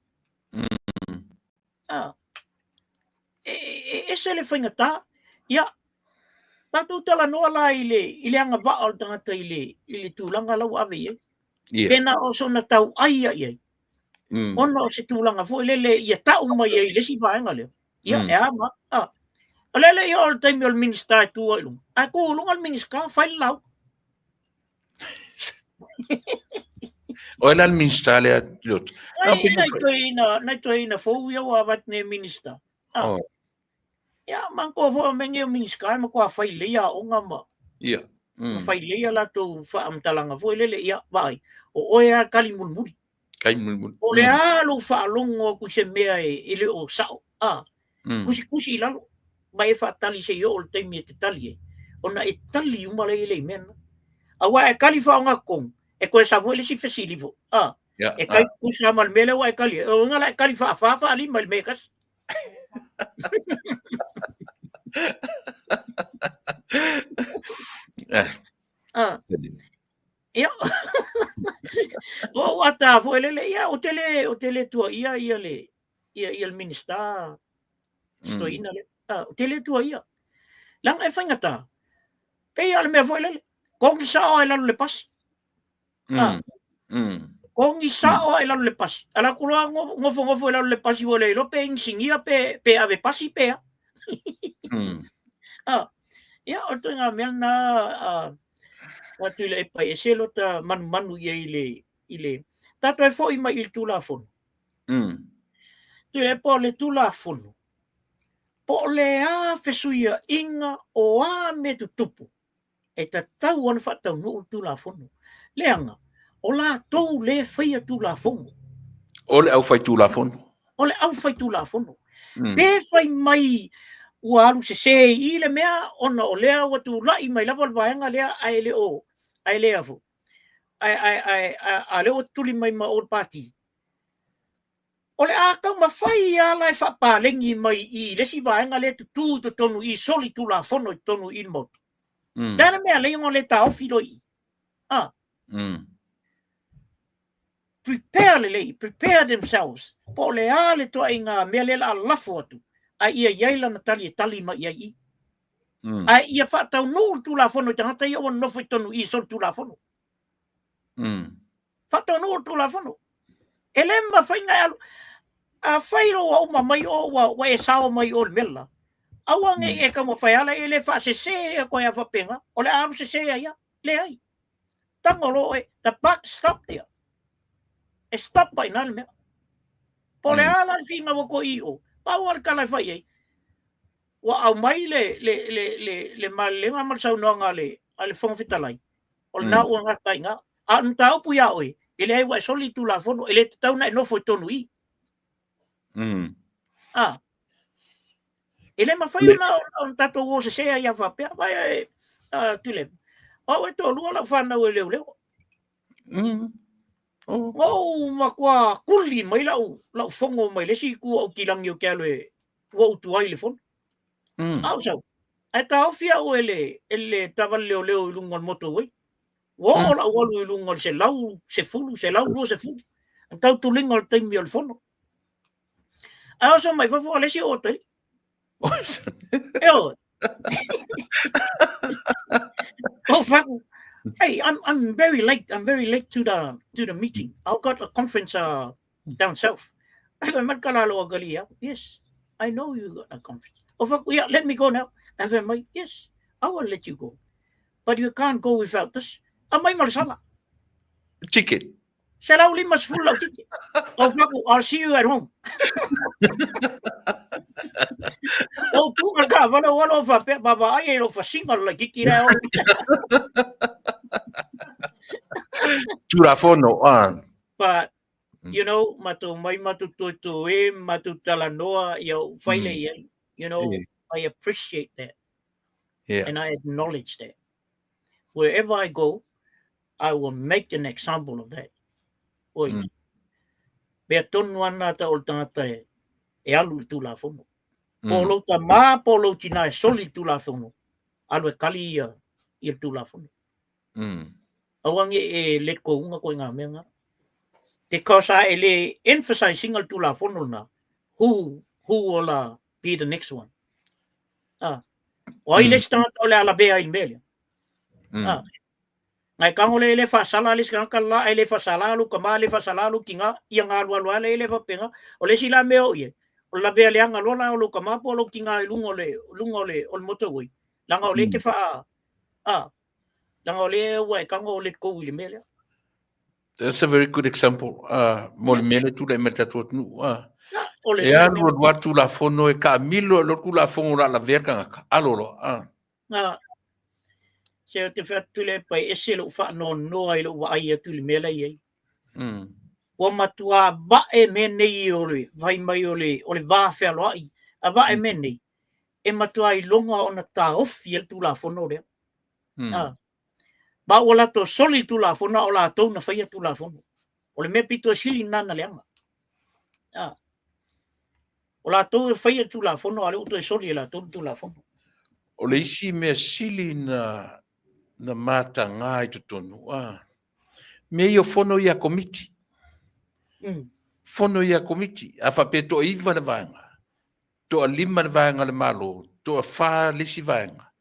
[SPEAKER 3] E ese le faigata. Ia, tatou talanoa la i le agavaa o le tagata i le tulaga la ua ave i ai. Pe na o sona tauai ia i ai, ona o se tulaga foi lele ia tau mai ai i le isi vaega lea. Ia, e a ma. O lea le i oo le taimi o le Minisita e tu ai i luga. Ae tu i luga le Minisita, fai le lauga.
[SPEAKER 2] O ai la le Minisita lea, Leota?
[SPEAKER 3] Nai toeaina fou ia ua avatu nei Minisita. Ia, manatua foi o mea nei o Minisita e matua fai lelei aoga ma ma fai lelei a latou faamatalaga foi lele, ia, vaai, o oe lava e kali mulimuli.
[SPEAKER 2] Kali mulimuli.
[SPEAKER 3] O le a lou faalogo atu i se mea e le o sao, Tusitusi i lalo, ma e faatali se i oo le taimi e te tali ai, ona e tali uma lea i le mea lena. Aua e tali faaogatotonu, e toe sau foi le isi fesili foi, a, e tali tutusa ma le mea lea ua e tali ai. O lona uiga la e tali faafa, faalima i le mea e tasi. Ah. Ia. Ua ou ata foi lele, ia, ou te le, ou te le tuuaia ia le, ia, ia le Minisita Stoina lea. Ah, ou te le tuuaia. Leaga e faigata. Pei lava o le mea foi lele, kogi sao lava i lalo o le pasi. Ah. Kogi sao lava i lalo o le pasi. Alu atu loa nofonofo i lalo o le pasi ua le iloa pe inisinia pe, pe ave pasi pe a. Ah. Ia, o le ituaiga mea lena, ah, Tuilaepa e ese lota manumanu i ai i le, i le, tatou e foi mai i le Tulafono. Tuilaepa o le Tulafono, po o le a fesuiaiga o a mea tutupu, e tatau ona faataunuu le Tulafono. Leaga, o latou lea e faia Tulafono.
[SPEAKER 2] O le aufaitulafono.
[SPEAKER 3] O le aufaitulafono. Pe fai mai ua alu sese i i le mea ona o lea ua tulai mai lava le vaega lea ae le o ae le afu ae ae ae a lea ua tuli mai ma o le pati. O le a taumafai lava la e faapaleni mai i le isi vaega lea e tutu i totonu i soli tulafono i totonu i le Maota. Le a le mea lea ona le taofi loa i i? Ah. Prepare lelei, prepare themselves, po o le a le ituaiga mea lea o le a lafo atu, a ia i ai lana tali e tali mai i ai i. Ae ia faataunuu le Tulafono i tagata ia ua nonofo i totonu i i solitulafono. Faataunuu le Tulafono. E le mafai ona e alu. Afai loa ua uma mai o ua e sao mai o i le mea le la, aua ne i e taumafai ala e le faasese atu ai lava faapena, o le a alu sese ai lava. Leai. Tago loa oe, the buck stop there. E stop ai i ina le mea. Po o le a la le finau atu ai i o, pau lava le tala e fai ai, ua aumai le, le, le, le, le malelega ma le saunoaga a le, a le Fofoga Fetalai, o lena ua gata ai i ina. A o le mataupu ia oe, e leai ua e soli le Tulafono, e le tatau ona e nofo i totonu i i. Ah. E le mafai ona ona tatou o sese ai lava faapea. Vai e Tuilaepa, o au e toalua lau fanau e leoleo.
[SPEAKER 2] Oh.
[SPEAKER 3] Ua ou matua kuli mai lau, lau fono mai le isi itu o Aukilagi ou te alu e, ua ou tuai i le fono. A ou sau, ae taofi au e le, e le taavale leoleo i luga o le motorway. Ua oo lau alu i luga o le 110, 120, na tau tuliga o le taimi o le fono. Ae oso mai fafo o le isi o tai. E o. Oh, fuck. Hey, I'm very late. I'm very late to the meeting. I've got a conference down south. Ai mai ka lalo o Galia. Yes, I know you got a conference. Oh, fuck, yeah, let me go now. Ai fai mai, yes, I will let you go. But you can't go without this. Aumai ma le sala.
[SPEAKER 2] Ticket.
[SPEAKER 3] 150 lau ticket. Oh, fuck, I'll see you at home. O tu ka ka wala wala o whapea, baba ai e lo whasinga la kiki rā o.
[SPEAKER 2] Tulafono, ah.
[SPEAKER 3] But, you know, matou mai matou toetoe e, matou talanoa, ia ou whai le iai. You know, I appreciate that. And I acknowledge that. Wherever I go, I will make an example of that. Oi, mea tonu ana ta o le tangata e, e alu i le Tulafono. Po o lou tamā, po o lou tinā e soli i le Tulafono, alu e kali ia i le Tulafono. Aua ne i e let go unga koe i ngā mea ngā. Because a e le emphasizing le Tulafono lena, who will be the next one? Ah. O ai le isi tagata o le a lavea ai i le mea lea? Ah. Ngai kango le le faasala le isi tagata la ai le faasala lou tama le faasala lou tina ia nga alualu a le le faapena. O le isi la mea o i ai, o le lavea leaga loa la o lou tama po o lou tina i luga o le luga o le o le motorway. Leaga o lea e te faa ah leaga o lea ua e tago o let go i le mea lea.
[SPEAKER 2] That's a very good example. Mo le mea lea e tulai mai le tatou atunuu.
[SPEAKER 3] O le
[SPEAKER 2] E alu alu lava Tulafono e taamilo e loa Tulafono o le a lavea le tagata. Alo loa.
[SPEAKER 3] Se ou te fai atu Tuilaepa e ese lou faanoanoa i lou vaai atu i le mea la e i ai. Ua matua vae mea nei o le fai mai o le va fealoai. Vae mea nei, e matua iloga ona taofi e le Tulafono lea. Ma ua latou soli le Tulafono a o latou na faia Tulafono. O le mea pito sili lena na leaga. O latou e faia le Tulafono, a o lea ua toe soli e latou le Tulafono.
[SPEAKER 2] O le isi mea sili na mataga i totonu, mea ia o fono ia a Komiti. Fono ia a Komiti, a faapea e toa-9 le vaega, toa-5 le vaega a le Malo, toa-4 le isi vaega.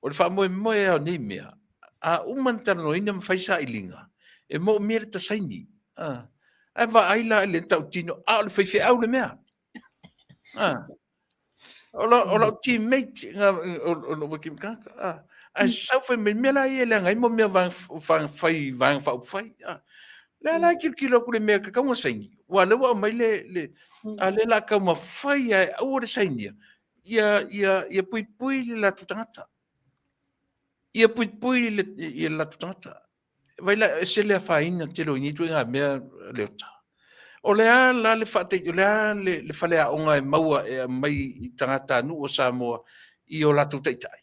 [SPEAKER 2] O le faamoemoe lava o nei mea, a uma ona talanoaina ma fai sailiga, e moomia le ta saini. Ae vaai la i le tautino, a o le faifeau le mea. O lau teammate, o lou tagata, ae sau fai mai, mea la ia e leaga ai mea o vaega fai Vaega Faaupufai. Lea la e tilotilo atu i le mea e tatau ona saini, aua o lea ua aumai le, a o lea o le a taumafai lava e aua le sainia, ia puipui le latou tagata. Ia puipui le latou tagata. Vaai la, e ese le afaina tele o nei ituaiga mea, Leota. O le a la le o le a le faleaoga e maua e aumai i tagatanuu o Samoa i o latou taitai?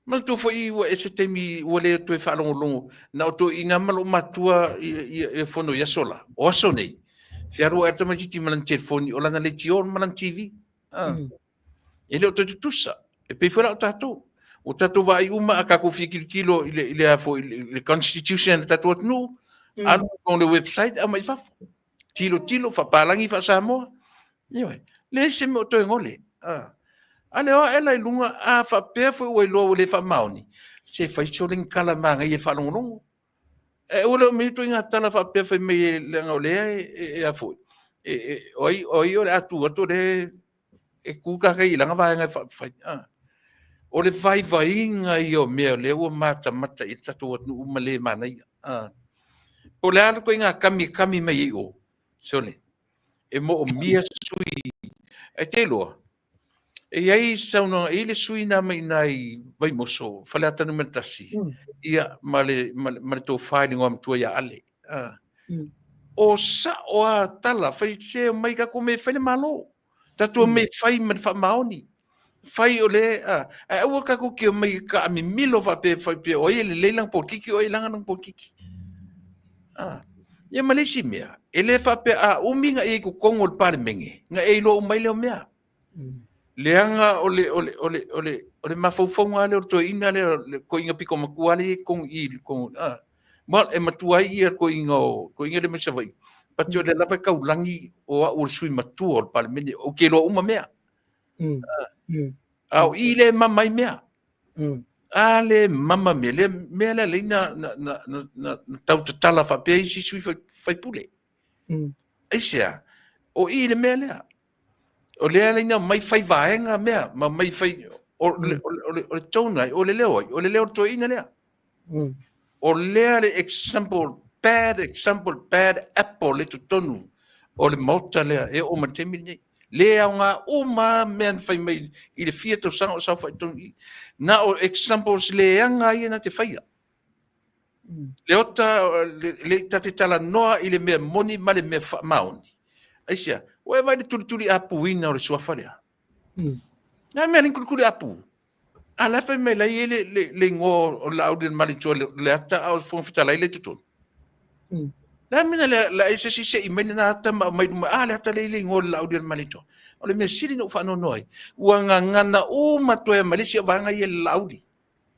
[SPEAKER 2] Manatua foi ua ese taimi ua le toe faalogologo, na o toeaiina ma loomatua i fono i aso la. O aso nei, fealuai lava le tamaitiiti ma lana telefoni, o lana leitio ma lana TV. E le o toe tutusa. E pei foi la o tatou. Ua tatou vaai uma a tatou fia tilotilo i le a foi le constitution a le tatou atunuu, alu i le website aumai i fafo. Tilotilo, faapalagi faa-Samoa. Ioe. Leai se mea o toe gole. A le o ae la i luga, a faapea foi ua iloa ua le faamaoni, se fai sole ni tala manaia i le faalogologo. E aua le aumaia ituaiga tala faapea fai mai e leaga o lea e a foi, o ai o le a tu atu o lea e tu tatai i lana vaega e faaupufai. O le vaivaiga ia o mea o lea ua matamata i ai le tatou atunuu ma le manaia. Po o le a le ituaiga kami e kami mai ai i o, sole, e moomia sui. Ae te iloa, e i ai saunoaga, e i ai le sui na mai i ina i Vaimoso, Faleata Nu.1, ia, ma le tofa i le igoamatua ia Ale. O sao lava tala, fai se omai tatou omai e fai le Malo. Tatou omai e fai ma le faamaoni. Fai o le, ae aua tatou te omai e taamimilo faapea, faapea o ai e lelei lana polokiki, o ai e leaga lana polokiki. Ia ma le isi mea, e le faapea a umi ona e i ai i totonu o le Palemene, ona e iloa uma ai lea o mea. Leaga o le mafaufauga lava lea o le toeaina lea, le toeaina pito matua lea e i totonu i i, ma e matua ai ia toeaina o toeaina lea mai Savaii, but o lea lava e taulagi o au o le sui matua o le Palemene, ou te iloa uma mea. A o i lea e mama ai mea. A lea e mama mea, lea mea lea lea na tau tatala faapea isi sui faipule. Aisea? O i le mea lea. O lea lea na mai fai vaega mea, ma mai fai, o le tone ai, o le leo ai, o le leo o le toeaina lea. O lea le example, bad example, bad apple i totonu o le maota lea e oo mai le taimi lenei. Le aoga uma mea na fai mai i le fia tausaga o saofai totonu i i. Na o examples leaga ia na te faia. Leota, le ta te talanoa i le mea moni ma le mea faamaoni. Aisea? Ua e vaai i le tulituliapuina o le suafa lea? Na mea le tulituliapu. A la e fai mai la e i ai le igoa o Laauli o le Malietoa le ata a o le Fofoga Fetalai lea i totonu. Le a le mea na leai se isi sei mai lena ata ma aumai i luma, a le ata lea e i ai le igoa o Laauli o le Malietoa. O le mea sili na ou faanoanoa ai, ua gagana uma atu ai ma le isi vaega ia i le Laauli.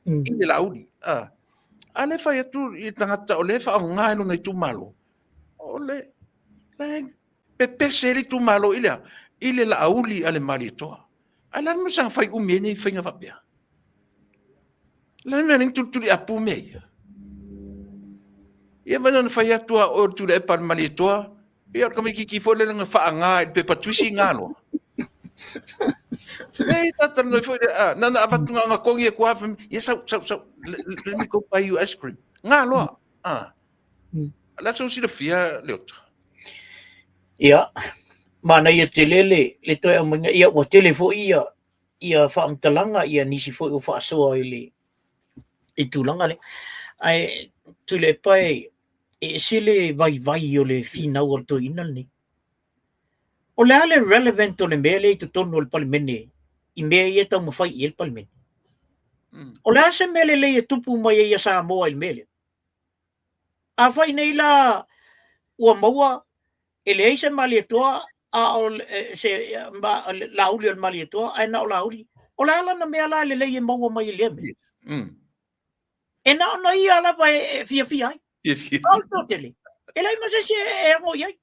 [SPEAKER 2] I le Laauli. A lea e fai atu i le tagata o lea e faaaoga e lona itumalo, o le la e pepese ai le itumalo i le a? I le Laauli a le Malietoa. Ae o le a le mea e saga fai umi ai nei faiga faapea? O le a le mea e ala ai ona tulituliapu mea ia? Ia ma na fai atu a oe o le Tuilaepa a le Malietoa, ia o le tamaitiiti foi lea na faaga i le pepa tuisi ga loa. Nei, ta talanoa foi le, na na avatu na ona togi atu lava, ia sau, sau, sau, let me go buy you ice cream. Ga loa. O le a sou silafia, Leota?
[SPEAKER 3] Ia, manaia tele le, le toe aumaiga, ia ua tele foi ia, ia faamatalaga, ia nisi foi ua faasoa i le i tulaga lea. Ae Tuilaepa e, e ese le vaivai o le finau a le toeaina lenei. O le a le relevant o le mea lea i totonu o le Palemene i mea ia e taumafai i ai le Palemene? O le a se mea lelei e tupu mai ai ia Samoa i le mea lea? Afai nei la ua maua e leai se Malietoa a o se Laauli o le Malietoa ae na o Laauli, o le a lana mea la lelei e maua mai i lea mea? E na ona ia lava e fiafia ai.
[SPEAKER 2] Fiafia.
[SPEAKER 3] A o le toatele, e leai ma se isi e ago i ai.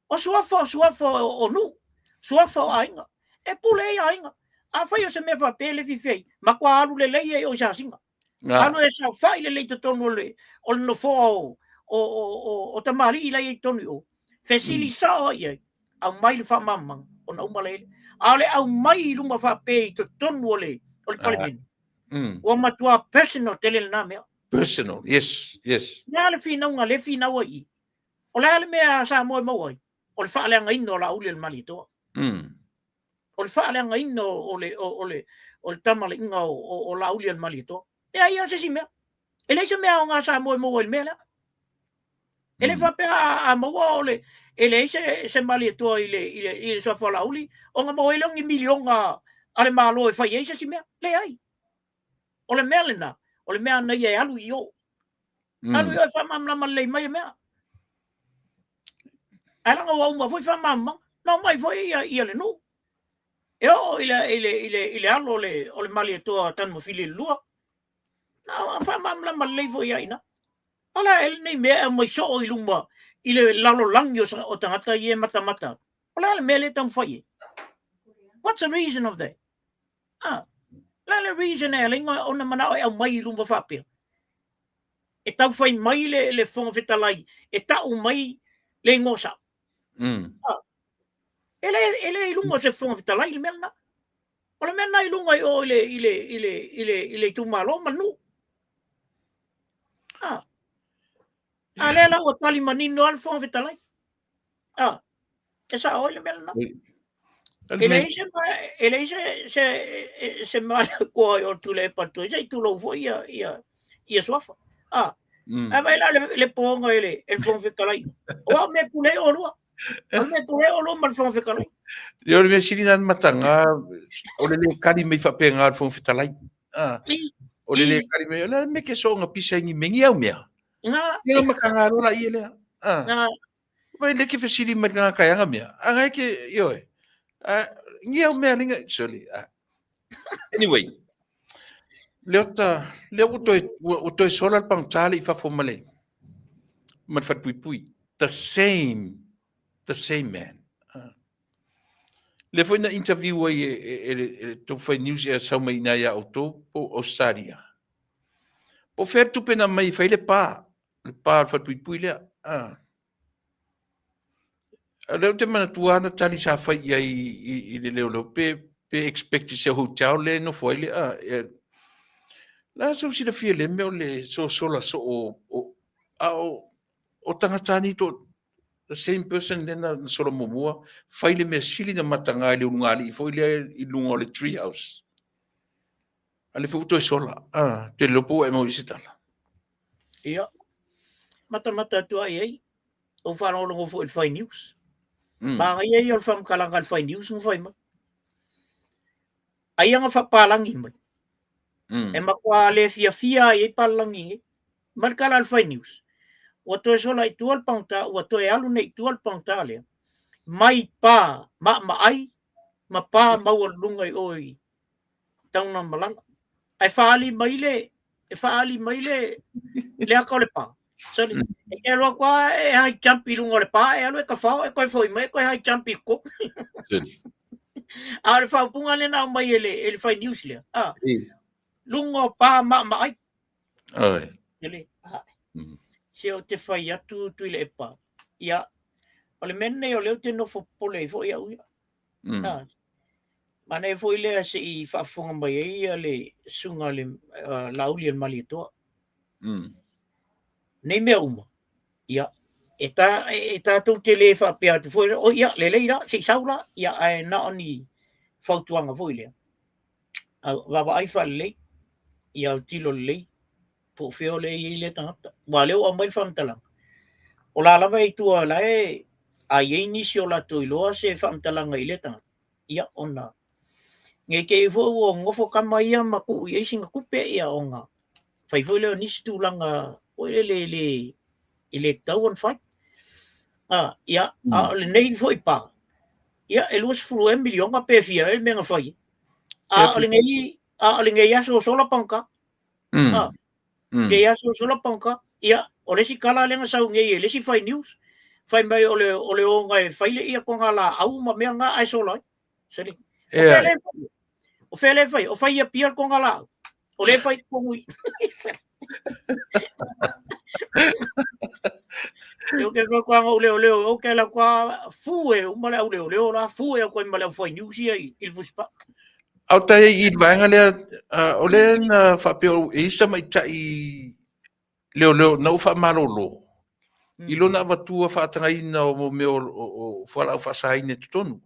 [SPEAKER 3] O suafa o suafa o nuu, suafa o aiga. E pule ai aiga. Afai o se mea faapea le fiafia ai, matua alu lelei ai o i Sasiga. Alu e saofai lelei i totonu o le nofoa o tamalii la e i ai i totonu i o. Fesili sao ai i ai, aumai le faamalamalamaga ona uma lea. A o le aumai i luma faapea i totonu o le Palemene, ua matua personal tele lena mea.
[SPEAKER 2] Personal, yes, yes.
[SPEAKER 3] O le a le finauga lea e finau ai i i? O le a le mea a Samoa e maua ai? O le faaleagaina o Laauli o le Malietoa. O le faaleagaina o le, o le, o le tamaleiga o Laauli o le Malietoa. E ai lava se isi mea. E leai se mea aoga a Samoa e maua i le mea lea. E le faapea a maua o le, e leai se Malietoa i le suafa o Laauli, ona maua ai lea o ni miliona a le Malo e fai ai se isi mea. Leai. O le mea lena, o le mea na ia e alu i o. Alu i o e faamalamalama lelei mai le mea. Ae leaga ua uma foi faamalamalamaga. Na omai foi ia le nuu. E oo i le alo o le Malietoa Tanumafili i le lua. Na faamalamalama lelei foi ia i ina. O le a ea lenei mea e aumai soo i luma i le lalolagi o tagata ia e matamata atu. O le a le mea lea e taumafai i ai? What's the reason of that? Ah, o le a le reason e ala ai ona manao e aumai i luma faapea? E tau fai mai le Fofoga Fetalai e tau mai le igoa sao. Ah, e le i luga o se Fofoga Fetalai le mea lena. O le mea lena i luga i o i le itumalo ma le nuu. Ah, a lea la ua tali manino lava le Fofoga Fetalai. Ah, e sao ai le mea lena. E leai se e leai se mea o Tuilaepa atu ai, se i tulou foi ia suafa. Ah, ae vaai la le poga i le Fofoga Fetalai. O au mea pule ai oulua. O le mea pule ai oulua ma le Fofoga Fetalai.
[SPEAKER 2] Ia, o le mea sili na mataga, o le le kali mai faapena le Fofoga Fetalai. Ah, o le le kali mai, o le mea ke soonga pisa i ni mengi au mea.
[SPEAKER 3] Nga.
[SPEAKER 2] Ia mataga loa la ia lea. Ah.
[SPEAKER 3] Nga.
[SPEAKER 2] Vai le ke fesili mai ngā kai anga mea. Anga e ke, ioe. Ngi au mea linga, sorry. Anyway, lea ta, lea ua toe, ua toe sola le pangta le i fafo ma le, ma le falepuipui. The same, the same man. Lea foi na interview ai e le tou fai news e sau mai ina ia outou po Australia. Po fea le tupe na mai fai le pa, le pa o le falepuipui lea. A lea ou te manatua ana tali sa fai i ai i le leoleo pe pe expect i se hotel le nofo ai le a e, la so silafia le mea o le sosola so o, o a o o tagata ni to the same person le na sola muamua fai le mea sili na mataga i le ulugalii foi lea i luga o le tree house. A le foi ua toe sola, a, te le po e mau i se tala.
[SPEAKER 3] Ia, matamata atu ai ai, ou faalogologo foi i le Fai News. Manaia ia o le faamatalaga a le Fai News na fai mai. Aia na faapalagi mai. E matua le fiafia ai ai palagi nei. Ma le tala a le Fai News, ua toe sola i tua le pagota, ua toe alu nei i tua le pagota lea, mai pa maamaai ma pa maualuluga i o i Tanugamanono. Ae faaali mai le e faaali mai le le aka o le pa. Sorry. E te alu atu lava e high jump i luga o le pa, e alu e tafao, e toe foi mai, e toe high jump i totonu. A o le faaupuga lea na aumai e le Fai News lea. Ah, luga o pa maamaai.
[SPEAKER 2] Oi.
[SPEAKER 3] Ele, se o te fai atu Tuilaepa. Ia, o le mea lenei o lea ou te nofo popole ai foi au ia. Ah, manaia foi lea se i faafofoga mai ai ia le susuga le Laauli o le Malietoa. Nei mea uma, ia, e, ta, e, e tātou te le faapea atu foi, o ia, lelei la, se i sau la, ia, ae na o ni fautuaga foi lea. Vaavaai faalelei, ia autilo lelei, po o fea o lea e i ai lea tagata. Aua o lea ua aumai le faamatalaga, o la lava e i tua o la e A i ai nisi o latou iloa se faamatalaga i lea tagata, ia ona ne i te i foi ua nofo tama ia ma tuu i ai sina tupe, ia ona fai foi lea o nisi tulaga foi lele e le e le tatau ona fai. A, ia, a o lenei foi pa, ia e 20 ea miliona pe fia ea le mea na fai ai. A o lenei, a o lenei aso sola pagota. A, lenei aso sola pagota. Ia, o le isi tala lea na sau nei e le isi fai news, fai mai o le, o le ona e fai le ia kona laau ma mea na ae sola ai. Seli. O fea lea e fai? O fea lea e fai? O fai i Apia le kona laau. O lea e fai i totonu i. Ia ke ko kwa ngau leo leo o ke la kwa fu e uma le au leo leo la fu e au koe ma le au fai news ia i le fusipa.
[SPEAKER 2] Au tai i le vaega lea, o lea na faapea e i ai se tamaitai leoleo na ou faamalolo i lona avatua faatagaina o mea o fualaau faasaina i totonu.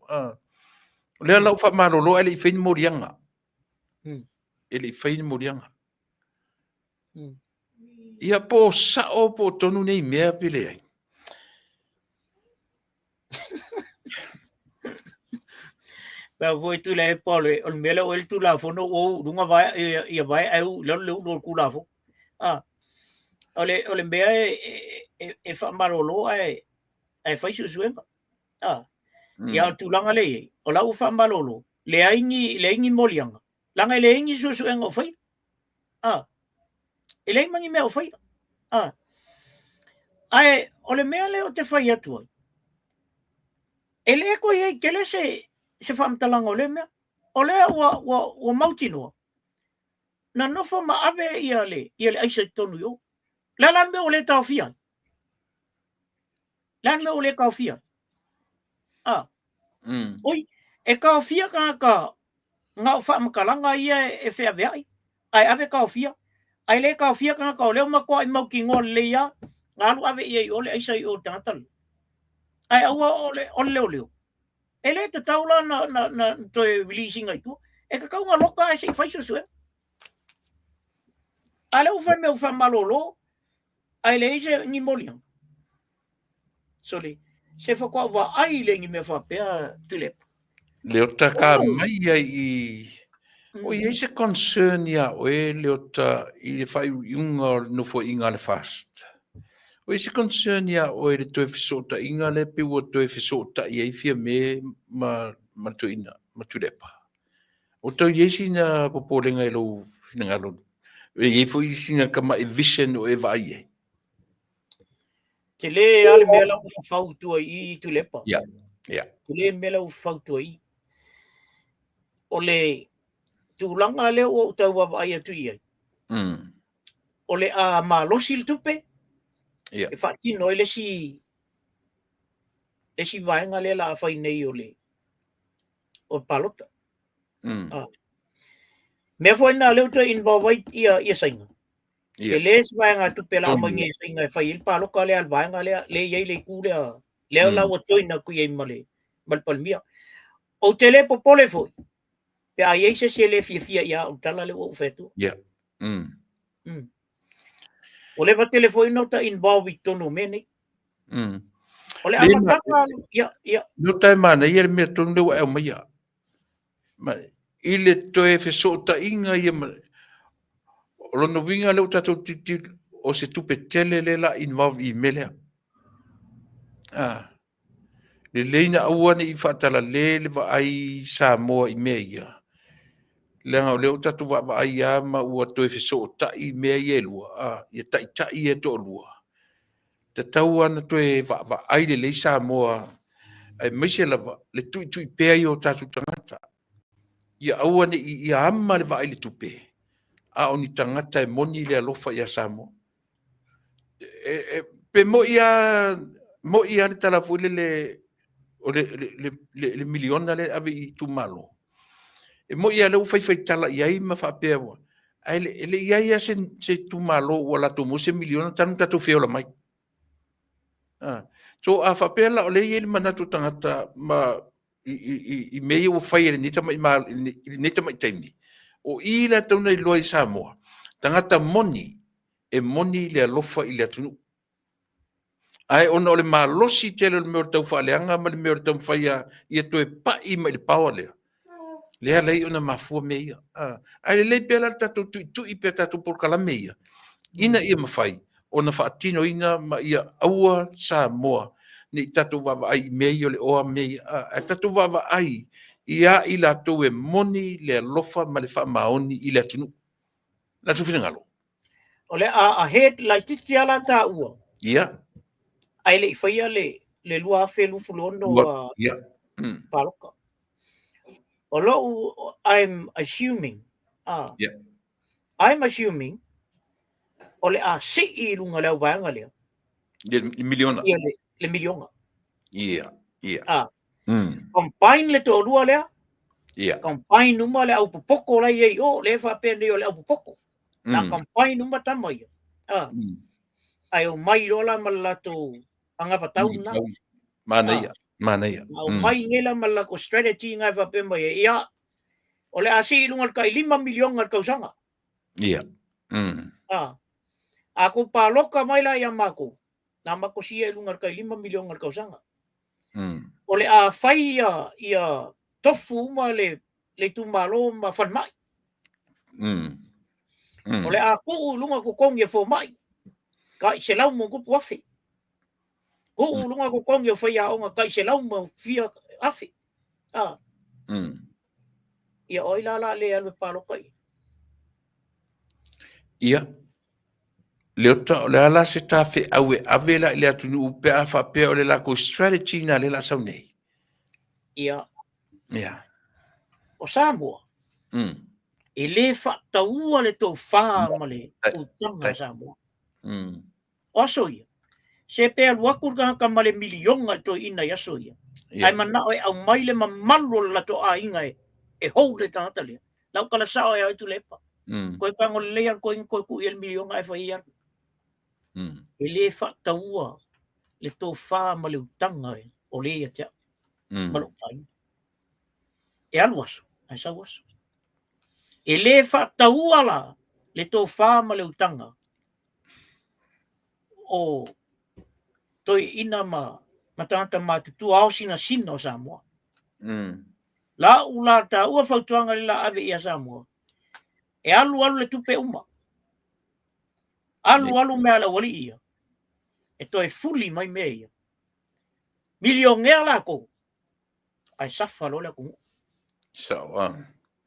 [SPEAKER 2] O lea la ua faamalolo ae le i fai ni moliaga. E le i fai ni moliaga. Ia po o sao po o tonu nei mea pe leai.
[SPEAKER 3] Pea foi tu le pa le o le mea lea o le Tulafono ua ou i luga vae ia, ia vae ae ou i lalo le ulu o le Tulafono. Ah, o le, o le mea e, e, e, e faamalolo ae, ae fai suesuega. Ah, ia o le tulaga lea e i ai, o la ua faamalolo, leai ni, leai ni moliaga, leaga e leai ni suesuega o faia. Ah, e leai ma ni mea o faia. Ah, ae o le mea lea ou te fai atu ai, e le toe i ai tele se, se faamatalaga o lea mea. O lea ua, ua, ua mautinoa, na nofo ma ave ia le, ia le aisa i totonu i o. Le a la le mea ua le taofia ai? Le a le mea ua le taofia ai? Ah. Oi, e taofia tagata na o faamatalaga ia e feaveai, ae ave taofia. Ae le taofia tagata o lea ua matuai mautinoa lelei lava, na alu ave i ai i o le aisa i o i le tagata lea. Ae aua o le, o le leoleo. E le tatau la na, na, na toe release ina i tua. E tatau ona loka ae se i fai suesuega. A lea ua fai mea ua faamalolo, ae leai se ni moliaga. Sorry. Se faatoa ou vaai lea i ni mea faapea Tuilaepa.
[SPEAKER 2] Leota ka mai ai i O i ai se concern iā oe Leota i le faaiuiuga o le nofoaiga a le FAST? O i ai se concern iā oe i le toe fesootaiga lea pei ua toe fesootai ai Fiame ma ma le toeaina ma Tuilaepa? O tau i ai sina popolega i lou finagalo? E i ai foi sina tamai vision o e vaai i ai?
[SPEAKER 3] Tele lava le mea la ua fafau i tua i i Tuilaepa.
[SPEAKER 2] Ia, ia.
[SPEAKER 3] Tele le mea la ua fafau i tua i i. O le tulaga lea ua ou tau vaavaai atu i ai, o le a malosi le tupe
[SPEAKER 2] Ia.
[SPEAKER 3] e faatino ai le isi le isi vaega lea la a fai nei o le o le palota. Ah. Mea foi na lea ua toe involve ai ia, ia Saina.
[SPEAKER 2] Ia.
[SPEAKER 3] Tele se vaegatupe la aumai nei e Saina e fai ai le palota lea a le vaega lea, lea e i ai le itu lea, lea la ua join atu i ai ma le, ma le Palemia. Ou te le popole foi, pe a i ai se isi e le fiafia ia au i le tala lea ua ou fai atua.
[SPEAKER 2] Ia.
[SPEAKER 3] Ua leva tele foi ona ta involve i totonu o mea nei. O le amataga, ia, ia.
[SPEAKER 2] Leota e manaia le mea tonu lea ua e aumaia. Ma, i le toe fesootaiga ia ma, o lona uiga lea ua tatou tilotilo, o se tupe tele lea la involve i mea lea. Ah. Lelei na aua ne i faatalale le vaai Samoa i mea ia. Leaga o lea ua tatou vaavaai lava ma ua toe fesootai mea ia e lua, ah, ia taitai ia e toalua. Tatau lava ona toe vaavaai lelei Samoa aemaise lava le tuitui pea i o tatou tagata. Ia aua ne i ia ama le vaai i le tupe, a o ni tagata e moni le alofa ia Samoa. E, e, pe moi lava, moi lava le tala foi lele o le, le, le, le, le miliona lea e ave i itumalo. E moi lava lea ua faifai tala i ai ma faapea ua, ae le, e le i ai lava se, se itumalo ua latou maua se miliona talu ona tatou feola mai. Ah. So a faapea la o lea e i ai le manatu o tagata ma i, i, i, i mea ia ua fai e lenei tamai, i lenei tamai taimi, o i la e tatau ona iloa i Samoa, tagata moni, e moni le alofa i le atunuu. Ae ona o le malosi tele o le mea o le taufaaleaga ma le mea o le taumafai ia, ia toe pai mai le power lea, lea ala ai ona mafua mea ia. Ae lelei pea la le tatou tuitui pea tatou polokalame ia, ina ia mafai ona faatinoina ma ia aua Samoa ne i tatou vaavaai i mea ia o le oa ma mea ia, ae tatou vaavaai ia i latou e moni le alofa ma le faamaoni i le atunuu. La tou finagalo.
[SPEAKER 3] O le a ahead laitiiti lava la taua.
[SPEAKER 2] Ia.
[SPEAKER 3] Ae le i faia le le 2026
[SPEAKER 2] Ia.
[SPEAKER 3] Palota. O lou I'm assuming
[SPEAKER 2] Ia.
[SPEAKER 3] I'm assuming o le a sii i luga o le auvaega lea.
[SPEAKER 2] Le miliona.
[SPEAKER 3] Ia le miliona.
[SPEAKER 2] Ia, ia.
[SPEAKER 3] Combine le toalua lea.
[SPEAKER 2] Ia.
[SPEAKER 3] Combine uma le au popoto la i ai i o, lea e faapea nei o le au popoto. Na combine uma tama ia. Ae omai loa la ma le latou anavatau lena.
[SPEAKER 2] Manaia, manaia.
[SPEAKER 3] Na omai nei la ma le latou strategy na e faapea mai ai, ia, o le a sii i luga o le tai $5 miliona i le tausaga.
[SPEAKER 2] Ia.
[SPEAKER 3] A tou palota mai la ia matou, na matou siia i luga o le tai $5 miliona i le tausaga. O le a fai ia, ia tofu uma le, le itumalo ma falemai. O le a tuu i luga totogi e fomai, tai 100+,000. Tuu i luga totogi o faiaoga tai selau ma fia afe. Ia o ai la la le alu e palota i ai?
[SPEAKER 2] Ia, Leota, o le a la se tafeau e ave la i le atunuu pe a faapea o le latou strategy na lea o le a sau nei?
[SPEAKER 3] Ia.
[SPEAKER 2] Ia.
[SPEAKER 3] O Samoa, e le faataua le tofa ma le utaga a Samoa. O aso ia, se pe alu atu le tagata ma le miliona i le toeaina i aso ia, ae manao e aumai le mamalu o le latou aiga e hold le tagata lea, lau tala sao e au Tuilaepa. Koe tago lelei alu toeaina toe tuu i ai le miliona ae fai ai alu. E le faataua le tofa ma le utaga o le ia te au ma lou aiga. E alu aso, ae sau aso. E le faataua la le tofa ma le utaga o toeaiina ma, ma tagata matutua ao sinasina o Samoa. Lau la taua fautuaga le la ave ia Samoa, e alu alu le tupe uma. Alu alu mea a le aualii ia, e toe fuli mai mea ia. Milionea lakou, ae safa loa le atunuu.
[SPEAKER 2] Sao a.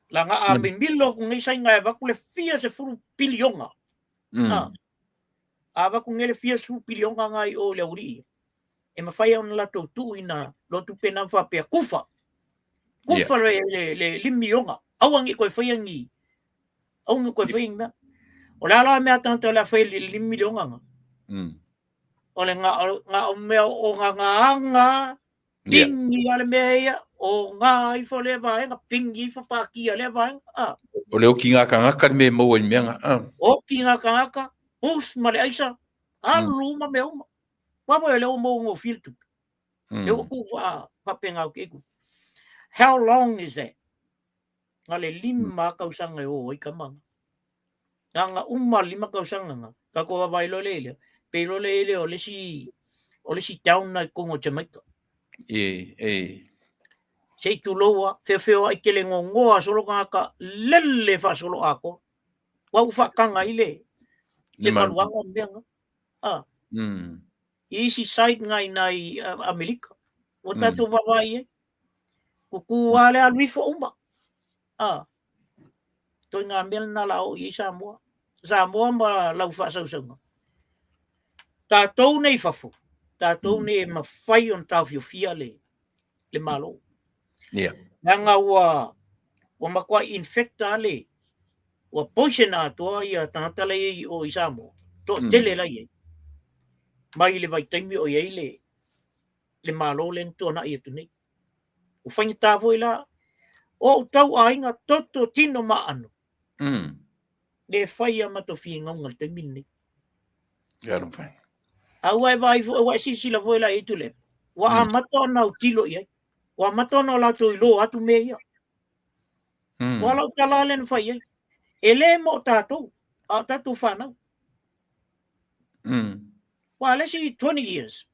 [SPEAKER 3] Leaga a mimilo atu nei Saina e avatu le fia sefulu piliona. A avatu nei le fia sefulu piliona na i o i le aualii ia, e mafai ona latou tuuina loa tupe na ma faapea, kufa. Kufa le lima miliona. Aua ne i toe faia ni, aua ne i toe faia ni mea. O le a la mea a tagata o le a fai i le lima miliona na? O le na o mea o ngāngā pingi a le mea ia, o ngā ifo lea vaega, pingi ifo pākia lea vaega.
[SPEAKER 2] O le oki ngākangaka le mea e maua i mea ngā.
[SPEAKER 3] Oki ngākangaka, pus ma le aisa, alu uma mea uma. Ua foi o lea ua maua gofie le tupe. Lea ua tuu faapenga atu i ai tupe. How long is that? Na le 5 tausaga e o ai tama na. Na uma le 5 tausaga na, tatou vaavaai loa lea i lea, pei loa lea i lea o le isi, o le isi town na i totonu o Jamaica.
[SPEAKER 2] E, e.
[SPEAKER 3] Se i tulou lava, feofeoai tele gogoa solo tagata lele faasolo atoa. Ua ua faataga ai le, le maluaga ma mea na. I isi side na i na i Amerika. Ua tatou vaavaai i ai. Tutu lava le alu ifo uma. Ituaiga mea lena o le a oo i ai Samoa. Samoa ma lau faasausauga. Tatou nei i fafo, tatou nei e mafai ona taofiofia le, le Malo. Leaga ua, ua matuai infect lava le, ua poison atoa ia tagata la i ai o i Samoa, toatele la i ai, mai le vaitaimi o i ai le, le Malo lea na tuanai atu nei. Ua faigata foi la, o ou tau aiga toto tino ma aano, le fai a matou finauga i le taimi lenei.
[SPEAKER 2] Ia lo fai.
[SPEAKER 3] A ua e vaai foi, ua e silasila foi la i ai Tuilaepa, ua amata ona autilo i ai, ua amata ona latou iloa atu mea ia. Ua lau tala lea na fai ai, e le mo tatou, a o tatou fanau. Ua le isi 20 years.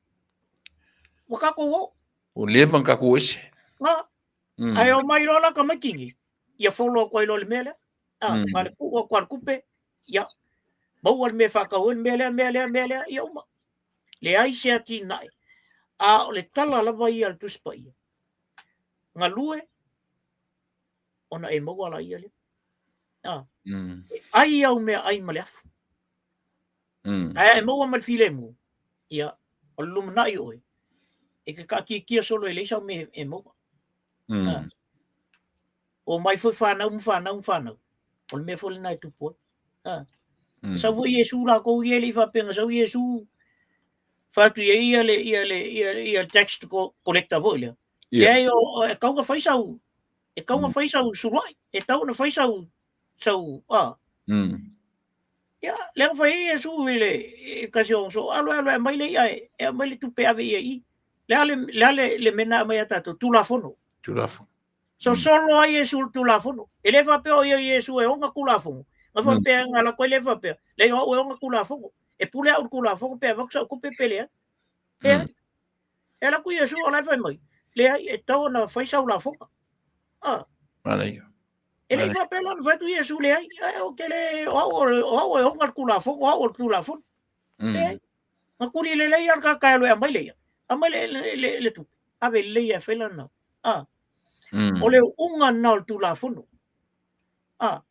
[SPEAKER 3] Ua tatou o.
[SPEAKER 2] Ua leva ona tatou ese.
[SPEAKER 3] A. Ae omai loa la tamaiti nei, ia follow atu ai loa i le mea lea. A, na o le tuu atu lava o le tupe, ia, maua le mea e faatau ai le mea lea, mea lea, mea lea, ia uma. Leai se atinae. A o le tala lava ia a le Tusi Paia, galue ona e maua laia lea. A, e ai au meaai ma le afu. Ae a e maua ma le filemu, ia, o le lumanai oe, e te taatiatia solo e leai sau mea e maua. Omai foi fanau ma fanau ma fanau, o le mea foi lena e tupu ai. Sau foi Iesu lakou ia e le i faapea na sau Iesu fai atu i ai ia le, ia le, ia, ia le tax collector foi lea. Leai, e tau na fai sau, e tau na fai sau suluai, e tau na fai sau, sau, a. Ia, lea na fai ai Iesu i le kasi o so, alu alu e aumai le i'a e aumai le tupe e ave i ai i. Le a le, le, a le, le mea na aumai ia tatou, Tulafono.
[SPEAKER 2] Tulafono.
[SPEAKER 3] Sosolo ai Iesu i le Tulafono. E le faapea o ia Iesu e ona Tulafono. Na faapea na alu atu ai le faapea, leai o au e ona Tulafono. E pule au i le Tulafono pe avatu sau tupe pe leai. Leai. E alu atu Iesu o la e fai mai, leai, e tatau ona fai sau lafoga. Ah.
[SPEAKER 2] Manaia.
[SPEAKER 3] E le i faapea la ona fai atu Iesu leai, ou te le, o au, o au e ona le Tulafono, o au o le Tulafono. Leai. Na tuli lelei lava le tagata e alu e aumai le ia, aumai le, le, le, le tupe, ave lelei e fai lana. Ah. O le uga lena o le Tulafono. Ah.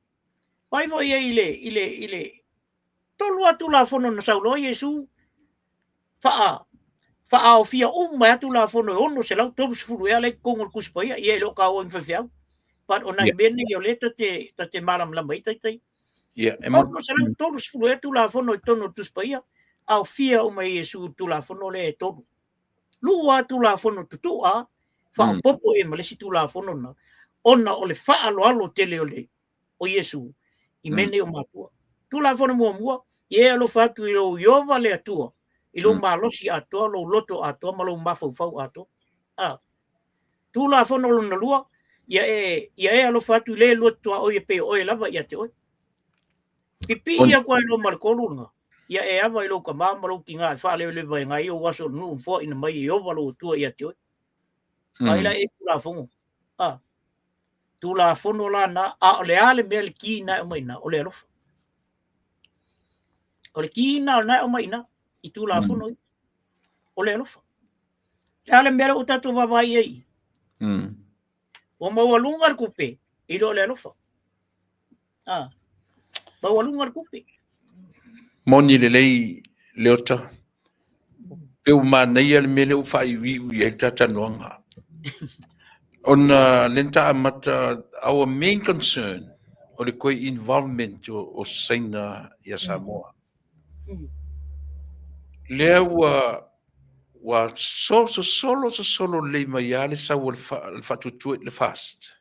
[SPEAKER 3] Vaai foi i le, i le, i le, tolu lava Tulafono na sau loa Iesu, faa, faaofia uma ai Tulafono e 630 ea la e i totonu o le Tusi Paia, ia e le o taua i ni faifeau. But o nai mea nei o lea ta te, ta te malamalama ai taitai.
[SPEAKER 2] Yeah, e
[SPEAKER 3] 630 ea Tulafono i totonu o le Tusi Paia, aofia uma e Iesu i le Tulafono lea e tolu. Lua Tulafono tutu'a, faaopoopo i ai ma le isi Tulafono lena, ona o le faaaloalo tele o le o Iesu i mea nei o matua. Tulafono muamua, ia e alofa atu i lou Ieova le Atua, i lou malosi atoa, lou loto atoa ma lou mafaufau atoa. A. Tulafono lona lua, ia e, ia e alofa atu i le lua tuaoi e pei o oe lava ia te oe. Pipii atu ai loa ma le tolu lena, ia e ava i lou tama ma lou tina e faaleoleva ai ou aso o le nuu na foaina mai e Ieova lou Atua ia te oe. Ai la e Tulafono. A. Tulafono la na, a o le a le mea le ki na e aumai i ina, o le alofa. O le ki na na e aumai i ina, i Tulafono ia, o le alofa. Le a le mea lea ua tatou vaavaai i ai i? Ua maualuga le tupe i lo le alofa. A, maualuga le tupe.
[SPEAKER 2] Moni lelei Leota, pe ua manaia le mea lea ua faaiuiu i ai le talatalanoaga. Ona lea na ta amata, our main concern o le toe involvement o Saina ia Samoa. Lea ua ua sosolo sosolo lelei mai lava le sau o le faatuatua i le FAST.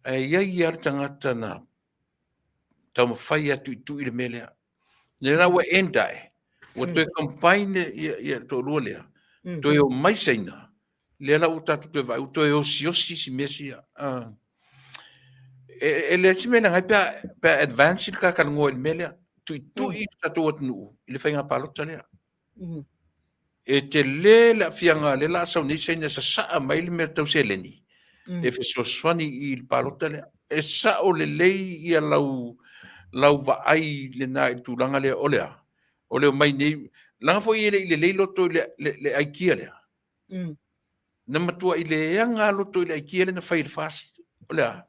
[SPEAKER 2] Ae i ai lava le tagata na taumafai lava e tuitui le mea lea. Lea la ua end ae, ua toe combine ia, ia le toalua lea, toe omai Saina, lea la ua tatou toe vaai, ua toe osiosi isi mea sia. E leai se mea leaga ai pe a, pe a advance le talatalanoa i le mea lea, tuitui le tatou atunuu i le faiga palota lea. E tele le aafiaga lea la a sau nei Saina sasaa mai le mea tau seleni e fesoasoani i le palota lea. E sao lelei ia lau lau vaai lena i le tulaga lea o le a? O le omai nei, leaga foi e le i lelei loto i le, le, le aikia lea. Na matuai leaga lava loto i le aikia lea na fai e le FAST. O le a?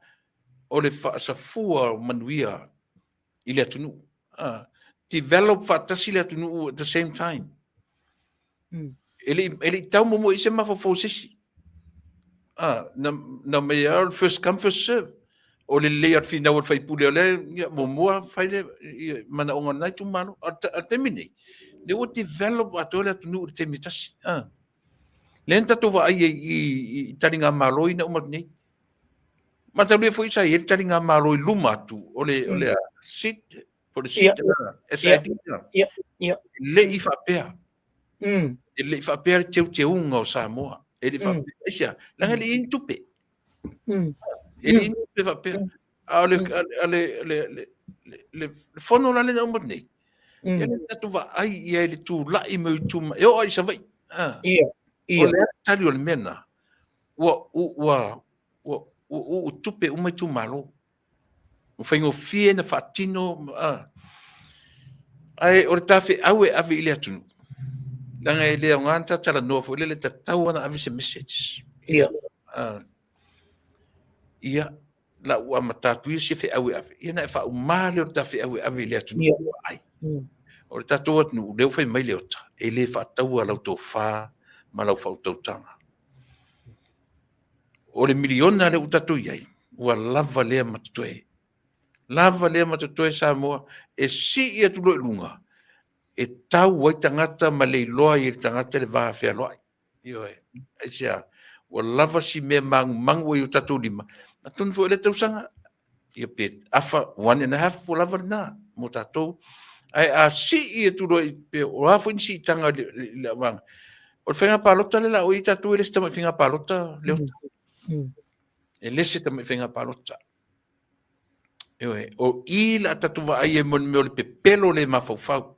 [SPEAKER 2] O le faasafua o manuia i le atunuu. Develop faatasi le atunuu at the same time. E le, e le i tau muamua i se mafaufau o se isi. Na, na mai lava o le first come first serve. O le lelei o le finau o le faipule o lea ia, muamua fai le ia, manaoga o lena itumalo. A o le taimi nei, lea ua develop atoa le atunuu i le taimi e tasi. Lea na tatou vaai ai i, i, i taligamalo ina uma atu nei. Mataulia foi sa i ai le taligamalo i luma atu o le, o le SIT, po o le SIT, SIT.
[SPEAKER 3] Ia.
[SPEAKER 2] Le i faapea. E le i faapea le teuteuga o Samoa. E le i faapea. Aisea, leaga e le i i ai ni tupe. E le i i ai ni tupe faapea. A o le, a le, le, le, le, le fono la lea na uma atu nei, ia le tatou vaai i ai i le tulai mai o ituma, e oo lava i Savaii.
[SPEAKER 3] Ia.
[SPEAKER 2] O le a le tali o le mea lena? Ua ua ua uu tupe uma itumalo. Ua faigofie ona faatino ae o le tafeau e ave i le atunuu, leaga e le aoga ona ta talanoa foi lele, e tatau ona ave se message.
[SPEAKER 3] Ia.
[SPEAKER 2] Ia, la ua amata atu ia se feau e ave, ia ona e faauma lea o le ta feau e ave i le atunuu ua ai. O le tatou atunuu, lea ua fai mai Leota, e le faataua lau tofa ma lau faautautaga. O le miliona lea ua tatou i ai, ua lava lea ma totoe. Lava lea ma totoe Samoa e sii atu loa i luga, e tau ai tagata ma leiloa ai e le tagata le va fealoai. Ioe. Aisea? Ua lava si mea magumagu ai o tatou lima. Atonu foi o lea tausaga, ia pe afa, 1.5 ua lava lena mo tatou. Ae a sii atu loa i, pe o a foi ni siitaga i le vaega. O le faiga palota lea la o i ai tatou e le se tamai faiga palota, Leota. E le se tamai faiga palota. Ioe, o i la tatou vaai ai mo le mea o le pepelo le mafaufau.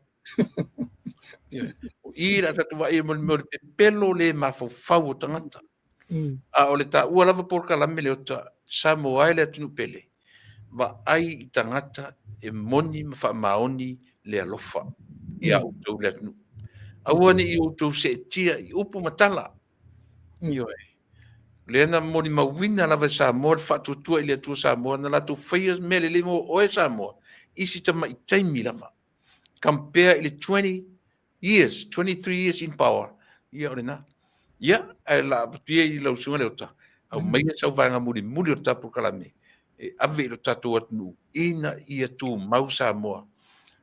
[SPEAKER 2] Ioe, o i la tatou vaai ai mo le mea o le pepelo le mafaufau o tagata. A o le taua lava polokalame Leota, Samoa e le atunuu pele, vaai i tagata e moni ma faamaoni le alofa ia outou le atunuu. Aua ne i outou seetia i upu ma tala. Ioe. Lea na molimauina lava e Samoa le faatuatua i le Atua Samoa na latou faia mea lelei mo oe Samoa i si tamai taimi lava. Compare i le 20 years, 23 years in power. Ia o lena. Ia, ae la avatu ia i lau susuga Leota, aumaia sau vaega mulimuli o le ta polokalame e ave i lo tatou atunuu ina ia tumau Samoa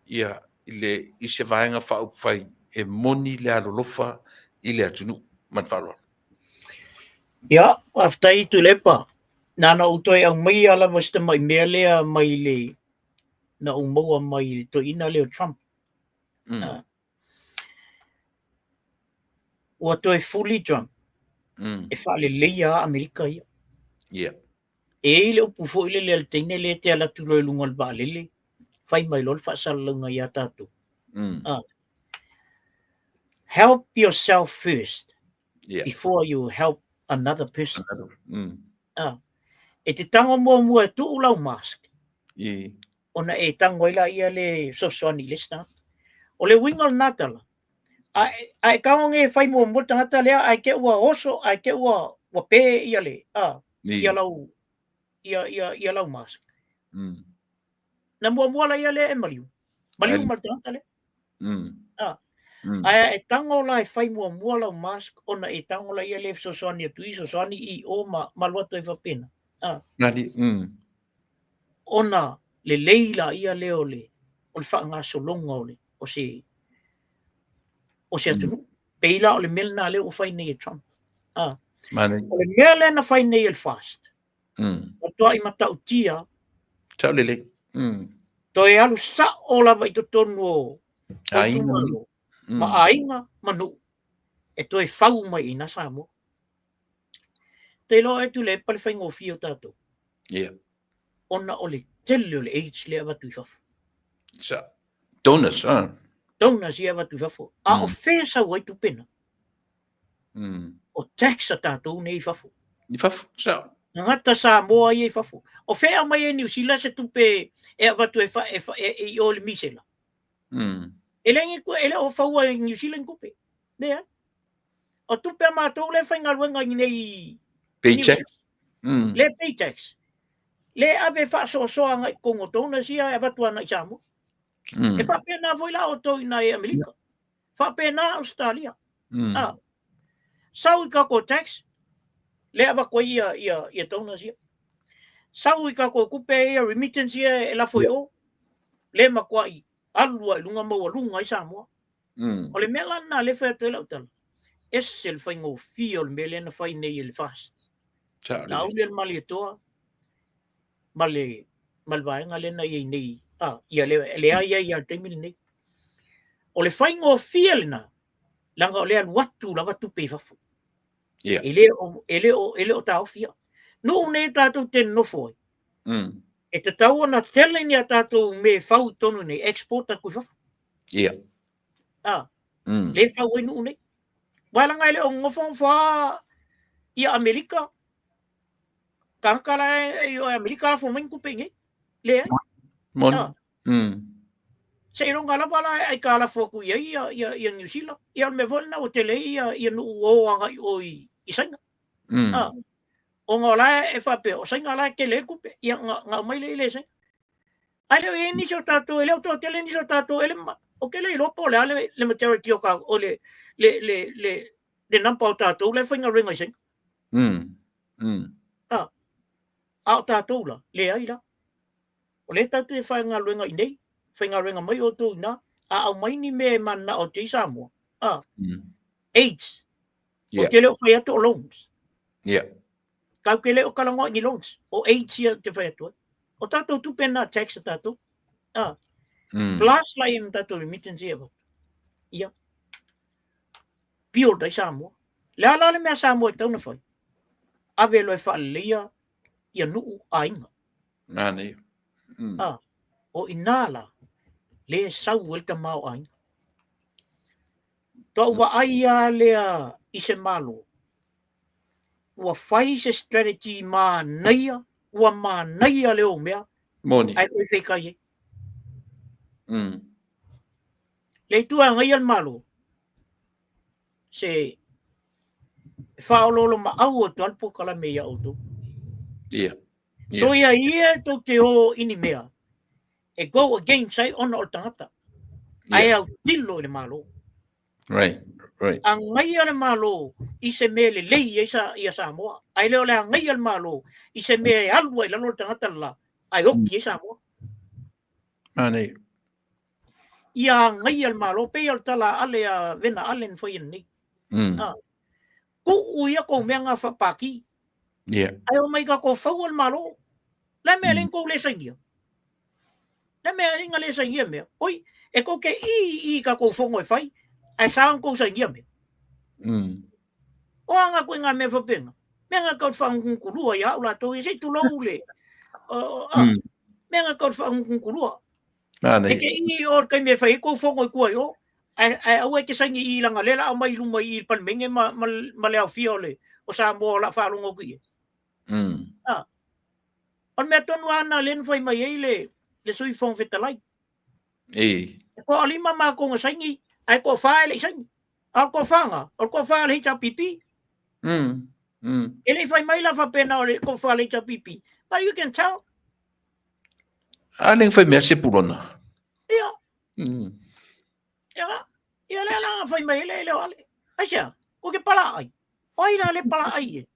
[SPEAKER 2] ia i le i se vaega faaupufai e moni le alolofa i le atunuu. Ma le faaaloalo.
[SPEAKER 3] Ia, faafetai Tuilaepa. Na ona ou toe aumaia lava si tamai mea lea mai le na ou maua mai i le toeaina lea o Trump. Ua toe fuli Trump e faaleleia Amerika ia.
[SPEAKER 2] Yeah.
[SPEAKER 3] E i ai le upu foi lele a le teine lea e te alu atu loa i luga o le vaalele, fai mai loa le faasalalauga ia tatou. Help yourself first before you help another person. E te tago muamua e tuu lau mask. Ona e tago ai laia le fesoasoani i le isi tagata. O le uiga o lena tala, a e tago nei e fai muamua le tagata lea ae te i ua oso, ae te i ua ua pe ia le, a, ia lau, ia, ia, ia lau mask. Na muamua laia lea e maliu. Maliu ma le tagata lea. A. Ae e tago la e fai muamua lau mask ona e tago laia lea e fesoasoani atu i, fesoasoani i o ma, ma alu atu ai faapena. A.
[SPEAKER 2] Nani,
[SPEAKER 3] Ona lelei laia lea o le, o le faagasologa o le, o se, o se atunuu. Pei la o le mea lena lea ua fai nei e Trump. A.
[SPEAKER 2] Manaia.
[SPEAKER 3] O le mea lea na fai nei e le FAST, matuai matautia.
[SPEAKER 2] Sao lelei.
[SPEAKER 3] Toe alu sao lava i totonu o itumalo, ma aiga ma nuu, e toe fau mai i ina Samoa. Te iloa oe Tuilaepa le faigofie o tatou.
[SPEAKER 2] Yeah.
[SPEAKER 3] Ona o le tele o le AIDS lea e avatu i fafo.
[SPEAKER 2] Sa. Donors, ah.
[SPEAKER 3] Donors ia e avatu i fafo. A o fea e sau ai tupe na? O tax a tatou nei i fafo.
[SPEAKER 2] I fafo, sa.
[SPEAKER 3] Tagata Samoa ia i fafo. O fea e aumai ai e Niu Sila se tupe e avatu e, fa, e, fa, e, e i o i le misela? E le, e le o faua e Niu Sila ni tupe. Leai. O tupe a matou lea e faigaluega i nei
[SPEAKER 2] Paycheck.
[SPEAKER 3] Le pay tax. Le ave faasoasoa agai i totonu o donors ia e avatu agai i Samoa. E faapena foi la outou i ina i Amerika. Faapena Ausetalia. Ah. Sau i tatou tax, le avatu ai ia, ia, ia donors ia. Sau i tatou tupe ia remittance ia e lafo i o, le matuai alu lava i luga maualuga ai Samoa. O le mea la lena lea e fai atu ai lau tala, ese le faigofie o le mea lea na fai nei e le FAST. Na auli e le Malietoa ma le, ma le vaega lea na i ai nei, ah, ia le, lea i ai i le taimi lenei. O le faigofie lena, leaga o le alu atu lava tupe i fafo.
[SPEAKER 2] Yeah.
[SPEAKER 3] E le o, e le o, e le o taofia. Nuu nei tatou te nofo ai. E tatau ona tele ni a tatou mea e fau i totonu nei, export atu i fafo.
[SPEAKER 2] Ia.
[SPEAKER 3] Ah. Le fau ai nuu nei. Aua leaga e le o nofonofo lava ia Amerika, tagata la e o Amerika lafo mai ni tupe i inei. Leai.
[SPEAKER 2] Moni.
[SPEAKER 3] Ah. Seiloga lava la e aikalafo atu i ai ia Niu Sila. Ia o le mea foi lena ua tele ai ia nuu o agai o i Saina. Ah. Ona o la e faapea, o Saina la e tele ai tupe. Ia na aumai lea i le Saina. Ae le o i ai nisi o tatou, e le o toatele nisi o tatou e le ou te le iloa po o le a le majority o ka, o le number o tatou la e faigaluega i Saina. Ah. A o tatou la, leai la. O lea tatou te faigaluega i inei, faigaluega mai outou i ina, a aumai ni mea e mananao atu ai Samoa, ah, aids. Ou te le o fai atu o loans. Tatou te le o talanoa i ni loans, o aids ia ou te fai atu ai. O tatou tupe na, tax a tatou. Ah. Plus la ia ma tatou remittance ia avatu. Ia. Build ai Samoa. Le a la le mea Samoa e tatau ona fai? Ave loa e faaleleia ia nuu aiga.
[SPEAKER 2] Manaia.
[SPEAKER 3] Ah, o ina la, le sau ai le tamaoaiga. Toa vaai lava lea i se Malo, ua fai se strategy manaia, ua manaia le ou mea,
[SPEAKER 2] Moni.
[SPEAKER 3] Ae toe feitai ai. Le itu e agaia le Malo, se faaoloolomaau atu lava le polokalame ia outou. So ia ia tou te o i ni mea e go against ai ona o le tagata. Ae autilo i le Malo. Agaia le Malo i se mea lelei ai ia Samoa. Ae le o le agaia le Malo i se mea e alu ai i lalo le tagata le la, ae oki ai Samoa.
[SPEAKER 2] Manaia.
[SPEAKER 3] Ia agaia le Malo, pei o le tala a Ale a Vena Ale na fai nei. Ah. Tuu ia kou mea nga faapaki. Ae omai tatou faua le Malo. Le mea le kou le sainia. Le mea le nga le sainia mea. Oi, e kou ke i i tatou fono e fai, ae sa ona kou sainia mea. O a nga koe nga mea faapena. Mea nga kau whaangungunkulua ia au latou ia, sei tulou le. Mea nga kau whaangungunkulua. E ke i o le taimi e fai ai kou fono i tua i o, ae aua e te saini i langa lea la aumai i luma i le Palemene ma le aofia o le o Samoa o la faalogo atu i ai. O le mea tonu lava lena lea na fai mai ai le Sui Fofoga Fetalai. E toalima matou na saini, ae toafa e le i saini. A o le toafa na, o le toafa a le HRPP. E le i fai mai la faapena o le toafa a le HRPP. But you can tell.
[SPEAKER 2] A le fai mea Sepulona.
[SPEAKER 3] Ia. Ia, ia lea la fai mai le le o ale. Aisea, ko ke pala ai. O ai la le pala ai e.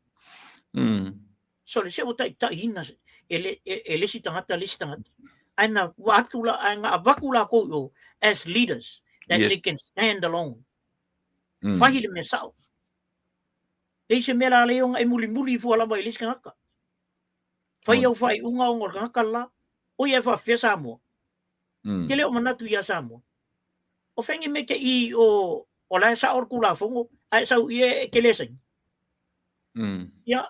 [SPEAKER 3] So le se o tai tai ina e le e le si tangata le si tangata. Ai na atu la ai nga avaku la ko yo as leaders that they can stand alone. Fai le mea sao. Leai se mea la le ona e mulimuli fua lava i le isi tagata. Fai au faaiuga ona o le tagata la, o ia e faafefea Samoa. Ke le o manatu ia Samoa. O fengi me te i o la e sao le Tulafono, ae sau ia e te le saini. Ia,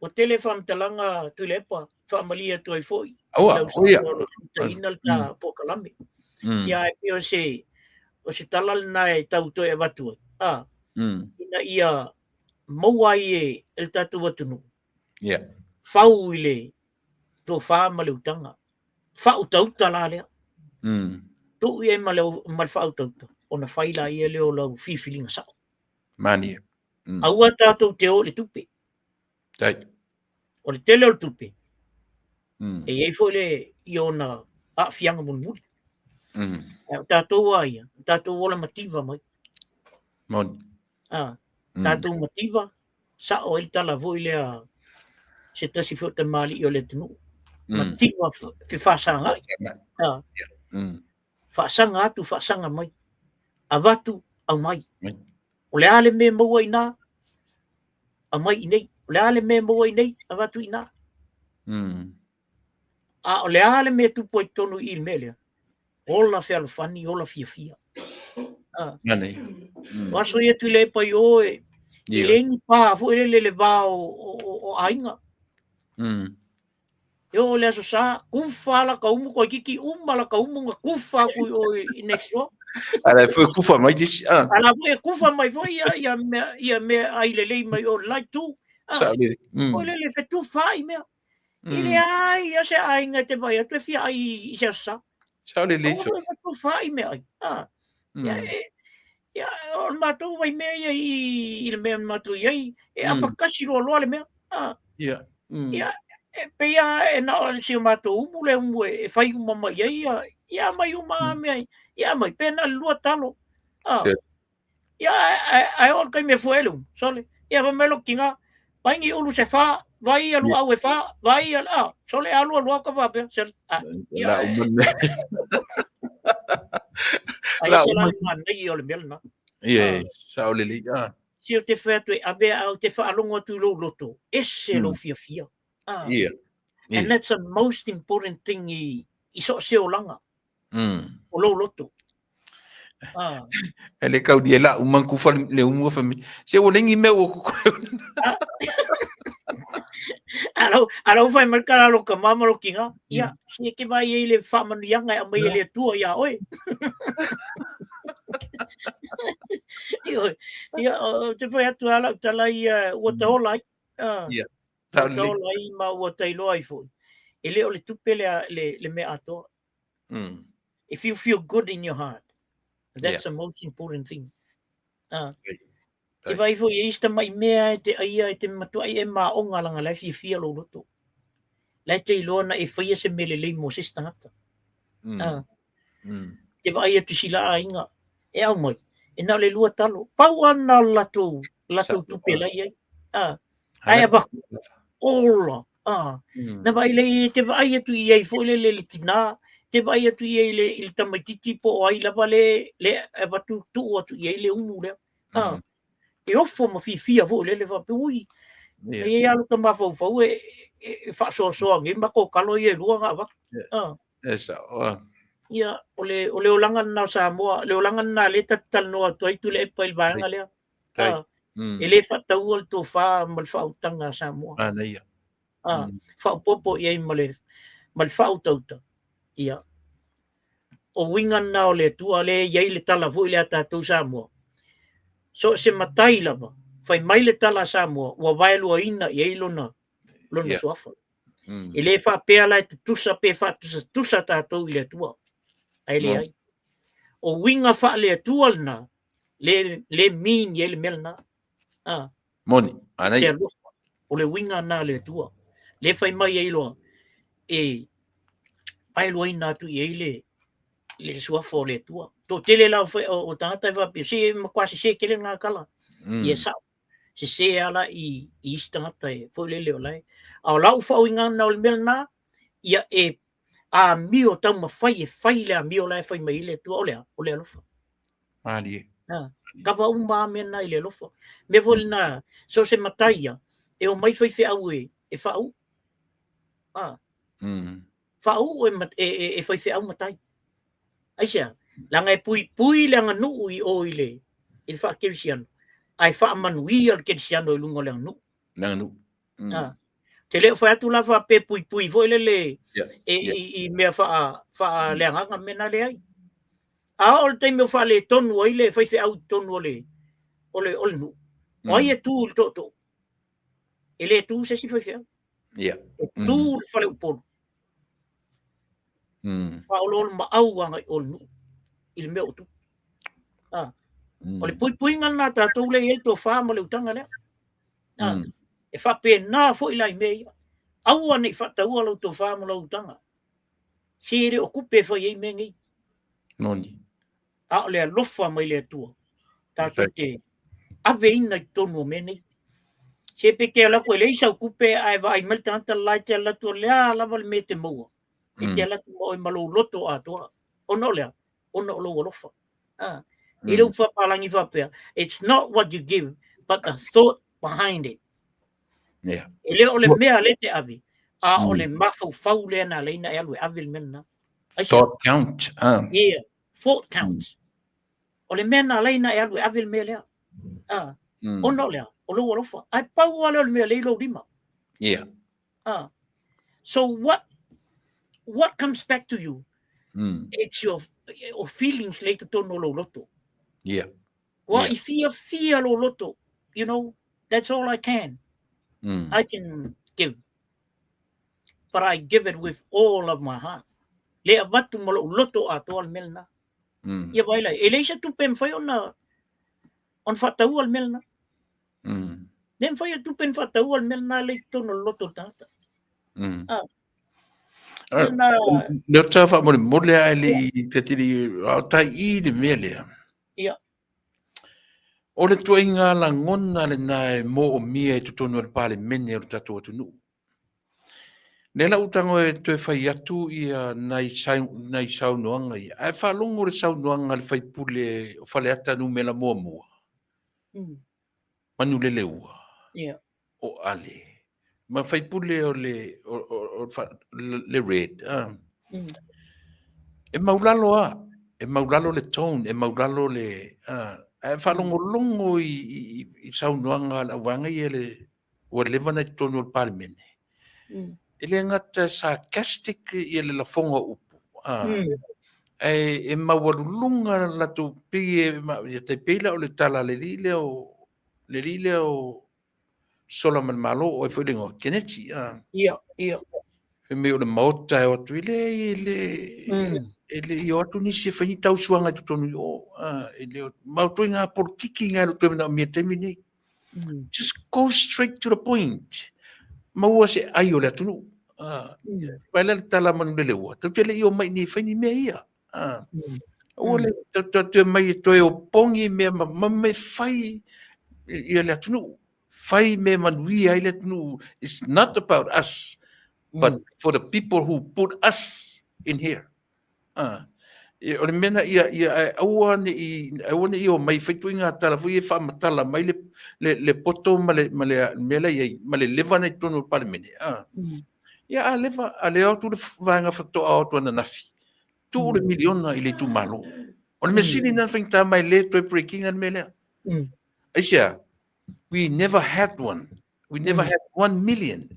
[SPEAKER 3] ua tele faamatalaga Tuilaepa, faamalie atu ai foi.
[SPEAKER 2] Aua,
[SPEAKER 3] lau
[SPEAKER 2] o ia.
[SPEAKER 3] susuga o lo o limataina le ta polokalame. Ia, ae pei o se tala lena e tau toe avatu ai, ina ia maua ai e le tatou atunuu fau i le tofa ma le utaga. Faautauta la lea. Tuu i ai ma le faautauta, ona fai la ia lea o lau filifiliga sao.
[SPEAKER 2] Manaia.
[SPEAKER 3] Aua tatou te o i le tupe.
[SPEAKER 2] Tai.
[SPEAKER 3] O le tele o le tupe, e i ai foi le i ona aafiaga mulimuli. Ae o tatou lava ia, o tatou ola mativa mai.
[SPEAKER 2] Moni.
[SPEAKER 3] Tatou mativa, sao ai le tala foi lea se tasi foi o tamalii o le atunuu. Mativa fefasagai. Faasaga atu, faasaga mai. Avatu, aumai. O le a le mea e maua i ina, aumai i inei. O le a le mea e maua i inei, avatu i ina. A o le a le mea e tupu ai totonu i i le mea lea, ola fealofani, ola fiafia.
[SPEAKER 2] Manaia.
[SPEAKER 3] O aso ia Tuilaepa i o e le ni pa foi lele le va o aiga. E oo i le Aso Sa, kufa la ka umu, toeitiiti uma la ka umu na kufa atu i o i next door.
[SPEAKER 2] A la foi kufa mai le isi.
[SPEAKER 3] A la foi e kufa mai foi ia, ia mea, ia mea ai lelei mai o le la itu.
[SPEAKER 2] Sao lelei.
[SPEAKER 3] Foi lele fetufaai mea. E leai lava se aiga e te vaai atu e fia ai i se aso Sa.
[SPEAKER 2] Sao lelei.
[SPEAKER 3] Aua foi fetufaai meaai. Ia, ia, o le matou vaimea ia i le mea na matou i ai, e afakasi loaloa le mea.
[SPEAKER 2] Ia.
[SPEAKER 3] Ia, e pei lava e na o si o matou umu le umu e fai uma mai ai ia, ia aumai uma lava mea, ia aumai pe na o le lua talo. Ia, ae oo i le taimi e fua ai le umu, sole, ia fai mai lou tina, vai ni ulu se fa, vai ia luau e fa, vai ia, a, sole, alu alu au ka faapea, sole, a, ia,
[SPEAKER 2] La uma le mea.
[SPEAKER 3] Ai
[SPEAKER 2] La
[SPEAKER 3] se
[SPEAKER 2] uma.
[SPEAKER 3] la le manaia o le mea lena.
[SPEAKER 2] Ia, sao lelei.
[SPEAKER 3] Se ou te fai atu e ave a ou te faalogo atu i lou loto, ese lou fiafia.
[SPEAKER 2] Ia.
[SPEAKER 3] And that's the most important thing i so o se olaga. O lou loto.
[SPEAKER 2] E le kau dia la uma kufa le umu fa mi. Se ua lengi mea ua kuku.
[SPEAKER 3] Alo, alo fai mai kala lo ka mama lo kinga. Ia, se ke vai ei le whaamanuiaga e aumai e le Atua iā oe. Ioe. Ia, ou te fai atu lava lau tala ia, ua taola ai.
[SPEAKER 2] Ia,
[SPEAKER 3] Ua taola ai ma ua tailoa ai foi. E le o le tupe le, le, le mea atoa. If you feel good in your heart, that's the most important thing. Te vaai foi e isi tamai mea e te aia e te matuai e maonga langa la e fiafia lou loto. La e te iloa na e faia se mea lelei mo se isi tagata. Te vaai atu i si la aiga e au mai, e na o le lua talo. Pau ana o le latou, latou tupe la i ai. Ae avatu, ola. Na vaai lea e te vaai atu i ai foi lele le tina, te vaai atu i ai le, i le tamaititi po o ai lava le, le avatu tuu atu i ai le umu lea. E ofo ma fiafia foi lele faapea, ui, e i ai lava lota mafaufau e, e, e faasoasoa nei matou talo ia e lua na avatu.
[SPEAKER 2] E sao.
[SPEAKER 3] Ia, o le, o le olaga lena o Samoa, le olaga lena lea ta te talanoa atu ai Tuilaepa i le vaega lea. E le faataua le tofa ma le faautaga a Samoa.
[SPEAKER 2] Manaia.
[SPEAKER 3] Faaopoopo i ai ma le, ma le faautauta. Ia, o uiga lena o le Atua lea e i ai le tala foi lea a tatou Samoa. So o se matai lava, fai mai le tala a Samoa, ua vaeluaina i ai lona, lona suafa. E le faapea la e tutusa pe faatusatusa tatou i le Atua. Ae leai. O uiga faale-Atua lena, le, le mean i ai le mea lena.
[SPEAKER 2] Moni, manaia.
[SPEAKER 3] Se alofa, o le uiga lena a le Atua. Le fai mai ai loa, e vaeluaina atu i ai le, le suafa o le Atua. Toatele la o, o, o tagata e faapea, se matua sese tele lena tala. Ia sao. Sese lava la i, i isi tagata e foi lele o la e. A o lau faauigaga o le mea lena, ia e amio taumafai e fai le amio la e fai mai ai le Atua, o le a? O le alofa.
[SPEAKER 2] Malie.
[SPEAKER 3] Kava uma lava mea na i le alofa. Mea foi lena, so o se matai ia, e omai faifeau e, e faauu. Faauu e, e, e, e faifeau matai. Aisea? Leaga e puipui le aganuu i o i le, i le faakerisiano, ae faamanuia le kerisiano i luga o le aganuu.
[SPEAKER 2] Le aganuu.
[SPEAKER 3] Te le o fai atu la faapea puipui foi lele e, i, i mea faa, faaleagaga mea na leai. A oo le taimi o faaletonu ai le faifeau i totonu o le, o le, o le nuu, o ai e tu i le tootoo? E le tu se isi faifeau. E tu le fale Upolu. Faaoloolomaau agai i o le nuu i le mea o tupu. O le puipuiga lena a tatou lea e i ai le tofa ma le utaga lea. E faapena foi la i mea ia. Aua ne i faataua lau tofa ma lau utaga. Se e le o tupe e fai ai mea nei.
[SPEAKER 2] Moni.
[SPEAKER 3] A o le alofa mai le Atua, tatou te aveina i totonu o mea nei. Se pe te alu atu e leai sau tupe ae vaai mai le tagata la e te alu atu o le a lava le mea e te maua. E te alu atu ma oe ma lou loto atoa. Ona o le a? Ona o lou alofa. I le upu faapalagi faapea, it's not what you give, but the thought behind it. E le o le mea lea e te ave, a o le mafaufau lea na ala ai ona e alu e ave le mea lena.
[SPEAKER 2] Thought count.
[SPEAKER 3] Yeah, thought counts. O le mea na ala ai ona e alu e ave le mea lea. Ona o le a? O lou alofa. Ae pau lava lea o le mea lea i lou lima. So what comes back to you? It's your o feelings lea i totonu o lou loto.
[SPEAKER 2] Yeah.
[SPEAKER 3] Ua i fiafia lou loto, you know, that's all I can. I can give. But I give it with all of my heart. Le avatu ma lou loto atoa le mea lena. Ia vaai lai, e leai se tupe e mafai ona ona faataua le mea lena. Le mafai e tupe ona faataua le mea lena lea i totonu o le loto o le tagata. Ah.
[SPEAKER 2] Na... Leota faamolemole a e le i tatili, a o tai i le mea lea.
[SPEAKER 3] Ia.
[SPEAKER 2] O le tuaiga lagona lena e moomia i totonu o le Palemene o le tatou atunuu. Lea la ua tago e toe fai atu ia nai, nai saunoaga ia. Ae faalogo le saunoaga a le faipule o Faleata numera muamua. Manuleleua.
[SPEAKER 3] Yeah.
[SPEAKER 2] O Ale. Ma faipule o le, o, o, o, le Red. E maulalo a. E maulalo le tone, e maulalo le... Ae faalogologo i, i, i saunoaga a le auvaega ia le ua leva ona i totonu o le Palemene. E le gata e sarcastic ia le lafoga o upu, ae e maualuluga latou pei e, ia tai pei la o le tala a le alii lea o, le alii lea o Sola ma le Malo, o ai foi le igoa, Keneti,
[SPEAKER 3] a. Ia, ia.
[SPEAKER 2] Fai mai o le Maota e o atu, e leai, e le, e le i o atu nisi e fai ni tausuaga i totonu i o, a, e le o, ma o ituaiga polokiki na e le o toe manaomia i le taimi lenei. Just go straight to the point. Maua se ai o le atunuu. Vaai la le tala a Manuleleua, tatou te le i omai i inei e fai ni mea ia. Aua le tatou te omai e toe opogi mea ma, ma me fai ia le atunuu. Fai mea e manuia ai le atunuu. It's not about us, but for the people who put us in here. A, o le mea na ia, ia ae aua ne i, aua ne i omai fai ituaiga tala foi e faamatala mai le, le, le poto ma le, ma le mea la i ai, ma le leva na i totonu o le Palemene. A. Ia a leva, a le o atu le vaega faatoa o atu ananafi, tuu le miliona i le itumalo. O le mea sili lena na faigata ma e le toe break ina le mea lea. Aisea, we never had one. We never had 1 million.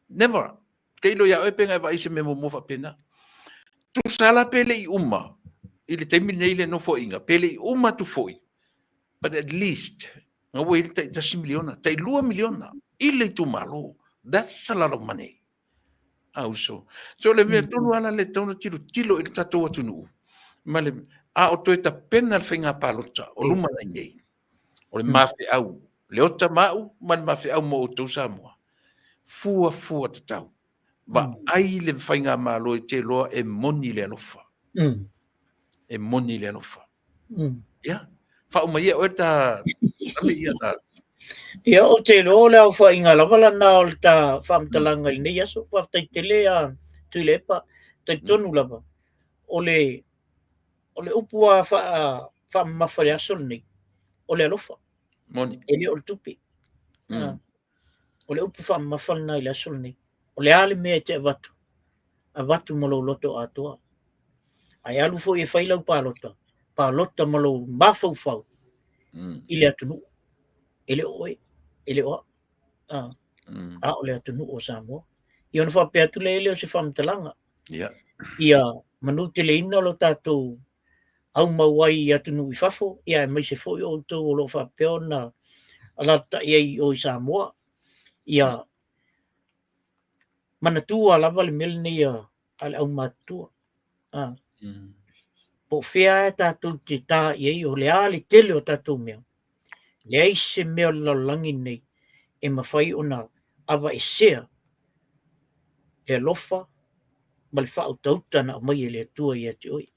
[SPEAKER 2] Never. Tailo ia oe pe na e vaai i se mea muamua faapena. Tusa la pe le i uma i le taimi lenei le nofoaiga, pe le i uma atu foi, but at least na ua i le tai $1 miliona, tai $2 miliona i le itumalo. That's a lot of money. A uso. So le mea tonu ala le tatau ona tilotilo i le tatou atunuu, ma le, a o toe tapena le faiga palota o luma nei nei. O le mafeau, Leota ma au ma le mafeau mo outou Samoa. Fuafua tatau. Vaai le faigamalo e te iloa e moni le alofa. E moni le alofa. Ia, faauma ia oe ta ame ia na.
[SPEAKER 3] Ia, ou te iloa o le aofaiga lava lana o le ta faamatalaga i lenei aso. Faafetai tele a Tuilaepa. Talitonu lava, o le o le upu a faamamafa i le aso lenei, o le alofa.
[SPEAKER 2] Moni.
[SPEAKER 3] E le o le tupe. O le upu faamamafa lena i le aso lenei. O le a le mea e te avatu, avatu ma lou loto atoa. Ae alu foi e fai lau palota, palota ma lou mafaufau i le atunuu. E le o oe, e le o au. A o le atunuu o Samoa. Ia ona faapea atu lea e le o se faamatalaga.
[SPEAKER 2] Yeah.
[SPEAKER 3] Ia manuteleina lo tatou aumau ai i atunuu i fafo, ia aemaise foi o outou o lo o faapea ona alaalatai ai i o i Samoa. Ia manatua lava le mea lenei a le aumatutua. Po o fea e tatou te tā i ai, o le a le tele o tatou mea, leai se mea o le lalolagi lenei e mafai ona aveesea le alofa ma le faautauta na aumai e le Atua ia te oe.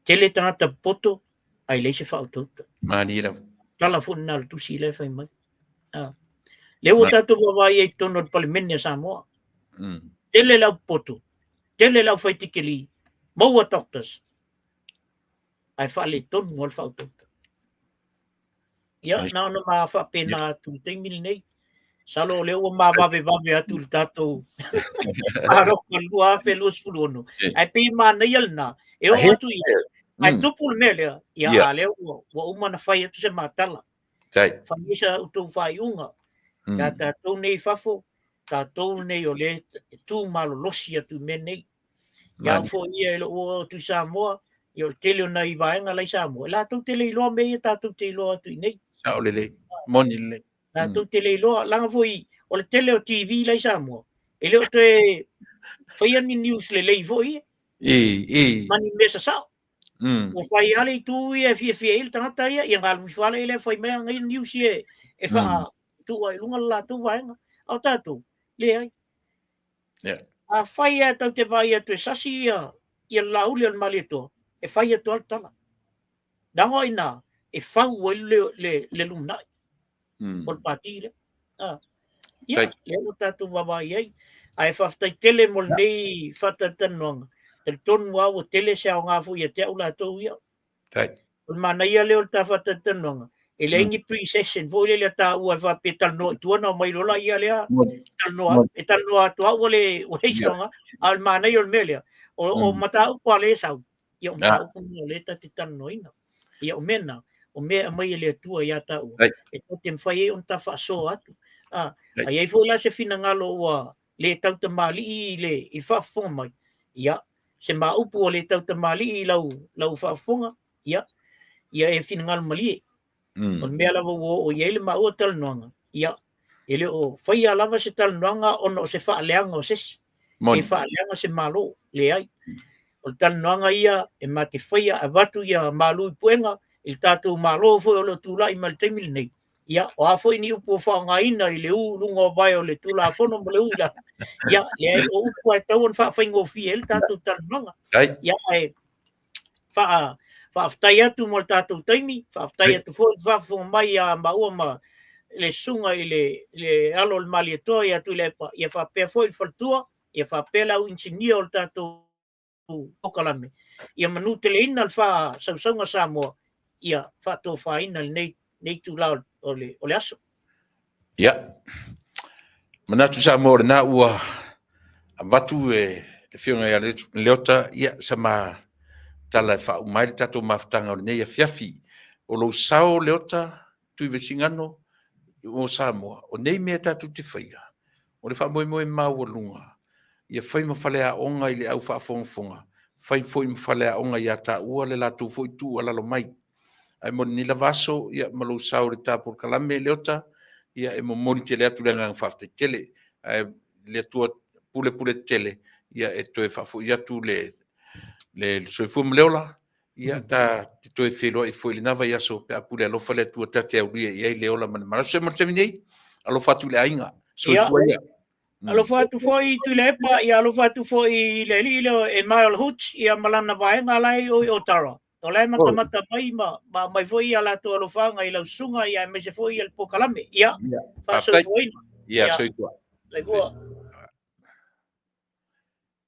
[SPEAKER 3] Tele tagata popoto ae leai se faautauta.
[SPEAKER 2] Malie lava.
[SPEAKER 3] Tala foi lena o le tusi lea e fai mai. Lea ua tatou vaavaai ai i totonu o le Palemene a Samoa. Tele le au popoto, tele le au fai tikeli, maua doctors, ae faaletonu lava le faautauta. Ia, na ona ma faapena atu i le taimi lenei. Masalo o lea ua mavavevave atu i le tatou palota 2026. Ae pei e manaia lena, e oo atu i ai, ae tupu le mea lea, ia a lea ua uma ona fai atu se matala. Fai ai sa outou faaiuga. Ia tatou nei i fafo, tatou nei o lea e tu malolosi atu i mea nei. Ia au foi ia e lou oo atu i Samoa, ia o le tele o nai vaega la i Samoa, e latou te le iloa mea ia tatou te iloa atu i inei.
[SPEAKER 2] Sao lelei, moni lelei.
[SPEAKER 3] Latou te le iloa, leaga foi o le tele o TV la i Samoa, e le o toe faia ni news lelei foi ia.
[SPEAKER 2] I.
[SPEAKER 3] Ma ni mea sasao. Ua fai lava le itu ia e fiafia ai le tagata ia, ia ona alu ifo lava lea fai mai ana ia news ia e faatuu ai i luga le latou vaega. A o tatou, leai. Afai lava tatou te vaai atu e sasi ia le lauli o le Malietoa, e fai atu lava le tala. Leaga o i ina e fau ai le lumanai o le pati lea. Ia, lea ua tatou vaavaai i ai. Ae faafetai tele mo lenei faatalatalanoaga. Talitonu lava ua tele se aoga foi ia te au latou ia. O le manaia lea o le ta faatalatalanoaga, e leai ni pre-session foi lele a taua e faapea e talanoa i tua ona omai loa laia lea talanoa, e talanoa atu lava ua leai se aoga. A o le manaia o le mea lea, o mataupu lava lea e sau, ia o mataupu na o lea ta te talanoaina. Ia o mea na, o mea e aumai e le Atua ia taua, e ta te mafai ai ona ta faasoa atu. A i ai foi la se finagalo ua le tautamalii i le faafofoga mai, ia, se ma upu ua le tautamalii i lau faafofoga, ia, ia e finagalo malie. O le mea lava ua oo i ai le maua talanoaga, ia, e le o faia lava se talanoaga ona o se faaleaga o se isi, e faaleaga se Malo, leai. O le talanoaga ia e ma te faia avatu ia malu i puega i le tatou Malo foi o lo o tulai mai i le taimi lenei. Ia, o a foi ni upu ua faaaogaina i le u i luga o vae o le Tulafono ma le u i lalo, ia, leai, o upu lava e tatau ona faafaigofie ai le tatou talanoaga. Ia, ae faafetai atu mo le tatou taimi, faafetai atu foi le faafofoga mai ia maua ma le susuga i le alo o le Malietoa ia Tuilaepa, ia faapea foi le faletua, ia faapea le au inisinia o le tatou polokalame, ia manuteleina le faasausauga Samoa, ia faatofaina lenei itula o le aso.
[SPEAKER 2] Ia, manatu Samoa o lena ua avatu e le Afioga ia Leota ia sama tala e faauma ai le tatou mafutaga o lenei afiafi. O lou sao Leota Tuivaisigano o Samoa, o nei mea tatou te faia, o le faamoemoe maualuga ia fai ma faleaoga i le au faafogafoga, fai foi ma faleaoga ia taua le latou foi tuualalo mai. Ae mo lenei lava aso, ia, ma lou sao i le ta polokalame Leota, ia e momoli tele atu le agaga faafetai tele. Ae le Atua pulepule tetele, ia e toe faafoi atu le soifua ma le ola, ia ta te toe feiloai foi i lena vaiaso pe a pule alofa le Atua ta te aulia i ai le ola ma le malosi. Mo le taimi nei, alofa atu i le aiga. Soifua ia.
[SPEAKER 3] Alofa atu foi i Tuilaepa, ia alofa atu foi i le alii lea o Emile Hoots, ia ma lana vaega la e i o i Otara. O la e matamata mai ma aumai foi ia latou alofaga i lau susuga, ia aemaise foi ia le polokalame. Ia, faasoifuaina.
[SPEAKER 2] Ia, soifua.
[SPEAKER 3] Soifua.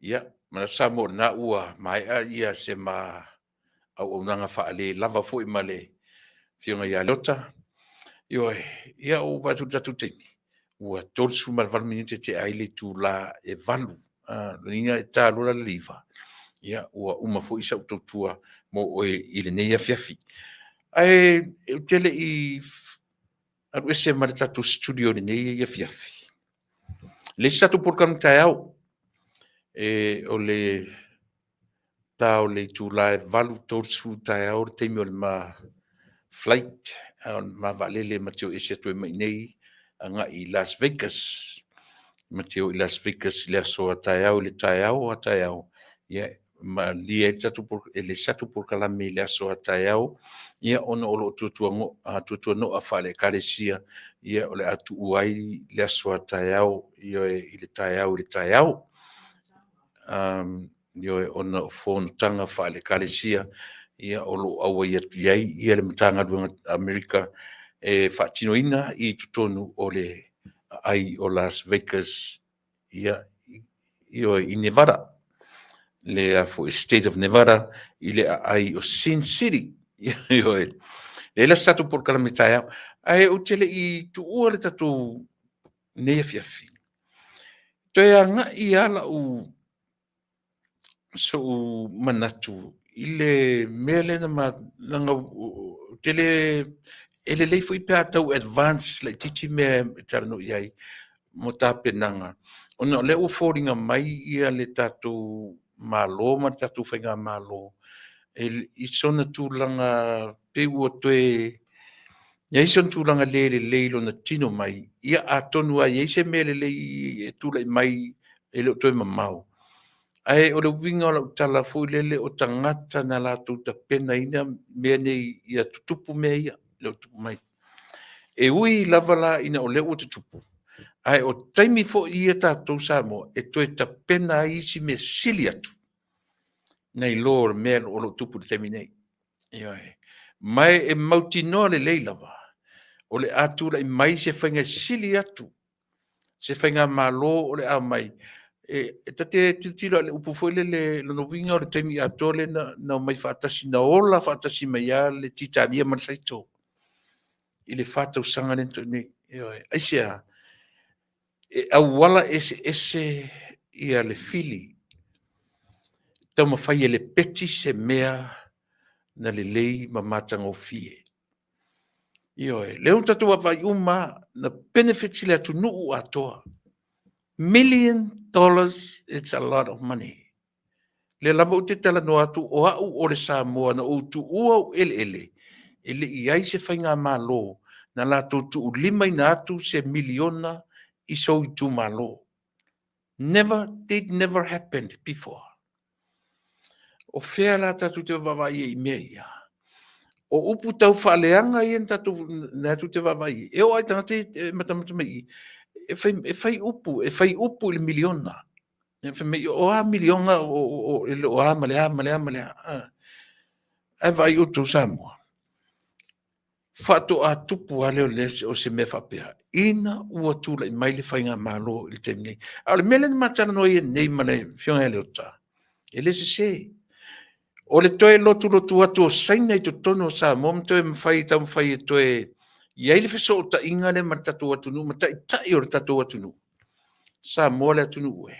[SPEAKER 2] Ia, manatu Samoa o lena ua maea ia se ma auaunaga faale lava foi ma le Afioga ia Leota. Ioe, ia ua vaai atu i le tatou taimi, ua 38 minute tea ai le itula e 8, lona uiga e ta loa la le 9, ia ua uma foi sau tautua mo oe i lenei afiafi. Ae ou te le i alu ese ma le tatou studio i lenei afiafi, le isi tatou polokalame taeao, o le ta o le itula e 8:30 taeao le taimi o le ma flight, o le ma vaalele ma te o ese atu ai mai i inei agai i Las Vegas. Ma te o i Las Vegas i le aso a taeao i le taeao a taeao, ia malie ai le tatou e le isi tatou polokalame i le aso a taeao, ia ona o lo o tuatuano'a faale-Ekalesia, ia o le a tuua ai le aso a taeao, ioe, i le taeao i le taeao. Ioe, ona o fonotaga faale-Ekalesia, ia o lo o auai atu i ai ia le Matagaluega a Amerika e faatinoina i totonu o le aai o Las Vegas, ia, ioe, i Nevada, le State of Nevada, i le aai o Sin City. Ioe. Leai la se tatou polokalame taeao. Ae ou te le i tuua le tatou nei afiafi, toe agai lava lau so'u manatu i le mea lea na ma leaga ou te le e lelei foi pe a tau advance laitiiti mea e talanoa i ai mo tapenaga, ona o lea ua foliga mai le tatou Malo ma le tatou Faigamalo i sona tulaga pei ua toe i ai sona tulaga le lelei i lona tino mai. Ia atonu lava e i ai se mea lelei e tulai mai e le o toe mamao. Ae o le uiga o lau tala foi lele, o tagata na latou tapenaina mea nei ia tutupu mea ia o lo o tutupu mai. E ui lava la ina o lea ua tutupu, ae o taimi foi ia tatou Samoa e toe tapena ai isi mea sili atu nai lo le mea o lo o tupu i le taimi nei. Ioe. Ma e mautinoa lelei lava o le a tulai mai se faiga e sili atu se faigamalo o le a omai. E ta te tilotilo i le upu foi lele, lona uiga o le taimi atoa lea na omai faatasi, na ola faatasi mai lava le Titania ma le Saito i le 4 tausaga lea na tea nei. Ioe. Aisea? E auala eseese ia le fili, taumafai e lepeti se mea na lelei ma matagofie. Ioe, lea ua tatou vaavaai uma lava, na benefit le atunuu atoa. $1 million, it's a lot of money. O lea lava ou te talanoa atu, o au o le Samoa na ou tuua ou eleele, e le i i ai se faigamalo na latou tuulimaina atu se miliona i sou itumalo. Never did, never happened before. O fea la tatou te vaavaai ai i mea ia? O upu tau faaleaga ia na tatou na te vaavaai ai. E oo lava i tagata ia e matamata mai i i, e fai upu, e fai upu i le miliona. Fai mai, o a miliona e le o a ma le a ma le a ma le a. Ae vaai outou Samoa, faatoa tupu lava lea o se mea faapea ina ua tulai mai le faigamalo i le taimi nei. A o le mea lea na ma talanoa ai nei ma le Afioga ia Leota, e le sese. O le toe lotulotu atu o Saina i totonu o Samoa ma toe mafai, taumafai e toe i ai le fesootaiga lea ma le tatou atunuu ma taitai o le tatou atunuu. Samoa le atunuu e.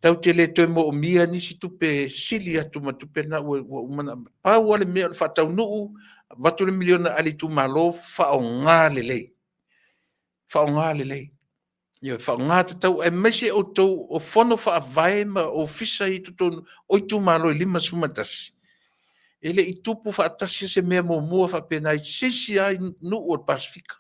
[SPEAKER 2] Tatou te le toe moomia nisi tupe sili atu ma tupe na ua uma ona. Pau lava le mea o le faataunuu, avatu le miliona a le itumalo, faaaoga lelei. Faaaoga lelei. Ioe, faaaoga tatau aemaise outou o fono faavae ma ofisa i totonu o itumalo e 51, e le i tupu faatasi se mea muamua faapena i se isi lava nuu o le Pasefika.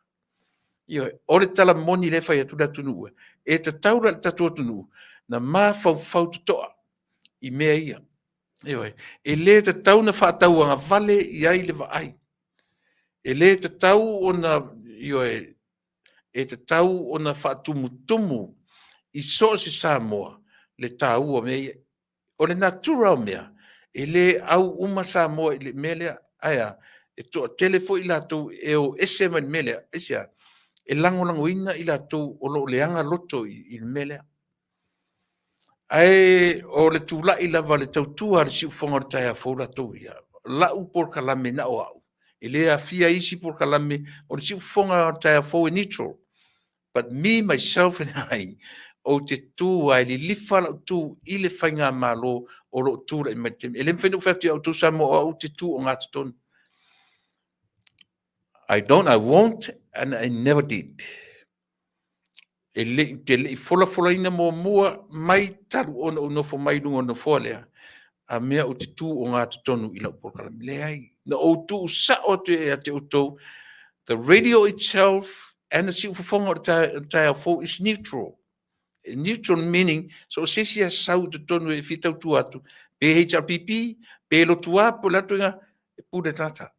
[SPEAKER 2] Ioe, o le tala moni lea e fai atu le atunuu, e tatau la i le tatou atunuu na mafaufau totoa i mea ia. Ioe, e le tatau ona faatauagavale i ai le vaai. E le tatau ona, ioe, e tatau ona faatumutumu i so o se Samoa le taua o mea ia. O le natura o mea, e le au uma Samoa i le mea lea. Ae a? E toatele foi i latou e o ese mai le mea lea. Aisea? E lagolagoina i latou o lo o leaga loto i le mea lea. Ae o le tulai lava le tautua a le siufofoga o le taeao fou latou ia, lau polokalame na o au, e le aafia isi polokalame o le siufofoga o le taeao fou e neutral. But me, myself and I, ou te tu ai lilifa lau tu i le faigamalo o lo o tulai mai le taimi. E le mafai ona ou fai atu ia outou Samoa o au ou te tu o gatotonu. I don't, I won't, and I never did. E le, te le i folafolaina muamua mai talu ona ou nofo mai luga o le nofoa lea, a mea ou te tu o gatotonu i lau polokalame. Leai, na ou tuu sao atu ia te outou, the radio itself and the siufofoga o le taeao fou is neutral. Neutral meaning, so se isi a sau i totonu e fia tautua atu, pe HRPP, pe lotu a, po le atu inga, e pule tagata.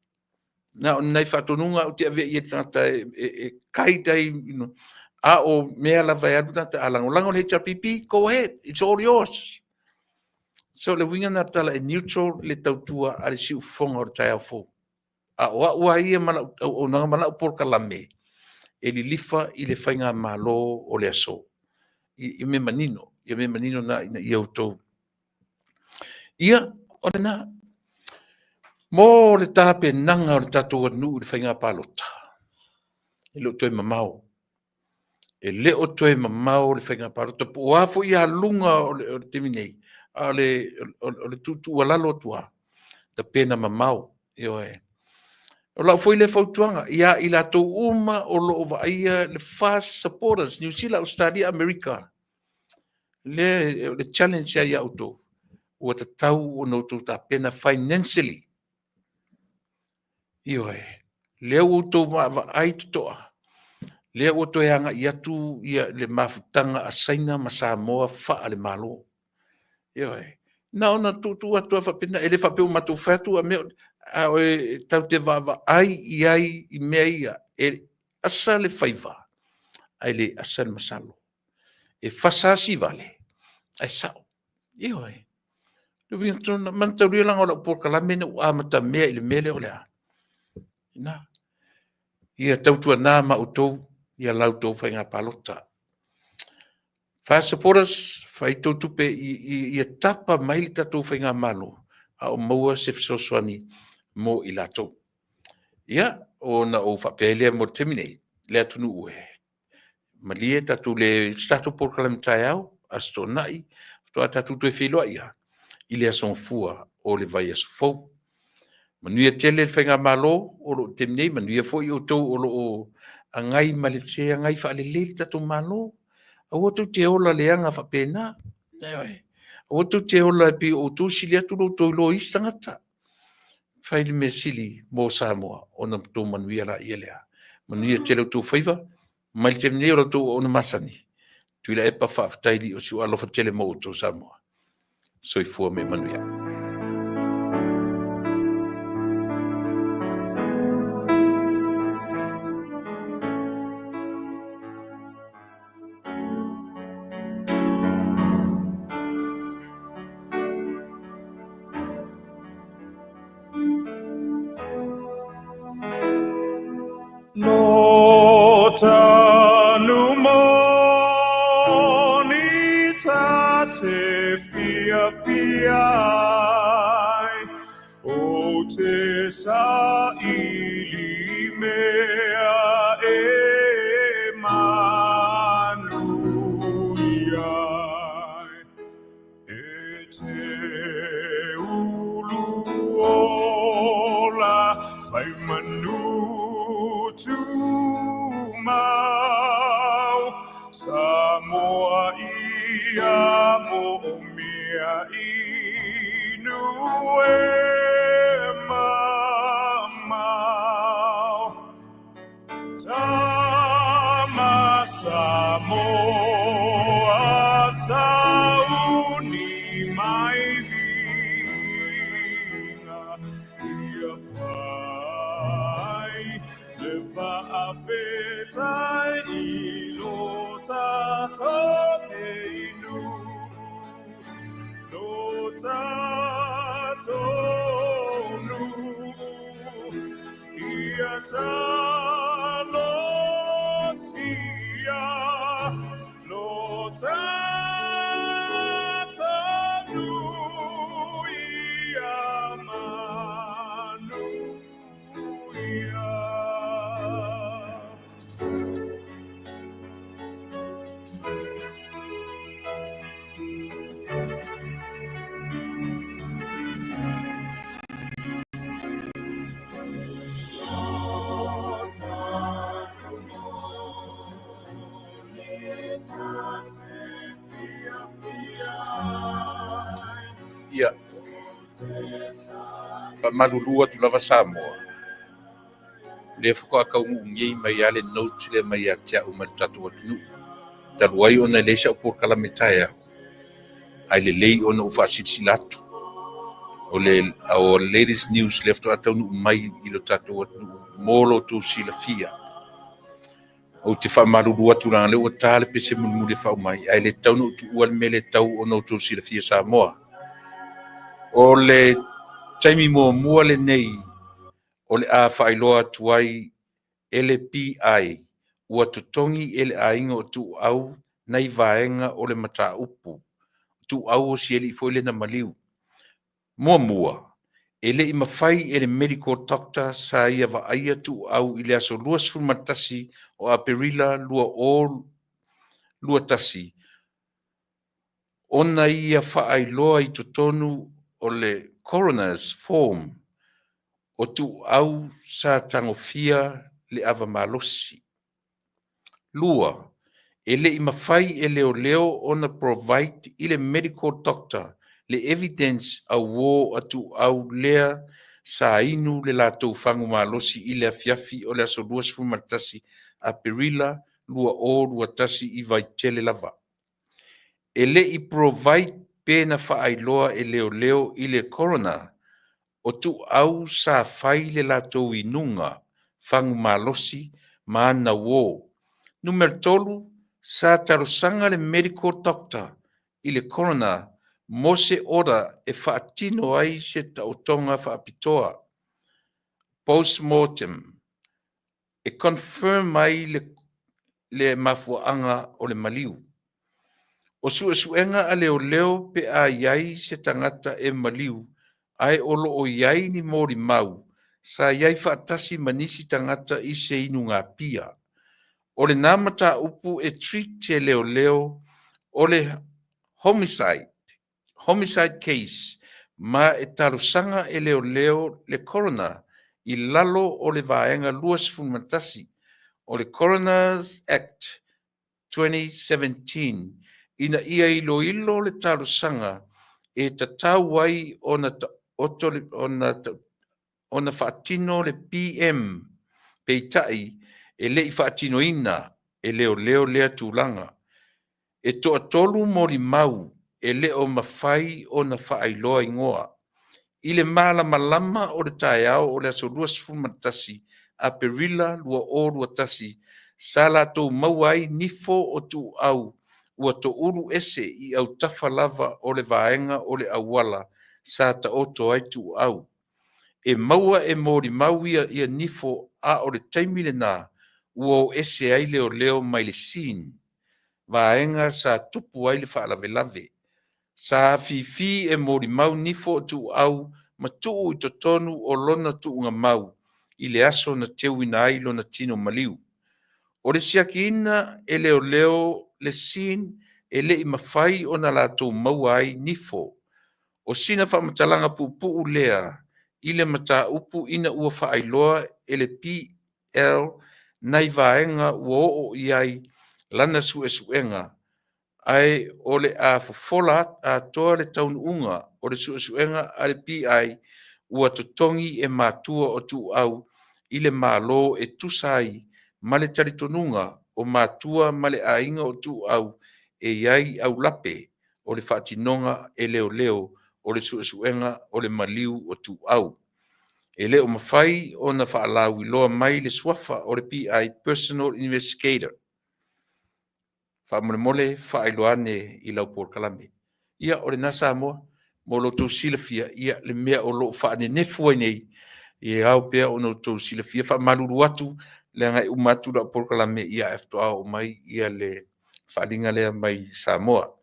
[SPEAKER 2] Na o nai faatonuga ou te avea i e tagata e guide ai, a o mea lava e alu tagata, a lagolago le HRPP, go ahead, it's all yours. So le uiga na tala e neutral le tautua a le siufofoga o le taeao fou. A o au a ia ma lau auaunaga ma lau polokalame, e lilifa i le faigamalo o le aso. I mea manino, i mea manino na ina ia outou. Ia, o lena. Mo le tapenaga o le tatou atunuu i le faiga palota, e le o toe mamao. E le o toe mamao le faiga palota, po o a foi aluga o le taimi nei, a o le tuutuualalo atu lava, tapena mamao. Ioe. O lau foi lea fautuaga ia i latou uma o lo o vaaia le FAST supporters, New Zealand, Australia, Amerika. Lea o le challenge ia ia outou, ua tatau ona outou tapena financially. Ioe, lea ua outou vaavaai totoa, lea ua toe agai atu ia le mafutaga a Saina ma Samoa faale-Malo. Ioe. Na ona tuutuu atu lava faapena, e le faapea ua matou fai atu a mea, a o e tatou te vaavaai i ai i mea ia, e asa le faiva ae le asa le masalo. E fasa lava sivale, ae sao. Ioe. O le uiga tonu lena, maitaulia leaga o lau polokalame na ou amatamea i le mea lea o le a? Lena. Ia tautuana ma outou ia la outou faiga palota. FAST supporters, fai a outou tupe ia tapa mai le tatou faigamalo a o maua se fesoasoani mo i latou. Ia, ona ou faapea ai lea mo le taimi nei, le atunuu e, malie tatou le i se tatou polokalame taeao, Aso Toonai, faatoa tatou toe feiloai lava i le Aso Gafua o le vaiaso fou. Manuia tele le faigamalo o lo o i le taimi nei, manuia foi outou o lo o agai ma le… se agai faalelei le tatou Malo. Aua tou te ola leaga faapena, ioe. Aua tou te ola pei o outou e sili atu lo outou iloa i isi tagata. Fai le mea sili mo Samoa ona outou manuia lea. Manuia tele outou faiva. Mai le taimi nei o la outou auauna masani, Tuilaepa faafetai lio, si ou alofa tele mo outou Samoa. Soifua ma ia manuia.
[SPEAKER 4] Lo tanu moni ta te fiafia ai, o te saili mea e manuia ai. E te ulu ola fai manu tumau, Samoa ia moomia inu e mamao. Tama Samoa sauni mai viga ia fai le faafetai i lo tatou inu lo tatou nuu ia talosia lo tatou nuu ia manuia.
[SPEAKER 2] Ia, faamalulu atu lava Samoa, lea faatoa taunuu nei mai lava le note lea mai ia te au mai le tatou atunuu. Talu ai ona e leai sau polokalame taeao, ae lelei ona ou faasilasila atu. O le our latest news lea faatoa taunuu mai i lo tatou atunuu mo lo outou silafia. Ou te faamalulu atu leaga o lea ua ta le pese mulimuli e faauma ai, ae le tatau ona ou tuua le mea lea e tatau ona outou silafia Samoa. O le taimi muamua lenei o le a faailoa atu ai e le PI ua totogi e le aiga o Tuuau nai vaega o le mataupu. Tuuau o si alii foi lea na maliu. Muamua, e le i mafai e le medical doctor sa ia vaaia Tuuau i le aso 21 o Aperila 2021 ona ia faailoa i totonu o le coroner's form o Tuuau sa tagofia le ava malosi. 2. E le i mafai e leoleo ona provide i le medical doctor le evidence a uō a Tuuau lea sa inu le latou fagu malosi i le afiafi o le aso 21 Aperila 2021 i Vaitele lava. E le i provide pe na faailoa e leoleo i le coroner o Tuuau sa fai le latou inuga fagu malosi ma ana uō. Numera 3, sa talosaga le medical doctor i le coroner mo se order e faatino ai se taotoga faapitoa, post-mortem, e confirm ai le mafuaaga o le maliu. O suesuega a leoleo pe a i ai se tagata e maliu ae o lo o i ai ni molimau sa i ai faatasi ma nisi tagata i se inugapia. O lena mataupu e treat e leoleo o le homicide, homicide case, ma e talosaga e leoleo le coroner i lalo o le Vaega 21 o le Coroners Act 2017 ina ia iloilo le talosaga e tatau ai ona taoto ona faatino le PM, peitai e le i faatinoina e leoleo lea tulaga. E toatolu molimau e le o mafai ona faailoa igoa. I le malamalama o le taeao o le aso 21 Aperila 2021, sa latou maua ai nifo o Tuuau ua toulu ese i autafa lava o le vaega o le auala sa taoto ai Tuuau. E maua e molimau ia nifo a o le taimi lena ua o ese ai leoleo mai le scene, vaega sa tupu ai le faalavelave. Sa afifi e molimau nifo o Tuuau ma tuu i totonu o lona tuugamau i le aso na teuina ai lona tino maliu. O le siakiina e leoleo le scene e le i mafai ona latou maua ai nifo. O sina faamatalaga puupuu lea i le mataupu ina ua faailoa e le PL nai vaega ua oo i ai lana suesuega, ae o le a fofola atoa le taunuuga o le suesuega a le PI ua totogi e matua o Tuuau i le Malo e tusa ai ma le talitonuga o matua ma le aiga o Tuuau e i ai aulape o le faatinoga e leoleo o le suesuega o le maliu o Tuuau. E le o mafai ona faalauiloa mai le suafa o le PI, Personal Investigator. Faamolemole faailoa ane i lau polokalame. Ia, o lena Samoa, mo lo outou silafia, ia, le mea o lo o faanenefu ai nei, e ao pea ona outou silafia. Faamalulu atu, leaga e uma atu lau polokalame, ia, ae faatoa oo mai ia le faaaliga lea mai Samoa.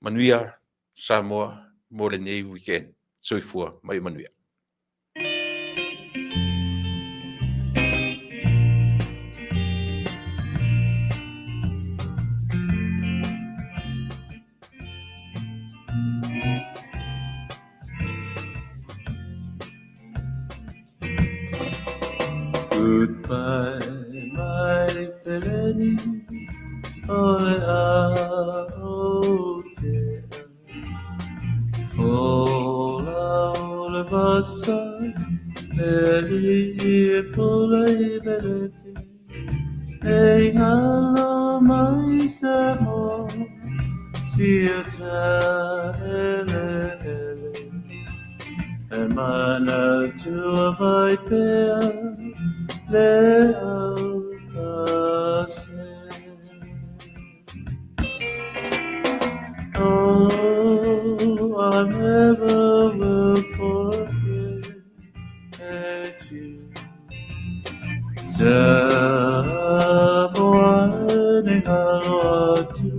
[SPEAKER 2] Manuia Samoa mo lenei weekend. Soifua ma ia manuia.
[SPEAKER 1] Goodbye, my feleni, o le a o te O la o le vasa, e li i pule belefi, e ngalo mai sa mo, sia ta ele ele. E mana tua vai pea, le au ka se. Oh, I never will forget you. Samoa ni ngalo atu.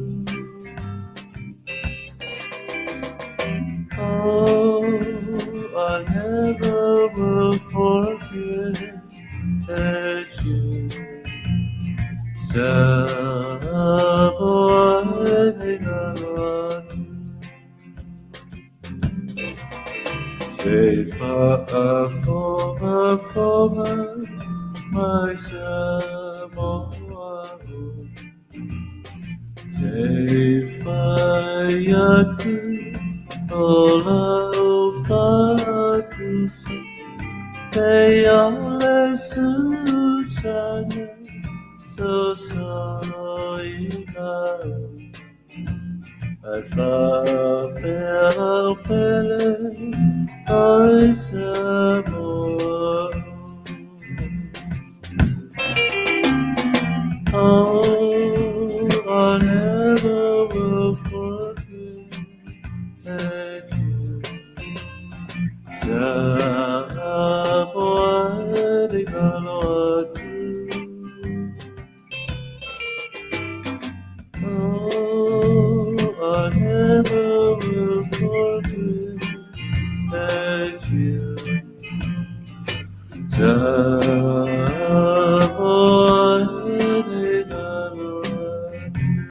[SPEAKER 1] Oh, I never will forget you. Samoa ni ngalo atu. Se faafogafoga mai Samoa.
[SPEAKER 5] Nei fai atu o lau faatusa Te ale susana so solo ina Ai whapea lau pele ai Samoa. Oh, I never will forget you. Samoa e alo atu. Oh, I never will forget you.